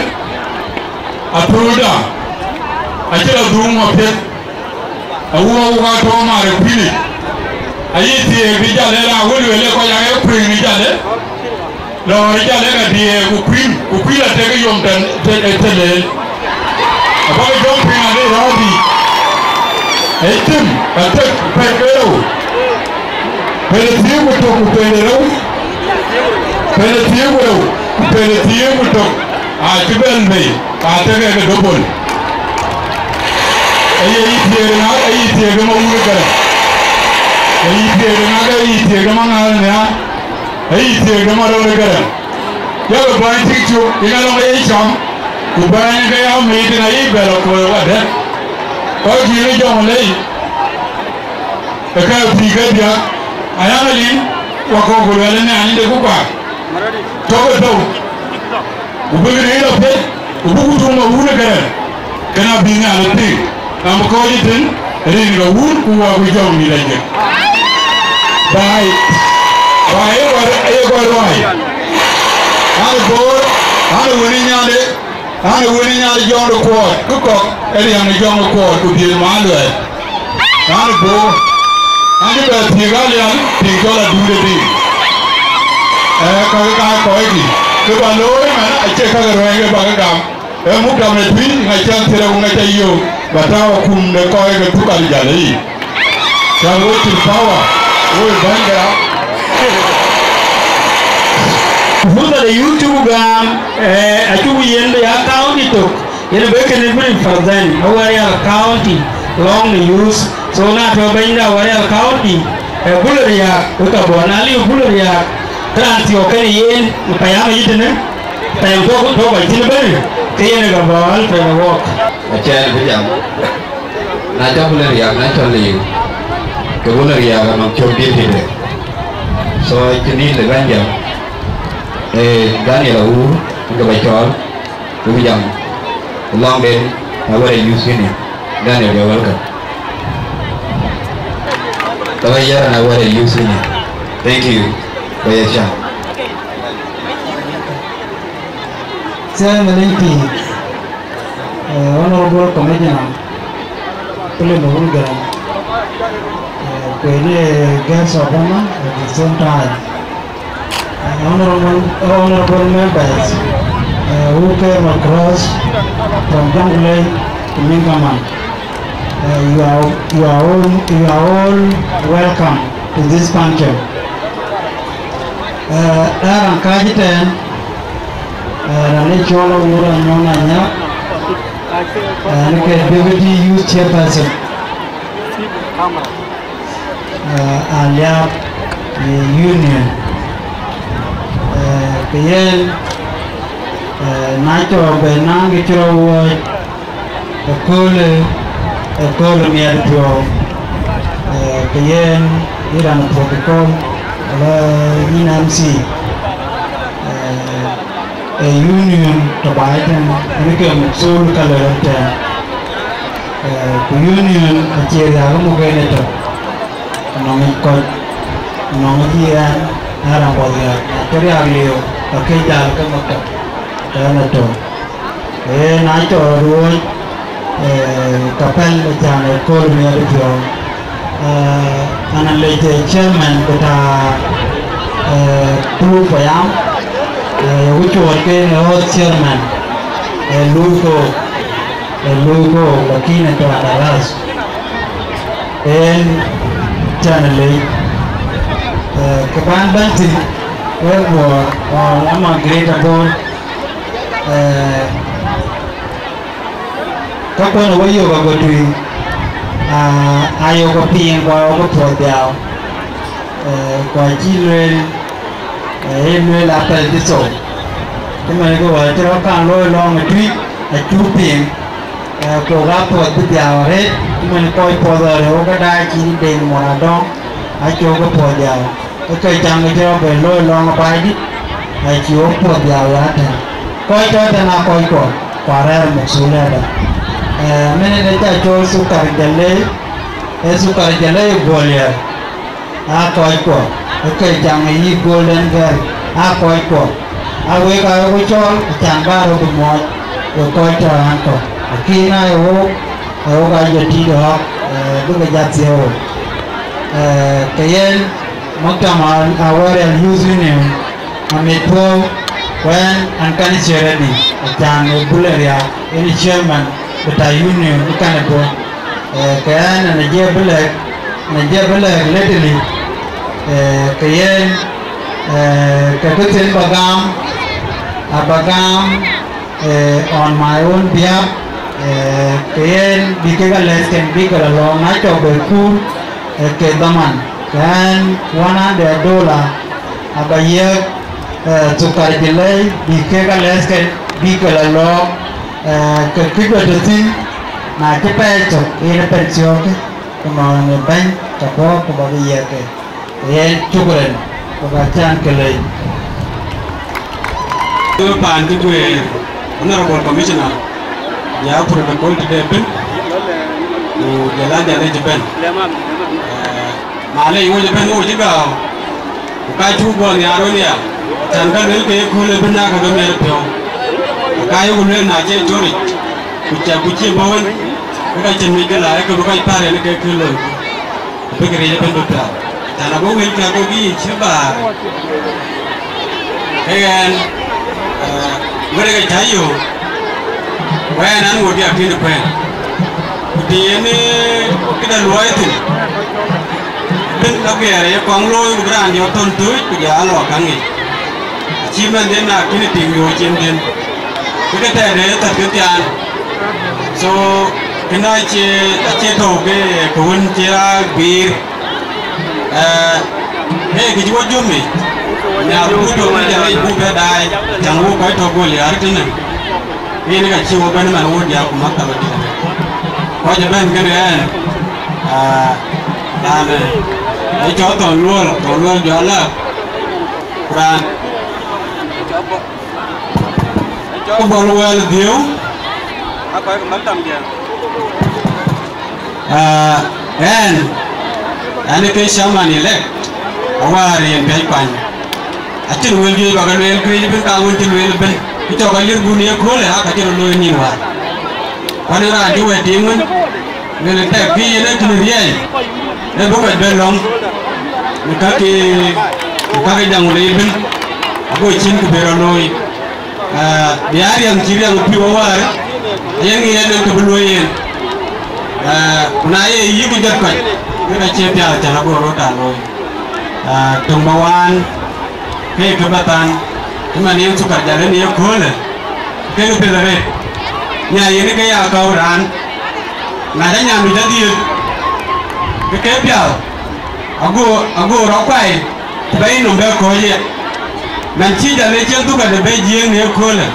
athöörda acï lɔ dhuum apiɛth, awuɔɔk wok atɔ̈ maar ë kuïnic, ayï thiëëk bï Jalë raan wël lueel ë kɔc aa ye kuëëŋ ë Jalë. Lɔɔr ë jal ë ka diëër ku kuïn, ku kuïn atek yom tën, tën, tën leel. Abäk jɔŋ piŋ adï rɔ̈ɔ̈dï. Ë tim, atek pɛ̈l ke rou. Pɛ̈l ë thiëër ku tök ku pɛ̈l ë rou. Pɛ̈l ë thiëër ku rou ku pɛ̈l ë thiëër ku tök. Acï bɛ̈n bei, ka atek ke dobol. Aye yï thiëër ŋa, aye yï thiëër ke ma wun ë Gäräŋ. Aye yï thiëër ŋa, aye yï thiëër ke ma ŋaar nhiaar. Aye yï thiëër ke ma rɔt ë Gäräŋ. Yak bäny tik cök, yen alɔŋ aye cam, ku bäny ke ya mïït yen aye bɛ lɔ kuɔɔr wadɛ̈t. Kɔc cï yen jɔŋ lei, ë ka pïïr ke diäk, ayaŋ aliŋ, wakɔ̈u ku luɛl ënɛɛn de ku kuaar. Tɔ̈ ke thou, ku bïk rëër lɔ piɛth, ku bï ku tuŋ ma wun ë Gäräŋ. Kënë abï Nhialic piŋ, na bï kɔc ë tïŋ, rin ke wun ku wä ku jɔŋ mïth ajëk. Baai, baai ë gɔl, ë gɔl ruai. An ë Bor, an ë wën ë nyande, an ë wën ë nyande jɔŋ de kuɔɔt, kë kɔ̈k ë riɛŋ ë jɔŋ de kuɔɔt, ku dhiëth maan luɛɛl. An ë Bor, an cï bɛ thiëëk alian, tiŋ cɔl adunde dï. Ee, kakë ka kɔckï, kë bä looi man, acie kakë ruɛɛny ke bä ke gam. Ee muk dam ë tui, ŋa cän thiërrou ŋa ca yök, bä tääu akum de kɔc ke thukal jäl ë yic. Cän wok cïn power, wok ë bɛ̈ny ke rap. Fursa de youth cuk gam, eh, acuk yen bï ya county tök, yen bï kënë bï represent Awerial County lɔŋ de youth. So na tɔ̈ bɛ̈ny de Awerial County, eh, Bul Riak, wek ka bɔ̈, na liu Bul Riak, ke raan thiɔ̈k kënë yen, payam ayï tënë, payam tɔ̈, tɔ̈ kɔc thïn ëbɛ̈n, ke yen ë ka bɔ̈ alpɛn ë wɔk. Acɛɛn bï jam. Na cɔk Bul Riak, na cɔl liu, ke Bul Riak anɔŋ cök dït tëde. So, cïn dït lë bɛ̈n jam. Eh, Daniel Awur, ke bä cɔɔl, ke bï jam. Lɔŋden, Awerial Youth Union. Daniel, you're welcome. Tɔ̈ yɛn Awerial Youth Union. Thank you for your time. Chairman M P, uh, Honorable Commissioner, Philip Murungan, uh, ku yen ee guest of honor at the same time. Uh, honorable, honorable members, uh, who came across from Jonglei to Mingaman, uh, you are, you are all, you are all welcome to this function. Uh, ë raan kääc ëtɛ̈ɛ̈n, uh, raan ë cɔl Awur Anyɔŋ Anyak, uh, yen ke deputy youth chairperson, uh, Aliap, uh, Union. Uh, ke yen, uh, na cɔk bɛ naŋ kë cï rɔt wuɔ̈ɔ̈c, ëköölë, ëköölë miɛt piɔ̈u, eh, ke yen yï raan protocol, wala yïn M C, eh, eh, union tɔ̈ baai tën, yen ke muk thol ka lɔ rɔt tën. Eh, ku union acie riääk muk en ëtök, nɔŋ yic kɔc, nɔŋ yic yɛn, na raan bɔ̈ riääk, na cï riääk liu, ka ke jal ke maktab, ke en ëtök. Ee, na cɔɔr ruɔ̈ɔ̈c, ee, ka pɛ̈l ë can ë kööl miɛt piɔ̈u. Ee, an, alec, ee, chairman bita, ee, Puluk Payam, ee, ku cuɔɔt ke në host chairman, ee, luui kook, ee, luui kook, lakin ë tɔ̈ adaras. En can alec, ee, kë ban bɛ̈n thïn, wek Bor, or ama Greater Bor, ee, Ka kuɛn ë wä yök ago tui, aa, ayok apiŋ ku ayok apuɔth dhiau, ee, ku acï lueel, ee, ë lueel apɛl cï thou. Cïmën ke wä cï rɔt kaŋ looi lɔŋ ë tui, acuk piŋ, ee, ku ka puɔth bï dhiau arëët, cïmën kɔc puɔth ɣɔn rëëu ke daai cïn deŋ mɔn adɔŋ, acuk apuɔth dhiau. Ë ke caŋ ke cï rɔt bɛ looi lɔŋ ë Baidït, acï wok puɔth dhiau ya tɛ̈n. Kɔc tɔ̈ tɛ̈n aa kɔckuɔ, ku arɛ̈ɛ̈r mukthulɛɛrda. Ee, mɛn ë ca cɔl Thukar Jalei, ee Thukar Jalei Guɔliɛɛr, aa kɔckuɔ. Ë ke caŋ ë yï Golden Girl, aa kɔckuɔ. Aa wek aa wek cɔɔl, acan bä röt bï muɔɔc, wek kɔc tɔ̈ raan kɔ̈k. Lakin aa ye wok, ee wok aa jɔ tït ë ɣɔ̈k, ee, bï ke jat thiëëu. Ee, ke yen, Muktamar Awerial Youth Union, Amit puɔ̈u, ku ɣɛn an kan ciëër ëdï, acan ë bul ë riääk, yen chairman bï ta union ë kan ë puɔ̈u. Eh, ke ɣɛn an ajiëë bï lɛ̈k, an ajiëë bï lɛ̈k lately, eh, ke yen, eh, ke këthiin ba gam, aba gam, eh, on my own behalf, eh, ke yen bï kek alɛ̈thken bï ke la lɔ̈ɔ̈k na cɔk bɛ kuur, eh, ke dhaman. Ke ɣɛn one hundred dollar aba yiëk, eh, Thukar Jilɛi bï kek alɛ̈thken bï ke la lɔ̈ɔ̈k, eh, ke kë jɔ tɔ̈ thïn, na cï pɛɛi cök yen ë pɛn thiɔ̈ɔ̈kë, ku nɔn ë bɛ̈ny ke puɔ̈u ku ba bï yiëk ke. Yen, shukran, ku ba can ke lei. Paan cï guëër, Honorable Commissioner, ya protocol tëde ëbën, ku jɔl a jal ëcï bɛ̈n. Eh, malec, wec ëbën, wec cï gääu, ku ka cuk guɔ nhiaar wën ya, can ka luel ke ye kööl ëbën, na ka ke miɛt piɔ̈u. Ka yok lueel na cï ë cöric, ku cak ku cï bɔ̈ wën, ke ka cïn mic ke la, ke bï kɔc päl yen ke kë looi. Bïk riëëc ëbën bï pial. Can abï wëlkï abï yiic cï baar. Ke ɣɛn, eh, wërë ke cä yök, ku ɣɛn an, ŋuɔ̈t bï akïn kuɛɛn. Ku të yen, eh, këde luɔi thïn, bïn ka gɛɛr ye kɔŋ looi, ku bï raan jɔ thon tööc, ku jɔ a lɔ käŋ yic. Acï mɛnhden na kïn tik yöö cin dhïn, ke ke tɛɛrde ë thät ke thiaan. So, kënë acie, acie tɔ̈u ke, ke wën cï aa guiir. Eh, ke kë cï wɔ jom yic, nya buk tök ke jɔl yic buk bɛ daai, can wok kɔc tɔ̈ gol yär tënë. Yen ka cï wɔ bɛ̈n man wok diäk ku maktaba dït. Kɔc ëbɛ̈n kënë ɣɛn, ah, raan, eh, ë cɔl Thɔn Luɔl, Thɔn Luɔl jɔ lääk. Ku raan cɔl Bɔl Wɛl Dhiëu. Ah, ɣɛn, ɣɛn ë ke chairman elect, awär yen piac kuany. Acïn wël juëc ba ke lueel, juëc bï ka wën cï lueel ëbën. Ku cɔk alir gun ye köölë, aa ka cï rɔt looi nïn wäär. Kuan ë raan cï wɛ̈t tiiŋ wën, lueel tɛk kï yen ë tïn riɛɛc, ë bï kɔc bɛ̈n lɔ̈ŋ, në kakï, në kakï jaŋ wën ëbën, ago cïn kë bï rɔt looi. Ah, bï a riɛm cï riɛm pïu awär, aye ŋiɛc en ke bï luöi yen. Ah, ku na ye yïk jɔt kɔc, ke ka cie piath can ago röt aa looi. Ah, töŋ ba waan, ke ke ba than, cï man yen Thukar Jal en ye köölë, ke ke piɛth arëët. Nya yen ke ya kɔ̈u raan, na ca nyandu ca dhiëëth, ke ke piath, ago, ago rɔt kuai, ku bɛ yï nɔm bɛ kɔ̈ɔ̈c ye. Man cï Jal ë cïn Thukar de bɛ jiëëŋ në ye köölë.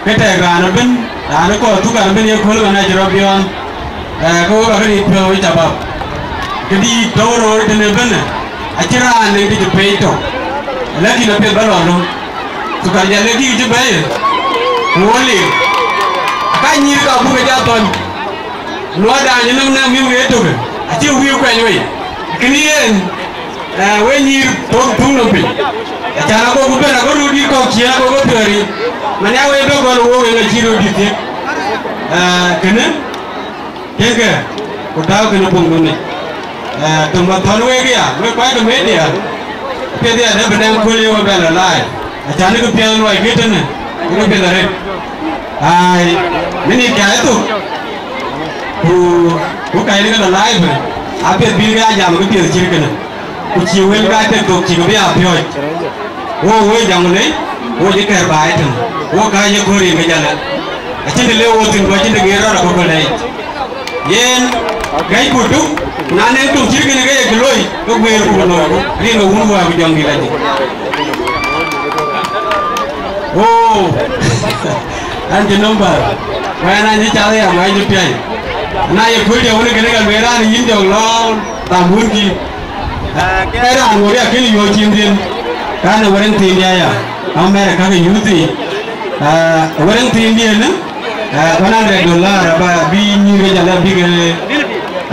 Ke tɛk raan ëbën, raan ë kɔɔr Thukar ëbën ye kööl man acï rɔt biɔɔn, eh, ke wek akëdï piɔ̈u ë cabap. Këdï tɔ̈u röör tënë ëbën, acïn raan nɛ̈ŋ kë cï pei tɔ̈u, lakin apiɛth bä lɔ löŋ. Thukar Jal ë kï cï bɛ̈ɛ̈i, ku wo lir. Aka nyïïr ka buk ë jɔ thɔ̈n. Luɔɔdan ë nɔm nɛ̈k mïth wei ëtök, acï wïïu kuɛny wei. Kënë yen, eh, we nyïïr thok thuk nɔm piny. Acan agoku bɛ̈n, ago röördït kɔ̈k ciëën, agoku piɔ̈ɔ̈r yic. Man ya wei bɛ gɔl wok en acï röördït thiëk. Eh, kënë, tiëŋkë, ku tääu kënë puɔ̈ŋ dhunë. Eh, töŋ ba thɔ̈n wek ya, wek kuackë media. Piɛth ya dɛ bï nɛŋ kööl ye we bɛ lɔ live. Acan ë kë piɛth luɔi kë tënë, ë kë piɛth arëët. Ai, minit ka ë thok, ku, ku ka yen ke lɔ live, apiɛth bï ke a jam kë piɛth cït kënë. Ku cï wël ka tek thok cï ke bï a piɔ̈ɔ̈c. Wo, wo jam lei, wo cï kɛ̈r baai tënë. Wo ka ye kööl rin ke jalë. Acïn të le wo thïn, ku acïn të ŋiɛc rɔt akököl lei. Yen, gɛ̈cku duk, ku na nɛŋ töŋ cït kënë ke ye kë loi, ke guëërku ku loiku, rin ke Wun Wä ku Jɔŋdït Lajik. Wo, an cï number, ku ɛn an cï cath ya, ku an cï piac. Na ye kööl jɔ wën kënë ka lueel raan yïn jɔk lɔ, tham wun kï. Eh, ke raan wär ya kënë yuɔ̈ɔ̈c cin dhiën, raan ë wär ɛn thiin diä ya, America ke youth, eh, wär ɛn thiin diën, eh, one hundred dollar aba bï nyïïr ke jal abï ke,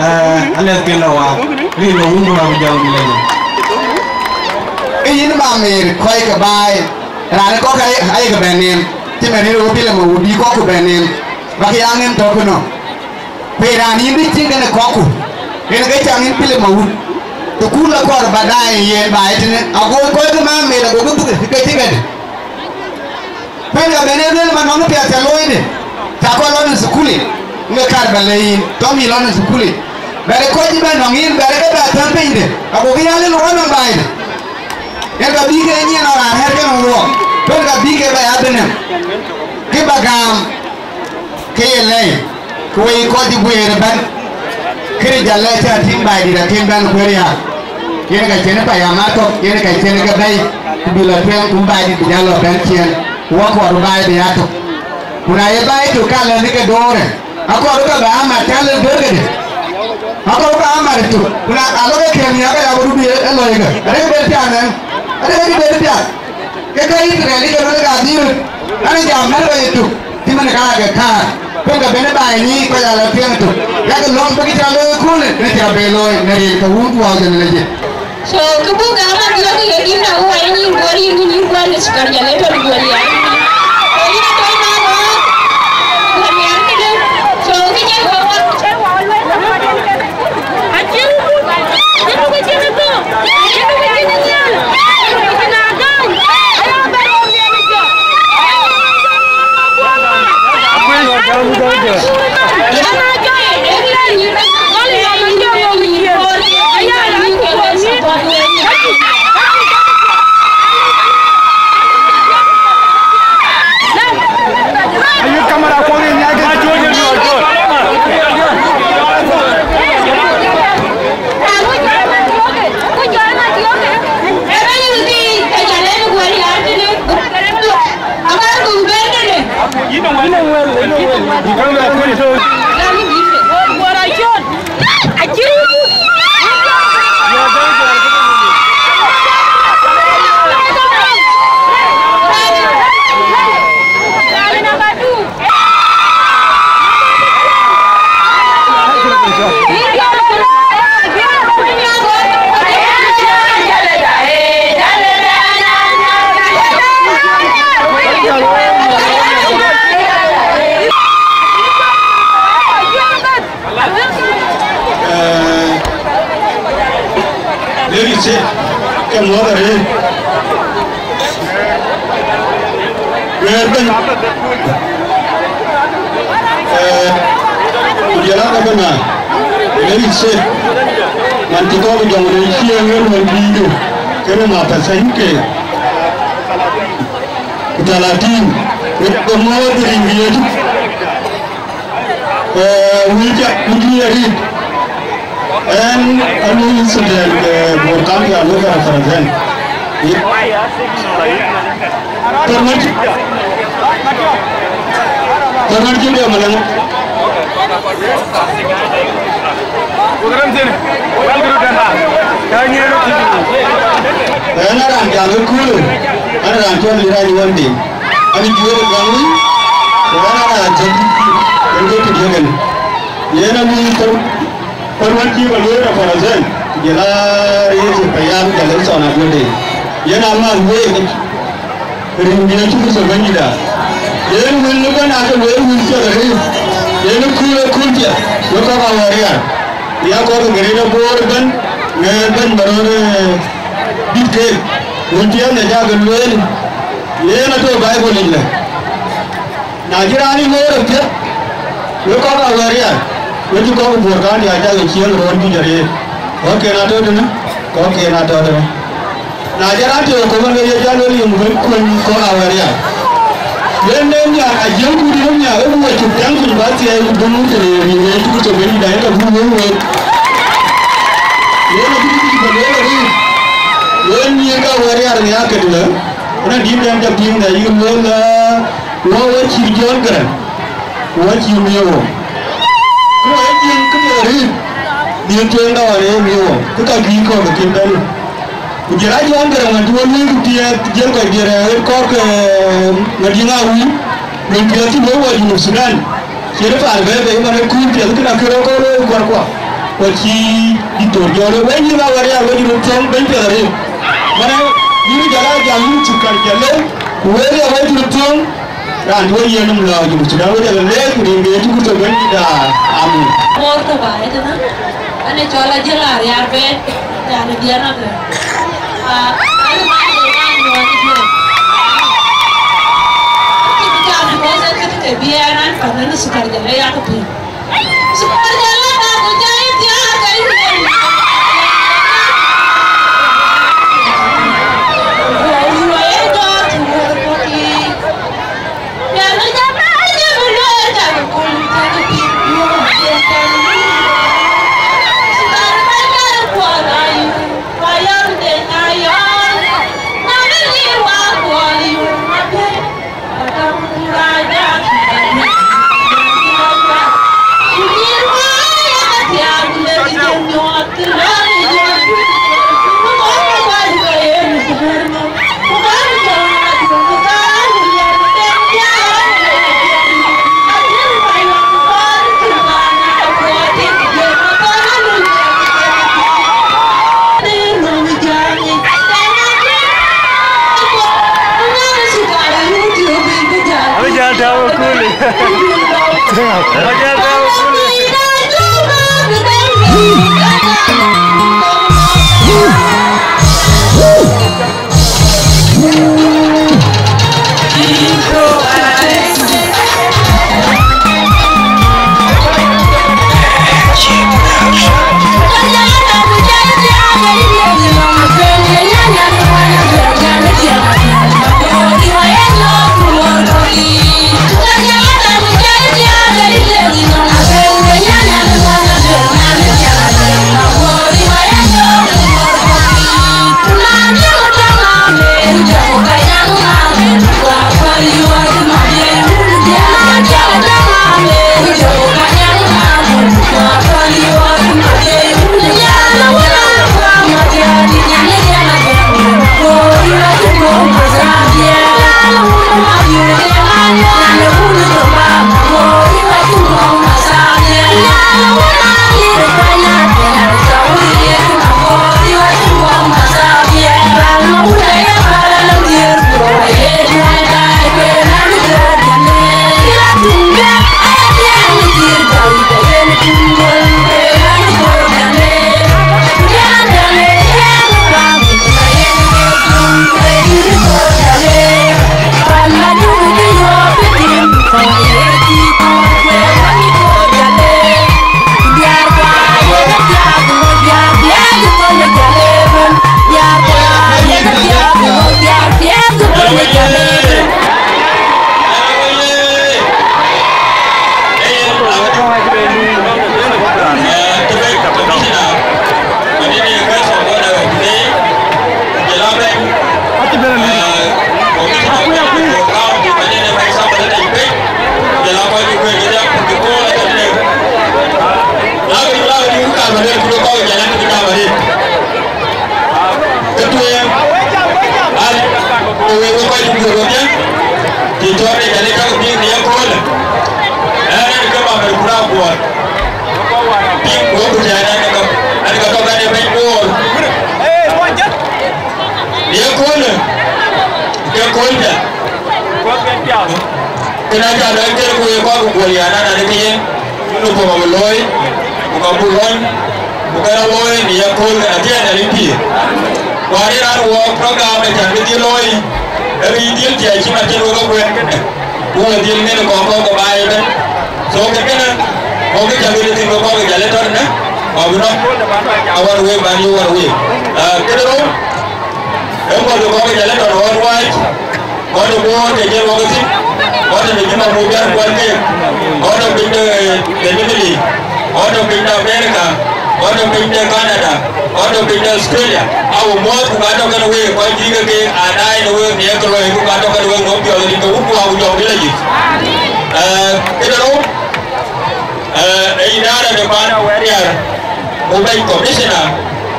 eh, alɛth ke lɔ waak, rin lɔ wun bä ku jam bï lɔ. Ke yïn ba mɛɛr kɔc ke baai, raan ë kɔ̈k ayek bɛ neem, cï mɛn rin wo pil ë ma wut bï kɔ̈k ku bɛ neem, bäk ya ŋen tɔ̈ kënɔ. Ku ye raan yïn dï cïn kënë kɔ̈kku, yen ke cam yïn Pilip Mawut. Thukul akɔɔr ba daai yen baai tënë, ago kɔc ke maam meth ago ke dhuk ke cï këdë. Kuën ka ben e lueel man nɔm piath ca looi de, ca kɔc lɔ në thukuli, ŋe kar ba le yïn, tɔ̈ mï lɔ në thukuli. Bɛ̈ɛ̈rë kɔc cï bɛ̈n nɔŋ yïn, bɛ̈ɛ̈rë ke bɛ thäm piny de, ago ke ya lël ɣɔn nɔm baai de. Yen ka bï ke nyiɛn ɣɔn raan ɣɛ̈r ke nɔŋ ruɔɔk, kuën ka bï ke bɛ ya bï nɛm. Kë ba gam, ke ye lɛi, ke wek kɔc cï guëër ëbɛ̈n, kënë jal lɛc cä tïŋ baai dït akën bɛ̈n kuëër ya. Yen ka cïn payam atök, yen ka cïn ke bɛ̈i, ku bï lɔ tueŋ, ku baai dït bï jal lɔ bɛ̈n ciëën, ku wä kɔɔr baai bï atök. Ku na ye baai tök, ka lɛ̈n ke doorë, akɔɔr ka bɛ amat, ka lɛ̈n döör kedï. Akɔɔr ka amat tök, ku na alɔ ke kɛ̈m ya, ka ya bï rut ye ë lɔi ke, arëk bɛ̈n piath ɛn, arëk bɛ̈n piath. Ke ka Yithriɛl ke röt ka dhil, an jam mɛ̈t rɔt yetök, cï man ka ke kaar, kuën ka ben baai nyiic kɔc ala piɛŋ tök, yak lɔ̈ŋ bï kë cä looi köölë, në cä be looi, në rin ke wun tuɔɔu jënë lec. So, ke buk gam a biɔ̈k ye yïn na wai nyin guɔ̈r yïn, yïn guɔ̈r në sukar jal ë tɔ̈ guɔ̈r ya. So, yïn a tɔ̈ na ŋɔ̈ɔ̈th, guɔ̈r ya këdë. So, ke jël kɔ̈k. Lëk cït ke muɔ̈th arëët. Wëër bɛ̈ny, eh, ku jɔl aa gabana, lëk cït, man cï kɔ̈k jɔŋ në ciëën ë luɔi bïïdu, kënë ma pasɛny ke, ku talatin, wek ke muɔ̈th rin Yecu. Eh, wïc, wïc arït. Ɣɛn anu incident, eh, Bor County anu ka represent. Ye. Tɔ̈ ŋäc. Tɔ̈ ŋäc cï diɛ̈ malɛŋ. Ɣɛn a raan jam ë köölë, ɣɛn a raan cɔl Lïr Anyuɔɔn Deŋ. Ani juëc ë gam wïc, ku ɣɛn a raan cï yen ke tït yekën. Yen a lui thou, thou wën cï ke luöi represent, ku jël aa rais ë payam, jël ë thɔn aduɔ̈ɔ̈rde. Yen a math week, rin bï acuk thou wën yïda. Yen wël ëbɛ̈n aake lueel wël piɛth arëët, yen ë kööl ë kööl piɛth, wek kɔ̈k Awerial. Ya kɔ̈k ë Greater Bor ëbɛ̈n, ŋɛɛr bɛ̈ny ba röt, eh, dït keek. Wël piɛth ë cak lueel, yen atɔ̈ Bible yic lë. Na cï raan ë looi rɔt piɛth, wek kɔ̈k Awerial, wek cï kɔ̈k Bor County acäk ciëën röör juëc arëët. Kɔ̈kken atɔ̈ tënë, kɔ̈kken atɔ̈ tënë. Na cï raan tëë kɔ̈k ëmën ke ye jal wek yom wek kuëny kɔ̈k Awerial. Yen de nhiaar ajiëŋ kut ë nhiaar, wek wek cuk tɛ̈ŋ piny ba thiɛɛi ku bï muk tëde rin Yecu Kërtho Bɛ̈nydït, yen ka buk wek wek. Yen abï bï bä lueel arëët. Yen nyïïr ka Awerial nhiaar kedhie. Ënɔn dït dɛn ca piŋ de yï lueel, eh, wɔ wɔ cï John Garang, wɔ cï miëë wɔ. Ku wɔ cïn këde rïïr, dhiën tueŋ dɔ̈ɔ̈r ë miëë wɔ, kë ka kï kɔ̈k kïn bɛ̈n. Ku jël a John Garang wën cï wɔ lueel ku tiɛɛth, jël kɔc diɛt ë ɣet kɔ̈k, eh, Madiŋ Awïïr, luel piɛth cï wɔ wɔ Junub Thudan. Cïn ë paan bɛ̈ɛ̈i bei, man ë kuur piɛth kënë akënë kɔn looi kuarkua. Ku acï diktor jɔl wek, wek yïn Awerial, wek yïn röt thöŋ bɛ̈ny piɛth arëët. Man ë yïn jɔl a jam yïn cï kar jɔl lëu, ku wek ya wek yïn röt thöŋ, raan wek yen nɔm lɔ Junub Thudan, wek jɔl leec, ku rin bï Yecu Kërtho Bɛ̈nydït. Amin. Bor tɔ̈ baai tënë, ɣɛn ë cɔl Ajiël Ariaar Bɛ̈ɛ̈t. Jal diɛn adhɛ. Ah, aye man ye wan nuɔɔn idiɛ. Ti bi jal because e kete ke biɛɛr an pan en sukar jal e yak piny. Sukar jal e ba ku jai thiaak e yuel. Yuel e jɔɔk ti wuɔr kɔki. Abï jal tääu ë kööl. Abï jal tääu ë kööl. Kë tueŋ, an, wek, wek kɔc juëc wodhie, cï cɔɔr de jal ë cak piŋ në yeköölë. Ɛn, ɛn, ke Mamer Kura Guɔ̈ɔ̈r. Piŋ wok ku tɛ̈ɛ̈n, ɛn, ke, ɛn, ke tɔ̈ kɛn ë bɛ̈ny Bor. Në yeköölë, ke kööl piɛth. Kënë aca dɔc kel ku ye kɔc ku guöl yan, an, an, ke yen. Yen ku abï looi, ku ka buk ɣɔn, ku ka rɔt looi në yekööl ke athiɛɛn ë rin pïïr. Ku ade raan wɔ program ë cän bï dhil looi, ë bï dhil thiëëc cï man cïn wek akuɛɛn kënë, ku we dhil ŋen ë kɔŋ kɔ̈k ke baai ëbɛ̈n. So, kën kënë, kɔ̈k kë cä bï thïn ke kɔ̈k ke jal ë tɔ̈ tënë, ku abï nɔm awär week, ban yök wär week. Ah, këde rou, ë kɔc ke kɔ̈k ke jal ë tɔ̈ ɣɔn wääc, kɔc de Bor ke jël wok thïn, kɔc de Juba ku biar kuɛl keek, kɔc de piny de, de Middle East, kɔc de piny de America, kɔc de piny de Canada, kɔc de piny de Australia, awu muɔɔth ku ka tɔ̈ kɛn week, kɔc juëc ke keek aa daai në week në ye ke looi, ku ka tɔ̈ kɛn week nɔm piɔl rin ke wut ku awu jɔŋ dï la yic. Eh, këde rou, eh, ë idara de paan awɛɛr yar, ku bɛ̈ny commissioner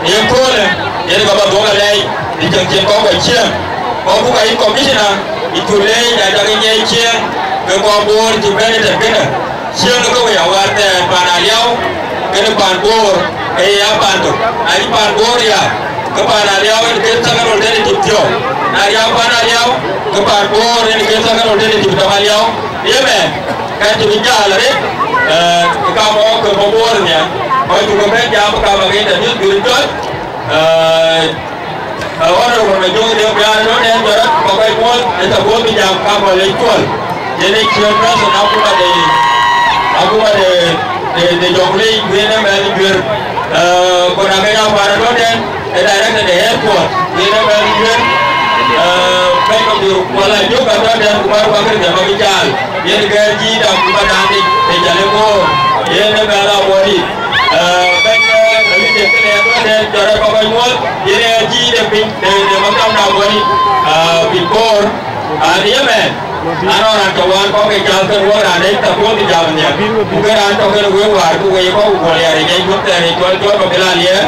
në yeköölë, yen ka bä dhuɔ̈k alɛɛc në cieŋ cieŋ kɔ̈k kɔc ciëën. Kɔc buk ayï commissioner, yï cuk leec, na cak ë nyiɛc ciëën, ke kɔc Bor cï bɛ̈n ëtɛ̈n kënë. Ciëën ke wëi awär thɛɛr paan Aliau, kënë paan Bor, ke ye ya paan tök. Na cï paan Bor ya, ke paan Aliau en ke second alternative thiɔ̈k. Na riau paan Aliau, ke paan Bor en ke second alternative tɔ̈ Aliau. Ye mɛn, ka cï bï jal arëët, eh, ka mɔ̈k ke bɔ̈ Bor nhial, kɔc cuk ke bɛ̈n jam, ka bä ke interview bï röt jɔt. Honorable Majok de Biar, no ne jɔrɔ ba kɔc muɔl, e ta bɔɔth jam ka kɔc le cuɔl. Yene chairperson akuma de, akuma de, de, de Jonglei, yene mɛn juer. Kɔn ake ya para no den, e director de airport, yene mɛn juer. Bɛ̈ny Mabior wala Jok ka no den, ku mar wakir de ma bi jal. Yen ke jiida ku ba dan de, de jale ko. Yene mɛn a wori. Bɛ̈ny, eh, Elizabeth Kilian wën ë jɔt rɔt kɔc muɔl, yen ë jiëc de piny, de, de maktam da bɔ̈ ni, ah, before, ah, ni ëmɛn. Anɔŋ raan tɔ wään kɔ̈k ke jam kën wok raan ë tɔ puɔ̈th jam nhial. Ku ke raan tɔ kën wek wäär ku wek kɔ̈k ku guɔl yɛn ë jɛny guöp thɛɛr ë cɔl John Mabilal Yɛɛr.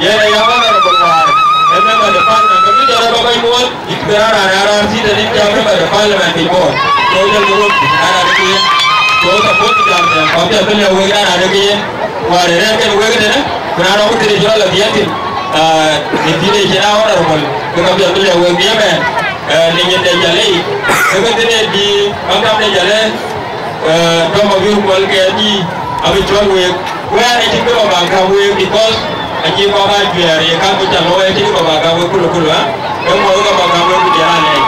Yen ë ya honorable wäär, ë member de parliament, ke bï jɔt rɔt kɔc muɔl. Yïn kë raan raan raan raan thïn tënë jam në bɛ̈n parliament piny Bor. So jël ke röt raan raan ke yen. So support jam në kɔn piɛth bï lëu wek raan raan ke yen. Wäär rɛ̈ɛ̈r kën wek tënë, ku raan rɔ̈k tënë jɔl la dhiëëth thïn. Ah, në thïn ë cïn a honorable, ke ka piɛth bï lëu wek bï ëmɛn. Eh, në nyin de Jalë, ke ke thïn ë bï maktam de Jalë, eh, dɔm abï kuɔl ke bï, abï cɔl wek. Wɛ̈ɛ̈r acïn kë ba bäk gäm wek, because acï kɔc aa juɛɛr ye käŋ ku ca looi, acïn kë ba bäk gäm wek kulu kulu, ë? Ë muɔ̈th kë ba bäk gäm wek ku jɔl aa lɛc.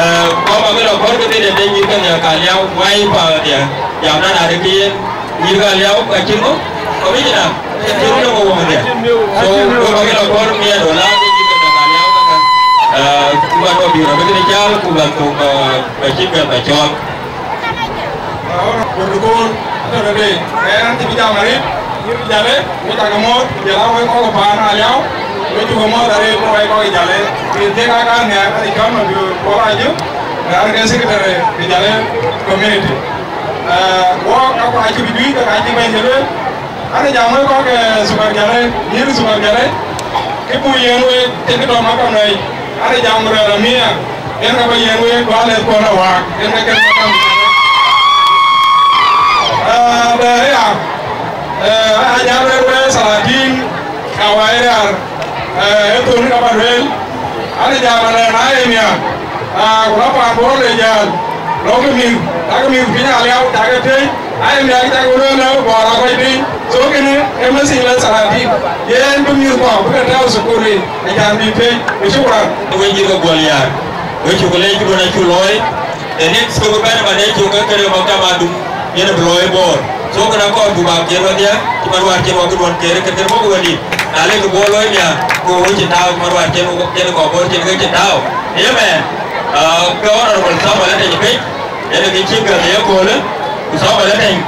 Eh, kɔc ba ke lɔ kɔ̈r ke thïn ë de nyïïr ke nhial ka liau, wai pa dhiɛ, jam na na de ke yen, nyïïr ka liau, ka cïn ŋö? Commissioner, cïn ŋö ke wok dhiɛ. So, kɔc ba ke lɔ kɔ̈r miɛt wala ke nyïïr ke nhial ka liau ka ka. Eh, ku ba tɔ bï rɔt ke thïn cal, ku ba thok, eh, ba cïn kë ba cɔl. Protocol, atɔ̈ tëde, ɣɛn cï bï jam arëët, nyïïr Jalë, wek cakë mɔ̈ɔ̈th, ku jɔl aa wek kɔc ke paan Aliau, wek cukë mɔ̈ɔ̈th arëët, ku wek kɔc Jalë, rin thiek aa kaŋ nhiaar, ade cɔl Mabior Kuɔl Ajök, ɣɛn ke secretary de Jalë community. Eh, wɔk, ka kua cï bï juëc, ka cï bɛ̈ny ke lueel, Ade jam wek kɔc ke Sugar Jalë, nyïïr Sugar Jalë, kë buk yiɛ̈n wek, cïn kë tɔ̈ makam nɔi. Ade jam rɛ̈ɛ̈r amia, yen ka bä yiɛ̈n wek, ku alɛth kuɔn awak, yen ka kën makam. Eh, de ya, eh, aya jal rɛ̈ɛ̈r wek Salatin, ka wai rɛ̈ɛ̈r, eh, ë thon ka bä lueel, ade jam rɛ̈ɛ̈r na ye miäk, ah, ku la paan Bor le jäl, lɔ ke mïth, tak mïth piny Aliau, tak e piny, Ai, miäk cak wën ënë bɔɔr akɔc piny. So kënë ë message le Salatin. Yen bï mïth kɔ̈k bï ke tääu thukul yic, acan bï piny. Ku shukran. Wek nyïïr ke Guɔl Yar. Wek cuk leec, këduɔ̈n acuk looi. The next kë bï bɛ̈n ëmën ë cuk ke këde maktam adum. Yen bï looi Bor. So kënë akɔɔr buk bak tiɛɛl wedhie. Cï man wäär cïn wɔ këduɔ̈n kërë kën kën mɔ̈k wëndït. Na le kë Bor looi miäk, ku wek cïn tääu, cï man wäär cïn wɔ, cïn kɔc Bor cïn ke cïn tääu. Amen. Ah, ke honorable Samuel Ateny piny. Yen ke cï gäm ë yeköölë, ku Samuel Ateny,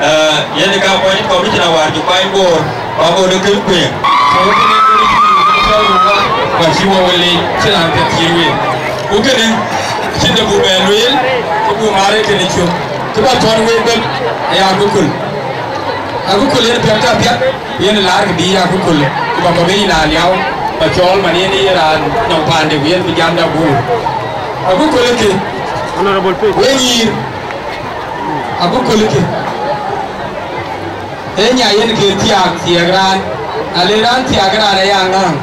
eh, yen ka appointed commissioner wäär cï kuany Bor, ku ago de kën kueŋ. So, kënë kërë cï, ka cï wɔ wël yic, cïn raan piɛth cï wël. Ku kënë, cïn de buk bɛ lueel, ku buk ŋaar ee kënë cök. Kë bä thɔ̈n wek bɛ̈n, aya akököl. Akököl yen piɛth tɔ piɛth, yen laar kë bï akököl, ku bä bä bï yïn Aliau, bä cɔɔl man yen ye raan nɔm paande, ku yen bï jamda guur. Akököl kë, Honorable Page. Wek nyïïr, akököl kë. Ee nya yen ke thiaak thiɛɛk raan, na le raan thiaak raan aya ŋääŋ,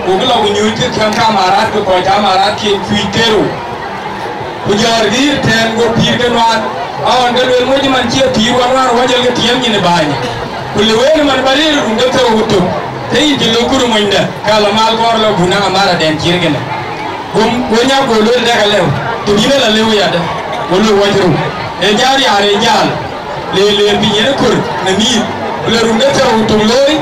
ku bï lɔ ku nyuc kë käŋ ke amarat, ke kɔc amarat ke cuc kerou. Ku jɔ̈ɔ̈r gïïr tɛ̈ɛ̈n, go pïïr ke nuaar. Aɣɔn ke lueel, moc man cie pïïr wa nuaar, wa jɔl ke tiɛɛm nyin ë bäny. Ku le wëën man bä rëër run ke thou ku tök, ke yïn cï lok kuru monyde, ka la mal kɔɔr lɔ bun aŋa mal adɛn cïïr kënë. Go, go nya go lueel dɛk alëu, të bï bɛ la lëu yadë, go lueel wɔ cï run. Ee jal riaar, ee jal. Le, le piny yen kör në mïïth, ku le run ke thiërou ku tök looi,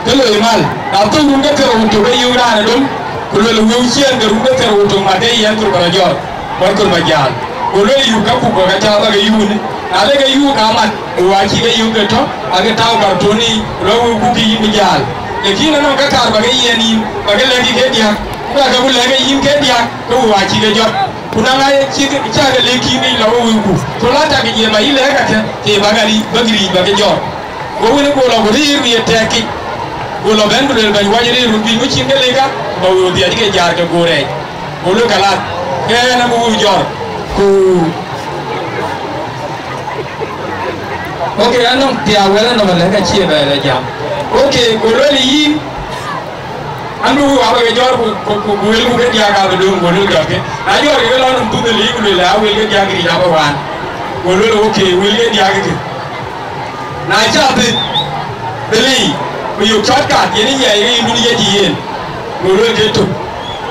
ke loi mal. Na thök run ke thiërou ku tök ke yök raan ë dom, ku luel wëu ciëën ke run ke thiërou ku tök mat ke yɛn kör bä rɔ jɔt, bä kör bä jäl. Ku luel yuk ka puk bä ke cä bä ke yuk ni. Na le ke yuk ka mat, ku wa cï ke yuk ke tɔ, ake tau kartoni, ku lɔ wëu ku ke yïn bï jäl. Lakin ënɔɔnë ke kaar bä ke yiɛn yïn, bä ke lɛ̈k yï ke diäk, ku ka ke ku lɛ̈k ke yïn ke diäk, ke wa cï ke jɔt. Ku na ŋa ye cïk cä ke lëk kïn yic lɔ we wëuku, ku la tak yic ye ba yï lɛ̈k kakë, ke ba gari, ba giric ba ke jɔt. Go wën go lɔ ku rëër ye tɛ̈ɛ̈k kic, go lɔ bɛ̈n ku luel bɛ̈ny wac rëër run juëc, ku cïn ke lëk ka, ba wëu dhiac ke jaar ke go rɛɛc. Go luel kalat, ke ɛn abï wëu jɔt. Ku, okay, anɔŋ thiaak wɛl anɔŋ alɛ̈k acie bɛ lɔ jam. Okay, go luel yïn, An bï wëu abä ke jɔt ku, ku, ku, ku wëlku ke diäk abï döŋ, ku wëlku jɔt ke. Na jɔt ke, ke lɔ nɔm thuth ë liik, ku luel, a wël ke diäk ric abä waan. Ku luel, okay, wël ke diäk ke. Na cä bï, bï lei, ku yök cɔt kat, yen ë nyiɛɛi ke yïn dun ye cï yen. Go lueel ke tök.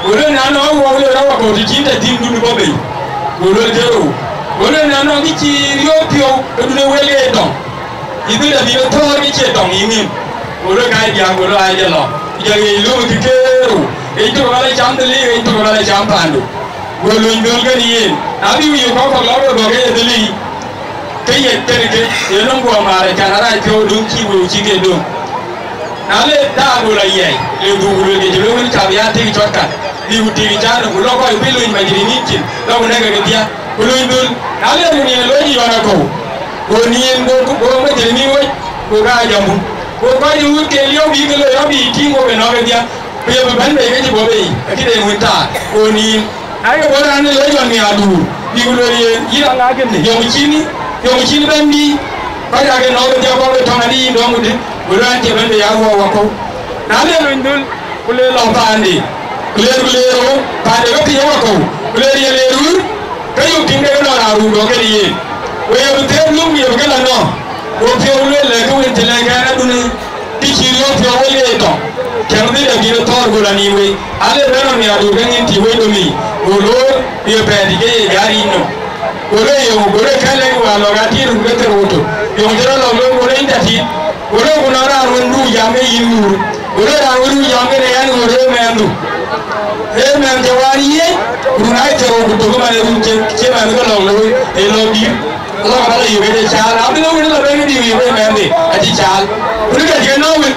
Go lueel na nɔŋ wok le rɔt wakɔ̈u të cïn tɛ̈ dhïmdun bɔ̈ bei. Go lueel ke rou. Go lueel na nɔŋ kë cï riɔ̈ɔ̈k piɔ̈u ke dun ë wël ke ye tɔŋ. Yï dhil abï ke thɔ̈ɔ̈r ke cie tɔŋ yï ŋiɛ̈m. Go lueel ka ye diäk, go lueel aa jɔ lɔ. Jɔ ɣeec lööm kë ke rou. Ɣeec tök ë bä la cam dhil, ɣeec tök ë bä la cam paandu. Go luny dhöl kën yen. Na bï wïïk kɔ̈k kɔ̈k lɔ ke gɔ̈k ke ye dhil yic. Ke ye tënë ke ye nɔm guɔ maar, acan arac piɔ̈u döŋ cï wëu cï ke döŋ. Na le thaa go la yiɛi, le dhuk lueel ke cï lueel wën cam ya tik cɔt kat, bï ku tik can, ku lɔ kɔc bï luny majirinin cin, lɔ ku nɛ̈k ke dhia, ku luny dhul. Na le ku nyin loc yɔn akɔ̈u, go nyin go, go majirinin wec, go ka jɔmbu. Go kɔc ë wut ke liɔ̈u bï ke loi rɔt bï tïŋ go ke nɔ̈k ke dhia. Ku ye bï bɛ̈n bei ke cï bɔ̈ bei, akï de wën thaa, go nïïm. Na ye bɔ̈ raan ë lɔ jɔn nhiaarduur, bï ku lueel yen, yïn aŋa kënë, yɔŋ cïn, yɔŋ cïn bɛ̈n bï, kɔc ake nɔ̈k ë dhiau kɔ̈k ë tɔŋ adï yïn dɔm ku dï, ku lueel an, cie bɛ̈n bei aa wuɔɔu wakɔ̈u. Na le luny dhul, ku le lɔ paande, ku le, ku le rou, paande ke piŋ wakɔ̈u, ku le riɛl le ruur, ke yök tïŋ de ke nɔn raan ruur dɔ̈k kën yen. Ku ye bï theep lum, ku ye bï ke la nɔ̈k. Go piɔ̈u lueel lɛ̈k ke wën të lɛ̈k ɛn adun, kë cï riɔ̈ɔ̈k piɔ̈u wël ye tɔŋ, cäŋ dhil abï rɔt thɔ̈ɔ̈r go la nïïm wei, ale bɛ̈n rɔt nhiaarduur ke ŋïn tïï wei domic, go loor, ku ye pɛɛt yic ke ye jäl riic nɔm. Go le yöŋ, go le kɛ̈l lɛ̈k wään lɔ̈k atiit run ke thiërrou tök, yöŋ cï rɔt lɔ̈k loor, go le yïn tɔ̈ tiit, go le ku nɔn raan wën du jam ke yïn wuur, go le raan wën du jam ke ne ɛn ɣöt ee mɛɛndu. Ee mɛɛn cä wään yiëc, ku run aa thiërrou ku tök ëman ee run cï, cï mɛɛn ke lɔ̈k looi, ee lɔ̈k dïïr. Lɔ̈k abä la yök ëde caal, abï lɔ wën lɔ bɛ̈n dïïr yök ee mɛɛnde, acï caal. Ku në kɛ̈c ke nɔ̈k wën,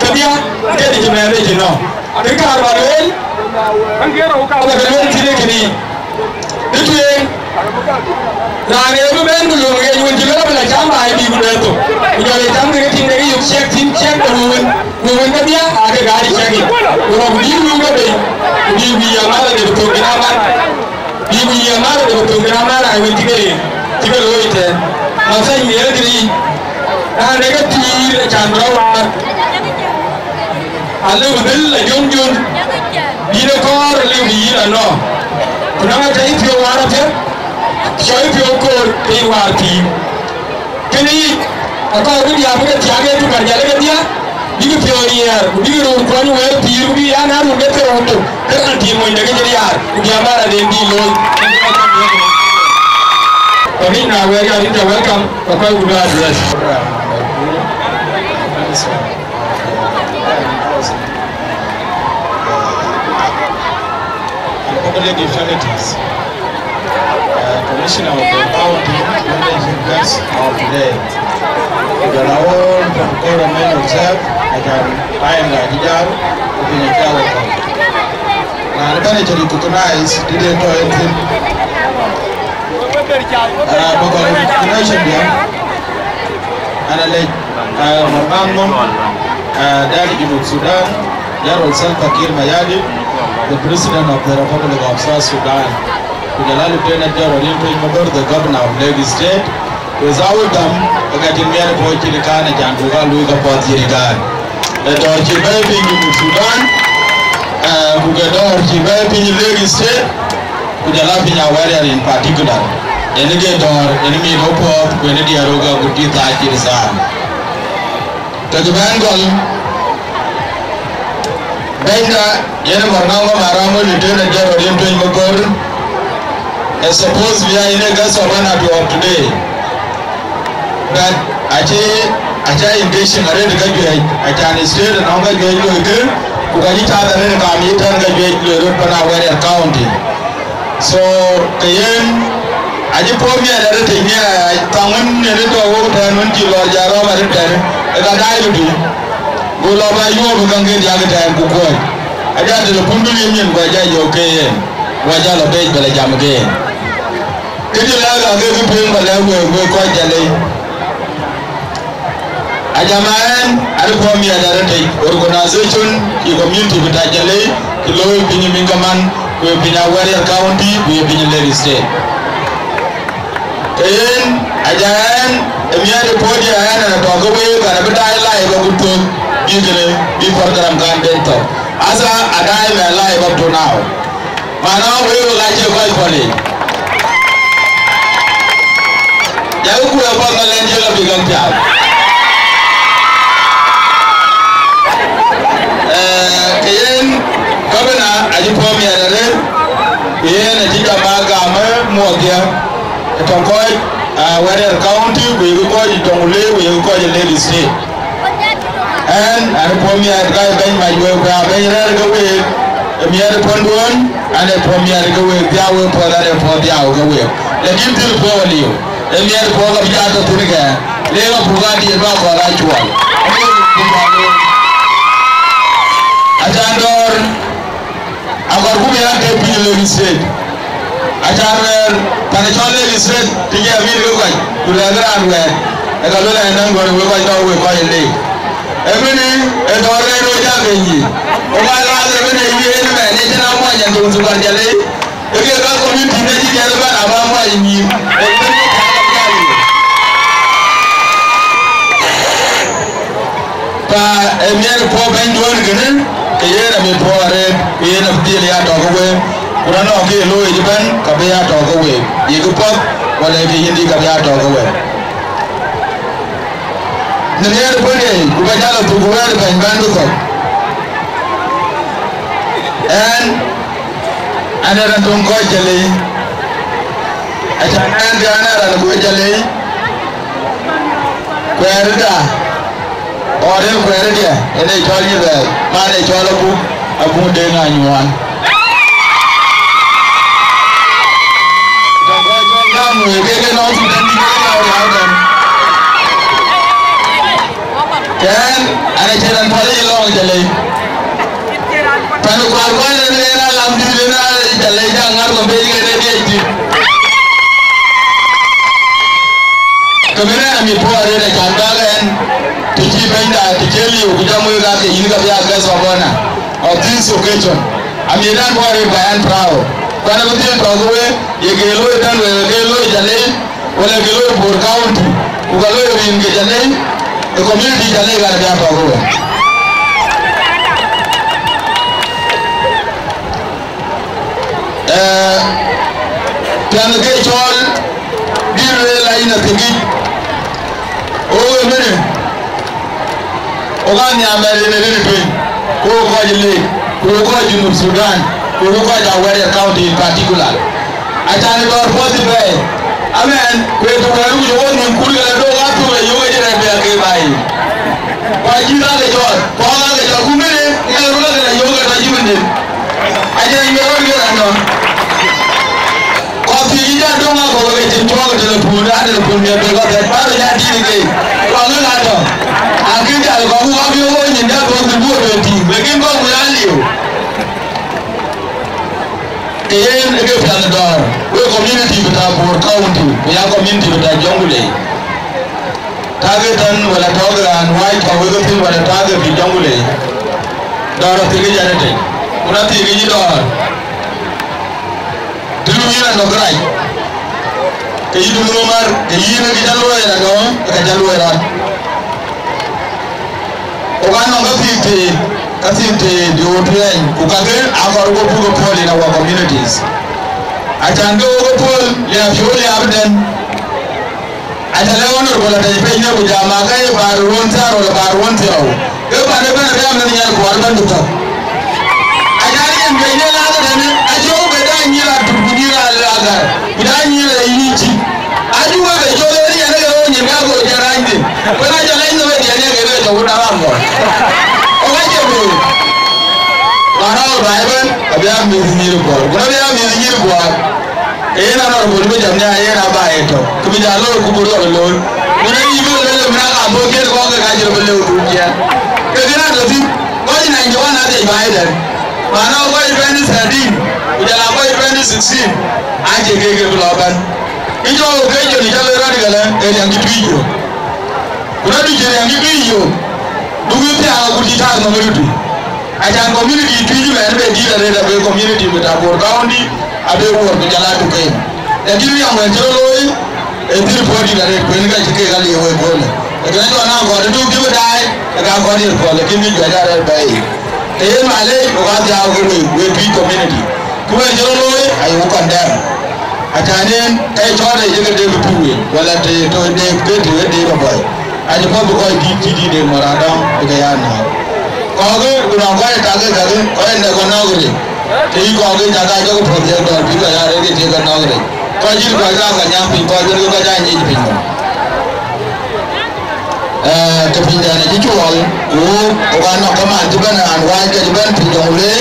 kedhia, kɛ̈c cï mɛɛnde cï nɔ̈k. Abï kaar bä lueel, abä ke lueel thïn ee kënë. Dï tueŋ, raan ee bï bɛ̈n ku löŋ ɣɛɛc wën cï lɔ bï la cam baai bï ku dɛ thok. Ku jɔl ee cam ke ke tïŋ de ke yök ciɛk thïn, ciɛk de wëu wën, wëu wën kedhia, aa ke gaar ë ciɛk yic. Ku rɔt ku bï luŋ ke bei, ku bï ku yiëë amäl ade bï thok kën amäl. Bï ku yiëë amäl ade bï thok kën amäl, aa wën cï ke, cï ke looi tɛ̈ɛ̈n. Mathany miɛɛl kënë yic, raan ee ke pïïr acan bï rɔt waar. Alëu bï dhil la jom jom, bï de kɔɔr alëu bï yïn anɔ̈k. Ku na ŋa tɛ̈ yï piɔ̈u waar apiɛth, cɔl yï piɔ̈u koor ke yï waar pïïr. Kënë yic, akɔɔr bï diaar bï ke thiaak ë tukar jal ë kedhia, bïk piɔ̈u riɛɛr, ku bïk röör kuɔny wëër pïïr, ku bï an, an run ke thiërrou tök, ke raan tiim monyde ke cï riaar, ku bï amara den bï looi. Ku ŋic na wëër ya, yïn tɔ̈ welcome, ku kɔc ku bï address. Public utilities, uh, Commissioner of the County, Managing Guest of today. Ku jɔl a all the government observe, acan time da cï jäl, ku piny acä wek kɔ̈k. Raan ëbɛ̈n acï recognize, dït en tɔ̈ en thïn. Uh, ba kɔc recognition diɛ̈. Ana lec, uh, Mabaŋ Ŋom, uh, Dadi Junub Sudan, General Salva Kiir Mayardit, the President of the Republic of South Sudan. Ku jɔl a Lieutenant General Rin Tueny Mabor, the Governor of Lake State. Without them, ka cïn miɛt puɔ̈u cït kan, acan buk a luui ka puɔth cït kan. Ë tɔ̈ cï bɛ̈ɛ̈i piny Junub Sudan, uh, ku ke dɔ̈ɔ̈r cï bɛ̈ɛ̈i piny Lake State. Ku jɔl a piny Awerial in particular, yen ke dɔ̈ɔ̈r, yen mïth ë puɔ̈th, ku yen diɛɛr ë gɔ̈k ku dït thaa cït thaa. Ke cï bɛ̈n gɔl, bɛ̈nyda yen Mabaŋ Ŋom Aram, Lieutenant General Rin Tueny Mabor, is supposed to be in a guest of honor to of today. But acï, acä engaging arëët ka juëc, acan state anɔŋ ka juëc loi kë, ku ka cï cath arëët kam yï tɛ̈n ka juëc loi röt pan Awerial County. So, ke yen, acï puɔ̈u miɛt arëët tëc miɛt, thaŋ wën yen ë tɔ̈ wok tɛ̈n wën cï lɔɔr ja rɔ̈m arëët tɛ̈n, ë ka daai röt tï. Go lɔ bä yuɔ̈ɔ̈p ë käŋ ke diäk tɛ̈n ku kuɔ̈c. Ajä telephone du liim yen, ku ajä yök ke yen, ku ajä lɔ bec bɛ lɔ jam ke yen. Këdï lɛ̈k ake kë piŋ ba lɛ̈k wek, wek kɔc Jalei. Ajama ɛn, arëët puɔ̈u miɛt arëët tëc, organization, ye community bï ta Jalei, kë looi piny Miŋkaman, ku ye piny Awerial County, ku ye piny Lake State. Ke yen, ajá ɛn, ë miɛt ë puɔ̈u diɛ̈ ɛn, ɛn atɔ̈ ke week, ɛn abï daai live agut thök, bï kënë, bï program kan ben thök. Asa, adaai mɛn live up to now. Mana wek, wek acie kɔc puɔl yic. Jakï kuur apath malɛn cï lɔ bï käŋ pial. Eh, Yen gabana acï puɔ̈u miɛt arëët, ku yen acï jam aa gam ë muɔ̈thdiɛ̈ ë tɔŋ kɔc, aa, Awerial County, ku yekë kɔc ë Jonglei, ku yekë kɔc ë Lakes State. Ɣɛn, an puɔ̈u miɛt ka bɛ̈ny mac wek, ku abɛ̈ny rɛ̈ɛ̈r ke week, ë miɛt ë puɔ̈nduön, an ë puɔ̈u miɛt ke week, dhiau wek puɔ̈th, an ë puɔ̈u dhiau ke week. Lakin dhil puɔ̈u aliu, ë miɛt puɔ̈u ka bï jat tɔ̈ thïn kë, le ka puk adiɛt bä kɔl aa cuɔl. Acan dɔ̈ɔ̈r, akɔr ku bï ake piny Lakes State. Acan wɛ̈ɛ̈r, pan cɔl Lakes State, të jɛ mït ke kɔc, ku lɛ̈k raan wɛ̈ɛ̈r, ë ka luel ë nɔŋ gɔ̈ɔ̈r wek kɔc dɔ̈ɔ̈r wek kɔc ë Lake. Ëmënë, ë dɔ̈ɔ̈r rɛ̈ɛ̈r röt jak ke yï. Ku bä lath ëmënë yï en mɛn, ë cïn amuɔny ɛn töŋ thukar jɔl ë. Ë ke ka community në cï jɛn ëbɛ̈n aba muɔny nyïïn. Ë mɛn ë ka jal yï. Pa ë miɛt puɔ̈u bɛ̈nyduön kënë, ke yen amit puɔ̈u arëët, ku yen abï dhil ya tɔ̈ ke week, ku rɔt nɔŋ kë ye looi ëbɛ̈n, ka bï ya tɔ̈ ke week, ye kë path, wala ye kë yïndï ka bï ya tɔ̈ ke week. Në miɛt puɔ̈u ye, ku bä jal thuk wɛ̈ɛ̈r bɛ̈ny bɛ̈n bï thök. Ɣɛn, an ë raan töŋ kɔc Jalei, acan ɣɛn bï an ë raan kɔc Jalei, kuɛɛrda. Ɣɔn rëër kuɛɛrdiɛ̈, en ee cɔl Nyïbɛ̈ɛ̈l, man ee cɔl Abuk, Abuk Deŋ Anyuɔɔn. Tɔŋ kɔc cɔl gam wëë kek ënɔɔnë thïn, tɛ̈n dït kek riau riau tɛ̈n. Kɛn, an acïn raan päl yï lɔ̈ŋ Jalei. Pan kuaar kuaar en, en alam dït, en aa Jalei, ja ŋar lɔ bec, en ee diɛc dït. Ke bï rɛ̈ɛ̈r amit puɔ̈u arëët, acan bäk ɛn, të cï bɛ̈nyda, të cï liu, ku jam wek ake yïn ka bï a guest of honor of this occasion. Amit ɛn puɔ̈u arëët, ba ɛn proud. Kuɛn abï dhil tɔ̈ ke we, ye ke looi tɛ̈n wek, ke looi Jalei, wala ke looi Bor County, ku ka looi rin ke Jalei, ë community Jalei kan abï a tɔ̈ ke we. Ee, piɛth ke cɔl dït lueel ayïn athïkic, ɣok ëmënë, ɣok aa nhiaar mɛt en ë rin ë tueny, ku ɣok kɔc ë Lake, ku ɣok kɔc Junub Sudan, ku ɣok kɔc Awerial County in particular. Acan ë dɔ̈ɔ̈r puɔ̈th ë bɛ̈ɛ̈i, amɛn, ku ë të wɛ̈ɛ̈r ku cï ɣok nhïïm kut, ke la dok aa thök la yök ë cï rɛ̈t bï akëë bä yic. Ku acï ake cɔɔl, ku ake cɔɔl, ku mënë, ŋɛk röt ake la yök ë tɔc cï wënden. Acie yïn rɔt ke raan nɔn. Kɔc thiëc yï jal döŋ akɔ̈k ke cïn cuɔɔk ë telepun, aa telepun miɛt bï kɔc thɛt, bä röt jal tiit ke. Kɔc ŋö la tɔ̈? Akïn jal kɔ̈k ku abï ɣöö nyin jal bɔ̈ thïn bï ɣöt bï tïŋ, lakin kɔ̈k ku ya liu. Ke yen ë ke piɛth dɔ̈ɔ̈r, wek community bï ta Bor County, ku ya community bï ta Jonglei. Tääkë tɛ̈n wala tɔ̈ ke raan wai tɔ̈ wek thïn wala tääkë pï Jonglei. Dɔ̈ɔ̈r athïk yɛn ëtëc. Ku na thïk yï dɔ̈ɔ̈r, të nu yïn anɔ̈k rac, ke yï dun ŋö mar, ke yïn ë kë ca luɔi rɔt nɔ̈, ë ka ca luɔi rɔt. Ku ka nɔŋ ka thïk tëë, ka thïk tëë diu tuɛɛny, ku kakë akɔr wok buk ë puɔ̈l in our communities. Acan ke wok ë puɔ̈l liap cï wok liap ëtɛ̈n. Aca lɛ̈k honorable atɛc piny në ku jam aa ke ye baar ruɔ̈n thiäär wala baar ruɔ̈n thiërou. Ke pan ëbɛ̈n abï a meth nyɛl kuɔɔr ëbɛ̈n bï thök. Aca riɛn piny në lath ëtɛ̈në, acï wok bɛ daa nyïïr atuk ku nyïïr agar, ku daa nyïïr ayï cï. Acï wok bɛ cɔl ë riɛn ë ke ɣöö nyin ka göör cä raany thïn. Ku na jɔ lɛc nhom ë diɛn ye ke ke cɔk ku na ram mɔ̈r. Ku ka cï bï. Ɣɔn rɔɔk baai ëbɛ̈n, abï a mïth nyïïr kuɔɔr. Ku na bï a mïth nyïïr kuɔɔr. Ke yen honorable bï jam nia yen aba ye tɔ̈, kë bï ja looi ku bï rɔt looi. Ku na yï bï lëu, na ka bɔ̈ kiɛ̈t kɔ̈k ke ka cï rɔt bï lëu tuuc ciɛɛn. Ke kënë atɔ̈ thïn, kɔc ninety one adhiac bä ëtɛ̈n. Mana kɔc twenty thirteen, ku jɔl a kɔc twenty sixteen, acie kek ke bï lɔ bɛ̈n. Kë cɔl occasion cä loi rɔt ëkëlë, ee riɛŋ cï Tuic yök. Ku rɔt cï riɛŋ cï Tuic yök, duk yï thiaak ku cï tak nɔm ë röt tui. Acan community Tuic ëmɛn ë be dït arëët, abe community bï ta Bor County, abe Wor ku jɔl a Duken. Lakin riɛm wën cï rɔt looi, ë dhil puɔ̈u dït arëët, ku yen ka cï kek aliu wek köölë. Lakin acɔl na gɔ̈t ë duk cï bï daai, ë ka gɔ̈t yen puɔ̈u, lakin bï juɛc arëët bɛ̈ɛ̈i. Ke yen malec, wok aa dhiau ke wek, wek Tuic community. Ku wën cï rɔt looi, aye wok condemn. Acan yen, ke cɔɔl ë yeke David Tuwel, wala të tɔ̈ Dave, ke të Dave Abɔi. Acï puɔ̈u bï kɔc dït cï dït en mɔ̈r adɔŋ, bï ke ya nɔ̈ɔ̈r. Kɔ̈k, ku nɔŋ kɔc tak kakë, kɔc ë nɔ̈k kɔc nɔ̈k ril. Të yï kɔ̈k cak aa jɔk puɔ̈th ye dɔ̈ɔ̈r bï kɔc aa rëër ke cï ke nɔ̈k ril. Kɔc cït kɔc ka ka nyam piny, kɔc wën ke kɔc aa nyic piny nɔm. Ee, të pinydɛn acï cuɔl, ku ɣok aa nɔŋ kamaan cï bɛ̈n raan wääc ke cï bɛ̈n piny Jonglei,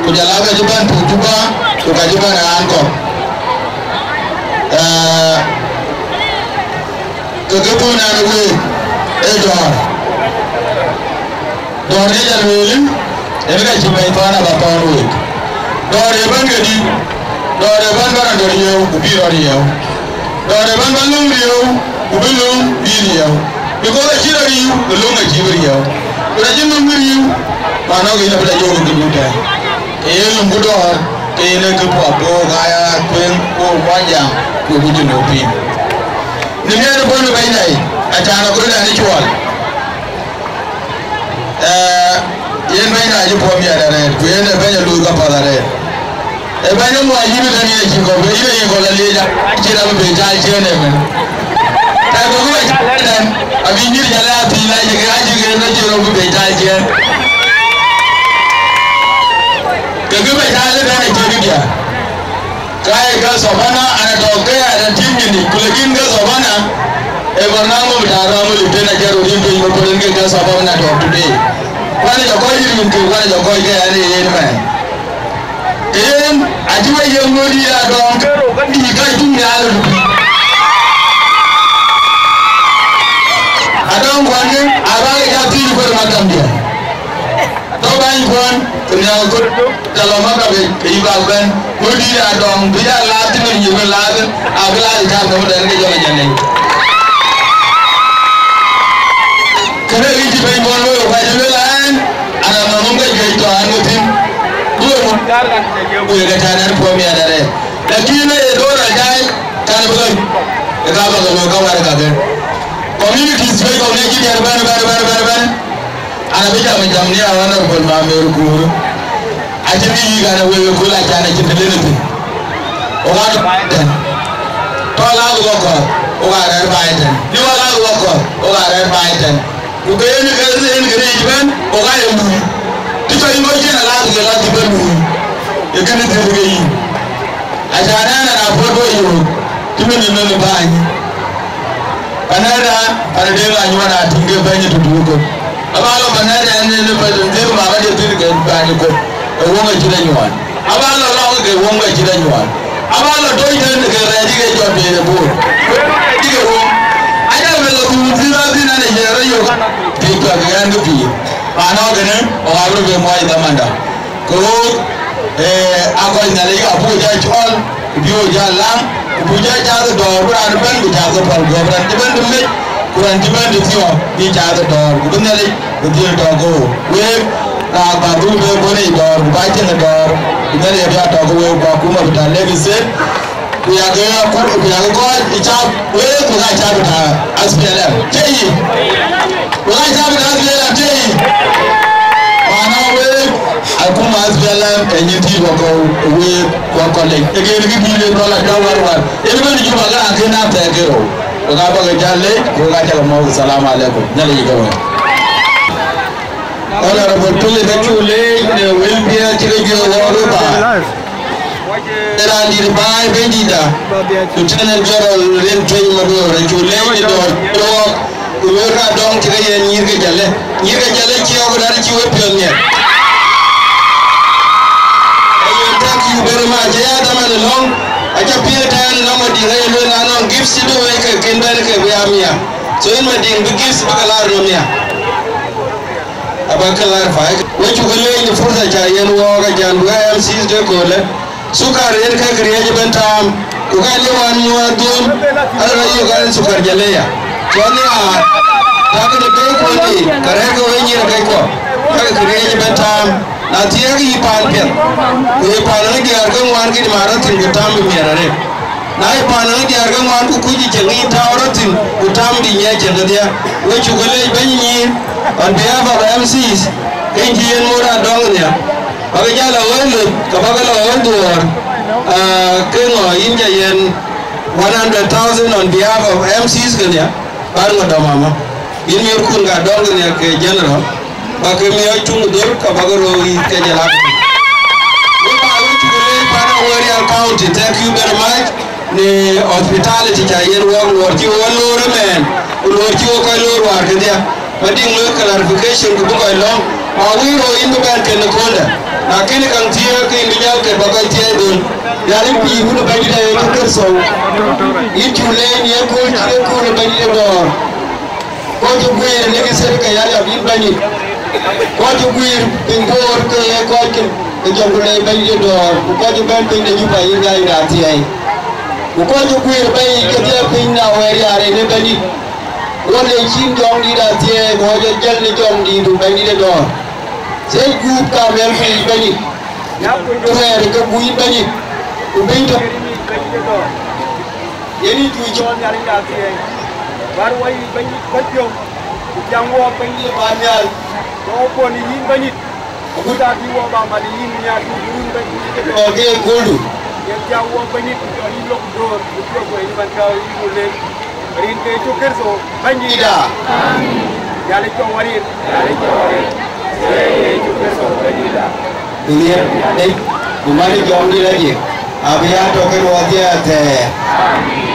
ku jɔl aa ke cï bɛ̈n piny Juba, ku ka cï bɛ̈n raan kɔ̈k. Ee, ke ke thöŋ ɛn week ee dɔ̈ɔ̈r. Dɔ̈ɔ̈r ë jal lueel, yen ka cï bɛ̈ny thɔ̈n aba thɔ̈n week. Dɔ̈ɔ̈r ë bɛ̈n ke dït, dɔ̈ɔ̈r ë bɛ̈n bä rɔt riëëu, ku bï rɔt riëëu. Dɔ̈ɔ̈r ë bɛ̈n bä löŋ riëëu, ku bï löŋ bï riëëu. Because acï rɔt riëëu, ku löŋ acï bï riëëu. Ku na cï löŋ bï riëëu, man ɣɔ̈k yïn abï la jɔ̈ɔ̈k ke dut tɛ̈ɛ̈n. Ke ye löŋ ku dɔ̈ɔ̈r, ke yen ee kë puɔth bï ɣok aa ya kueŋ, ku ɣok muɔnyjäŋ, ku ɣok cïn ɣok piŋ. Në miɛt ë bɔ̈ në bɛ̈nyda yic, acan aköldɛn ë cuɔl. Ee, yen bɛ̈nyda acï puɔ̈u miɛt arëët, ku yen ee bɛ̈ny ë luui kapath arëët. Ee bɛ̈ny ë muɔc yïn tënë ye cï kɔ̈u, bï yïn ë yï kɔ̈u la liec, acïn abï bei caal ciëën ëmën. Tɛ̈ bï ku bɛ caal ëtɛ̈n, abï nyïïr jäl ë athïn, acï ke, acï ke, acï rɔt bï bei caal ciëën. Ke kë bɛ caal ëtɛ̈n acï bï diäär. Ka ye ka Savannah, ana tɔ̈ ke ana tim nyin, ku lakin ka Savannah, e barnamij bita Ramulip tënë aca röt rim piny, ku pöl en ke ka Savannah tɔ̈ today. Kuan jɔ kɔc rim ke, kuan jɔ kɔc ke an, ee yen mɛn. Ke yen, acï we yiëk ŋööt dïït Adɔŋ, ke rou ka dïït ka cuŋ nhial röt. Adɔŋ kuan ke, abä ke ja thiëc kueer maktamdiɛ̈. Tɔ̈ bäny kuɔn, ku nhial kööl tök, tɛ̈ lɔ maktab yic, ke yï bäk bɛ̈n. Ŋö dïït Adɔŋ, bï ya lath cï nɔm yï bï lath, abï lath ë cäär nɔm tɛ̈n ke jɔl a jɛn nɛn. Kënë kë cï bɛ̈ny bɔ̈ looi, ku acï lueel an, an, anɔŋ nɔm ke juëc tɔ̈ an, ŋö thïn. Duöör muk, ku ye ke tɛ̈n an, puɔ̈u miɛt arëët. Lakin ë ye door ajai, kan bï lɔ, ë ka bä ke looi ka wär kakë. Communities bɛ̈c kɔ̈k ŋiɛc cï diɛɛr bɛ̈n, bɛ̈n, bɛ̈n, bɛ̈n, bɛ̈n. An abï jam jam në Honorable Mamer Kur. Acïn kë yïk an, wek ë kööl acan acïn të lënë thïn. Ɣok aa tɔ̈ baai tɛ̈n. Tɔ̈ lak ɣok kɔ̈th, ɣok aa rɛ̈ɛ̈r baai tɛ̈n. Bï ɣok lak ɣok kɔ̈th, ɣok aa rɛ̈ɛ̈r baai tɛ̈n. Ku ke yen ke yen ke rëëc ëbɛ̈n, ɣok aa ye luui. Të cɔl yïn kɔc cïn alath ke lath cï bɛ̈n luui. Ee kënë dhiëth ke yïn. Acan ɛn an, apuɔ̈t bɔ̈ yöök, cï min ë nɔn ë bäny. Panɛ̈da, pan ë Deŋ Anyuɔɔn aa tïŋ ke bɛ̈ny ë tëdu ëköl. Abä lɔ panɛ̈da ɛn ë bɛ̈ny ë dhil mak adï dhil ke bäny ëköl, ë wöŋ acït anyuɔɔn. Abä lɔ lɔ̈k ke wöŋ acït anyuɔɔn. Abä lɔ toc tën ke rɛɛc ke jɔt piny ë boor. Ku ë rɛɛc ke wöŋ. Aca bɛ lɔ dhuur dhil adhil ɛn ë yɛɛr ë yök. Pïïr cuak ke ɛn ke pïïr. Pan ɣɔ̈k kënë, ɣɔ̈k abï röt bɛ muɔɔc dhamanda. Ke ɣook, ee, aa kɔc Nhialic abuk jɔ cɔɔl, ku bï ɣo jɔ läŋ, ku buk jɔ cath ë dɔ̈ɔ̈r, bï raan ëbɛ̈n bï cath ke päl guɔ̈p, raan cï bɛ̈n të mec, ku raan cï bɛ̈n të thiɔ̈k, bï cath ë dɔ̈ɔ̈r, ku bï Nhialic bï dhil tɔ̈ ke ɣo. Week, raak bä dhuk bï bɔ̈ në dɔ̈ɔ̈r, ku bä cieŋ ë dɔ̈ɔ̈r, ku Nhialic abï a tɔ̈ ke week, ku akuma bï tɔ̈ Lakes State. Ku yakë, ku yakë kɔc ë cäp week, ku ka cäp ë tɔ̈ S P L M. Cie yï? Ku ka cäp ë tɔ̈ S P L M, cie yï? Mana week, akuma S P L M, ë nyin tïït wakɔ̈u week, wakɔ̈u lec. Ee kën kë dïït ë dhɔl adɔ̈ wärwär. Yen bɛ̈n Juba, ke raan kën a thɛɛr ke rou. Ku ka bä ke jäl lec, ku ka cä ke mɔ̈u. Salamu alaikum. Nhialic ke wek. Honorable Philip, acuk leec në wël piɛth cï ke juëc wɔ röt baai. Raan dït baai bɛ̈nydïtda, Lieutenant General Rin Tueny Maduɔ̈ɔ̈r, acuk leec në dɔ̈ɔ̈r cï wɔk, ku wek raan dɔ̈ŋ cï ke yen nyïïr ke Jalë. Nyïïr ke Jalë cï ɣɔ̈k rɛ̈ɛ̈r cï we piɔ̈ɔ̈th miɛt. Aye, thank you very much. Aya dhaman ë lɔ̈ŋ, aca piëëth tɛ̈ɛ̈n ë nɔm Madiŋ, aye lueel an, nɔŋ gifts cï bï wek ke kën bɛ̈n ke bï aa mia. So yïn Madiŋ bï gifts bï ke laar nɔm mia. Aba clarify. We cuk leec në fursa ca yen wɔɔk acan bï M Cs de köölë. Sukar yen ke këriëëc ëbɛ̈n taam, ku ka ye wan muɔɔth dhöl, ala rɔt yök an sukar jaleya. Cɔl ya, tak në bei kuɔn yiic, ka rɛ̈ɛ̈r ke we nyïïr kɛckuɔ, ka ke këriëëc ëbɛ̈n taam. Na thiëëk yï paan piɛth, ku ye paan ë diäär ke ŋuan kït ma rɔt thïn, ku tam bï miɛt arëët. Na ye paan ë diäär ke ŋuan ku kuc ë cieŋ yïn tääu rɔt thïn, ku tam dï nyiɛc cieŋ kedhie. We cuk leec bɛ̈ny nyïïr, on behalf of M Cs, ke yïn cï yen ŋoot adɔ̈ŋ nhial. Bäkë jäl a ɣööc löth, ke bäkë lɔ ɣööc dhuɔɔr, ah, ke ŋɔ yïn ca yen one hundred thousand on behalf of M Cs ke nhial, bän ŋö dɔm amä. Yïn miɔ̈rkun ka dɔ̈ŋ ke nhial ke general. Ba ke miɔɔc tuŋ dhor, ka ba ke röör yiic ke jɔl a ke. Wek ba wek cuk leec pan Awerial County, thank you very much. Në hospitality ca yen wɔk, luɔr cï wɔ loor ëmɛn, ku luɔr cï wɔ kɔc loor wäär kedhie. Ba diŋ looi clarification ku bï kɔc lɔ̈ŋ. Ma wïïr rou yïn bï bɛ̈n kën ë kööldä. Na kënë kaŋ thiëëk, ke yïn bï jäl ke ba kɔc thiëëc dhöl. Yal yïn pïïr wun ë Bɛ̈nydït Yecu Kërtho. Yïn cuk leec në ye kööl cï ye kööl ë Bɛ̈nydït ë dɔ̈ɔ̈r. Kɔc cï guiir në Githeri ke ya yɔ̈k yïn Bɛ̈nydït. Kɔc cï guiir piny Bor ke ye kɔc ke jɔŋ ku leec Bɛ̈nydït ë dɔ̈ɔ̈r, ku kɔc cï bɛ̈n piny de Juba yïn Bɛ̈nydït athiɛɛi. Ku kɔc cï guiir bɛ̈i kedhie piny në Awerial ë Bɛ̈nydït. Wɔ leec yïn jɔŋdït athiɛɛi, ku wɔ jɔ jäl në jɔŋdït ku Bɛ̈nydït ë dɔ̈ɔ̈r. Thiëc gup ka mɛl piny Bɛ̈nydït. Tuɛɛr ke gup yïn Bɛ̈nydït, ku bɛ̈ny tök. Yen yï tuuc cɔl Nhialic de athiɛɛi, bär wɔ yic Bɛ̈nydït kɔc piɔ̈u, ku jam wɔ Bɛ̈nydït ë bä nhial, ke wɔ kuɔn ë yïn Bɛ̈nydït, agut abï wɔ bä mal ë yïn nhial, ku bï run Bɛ̈nydït ë dɔ̈ɔ̈r ke ye kööldu. Yen jam wɔ Bɛ̈nydït, ku cɔl yïn lok döör, ku cuɔp wɔ yïn man tääu yïn ku lek, rin ke Yecu Kërtho Bɛ̈nydït. Nhialic cɔk wɔ rin. Ku miɛt nec, ku man jɔŋdït aye, abï ya tɔ̈ ke luɔth ye athɛɛr.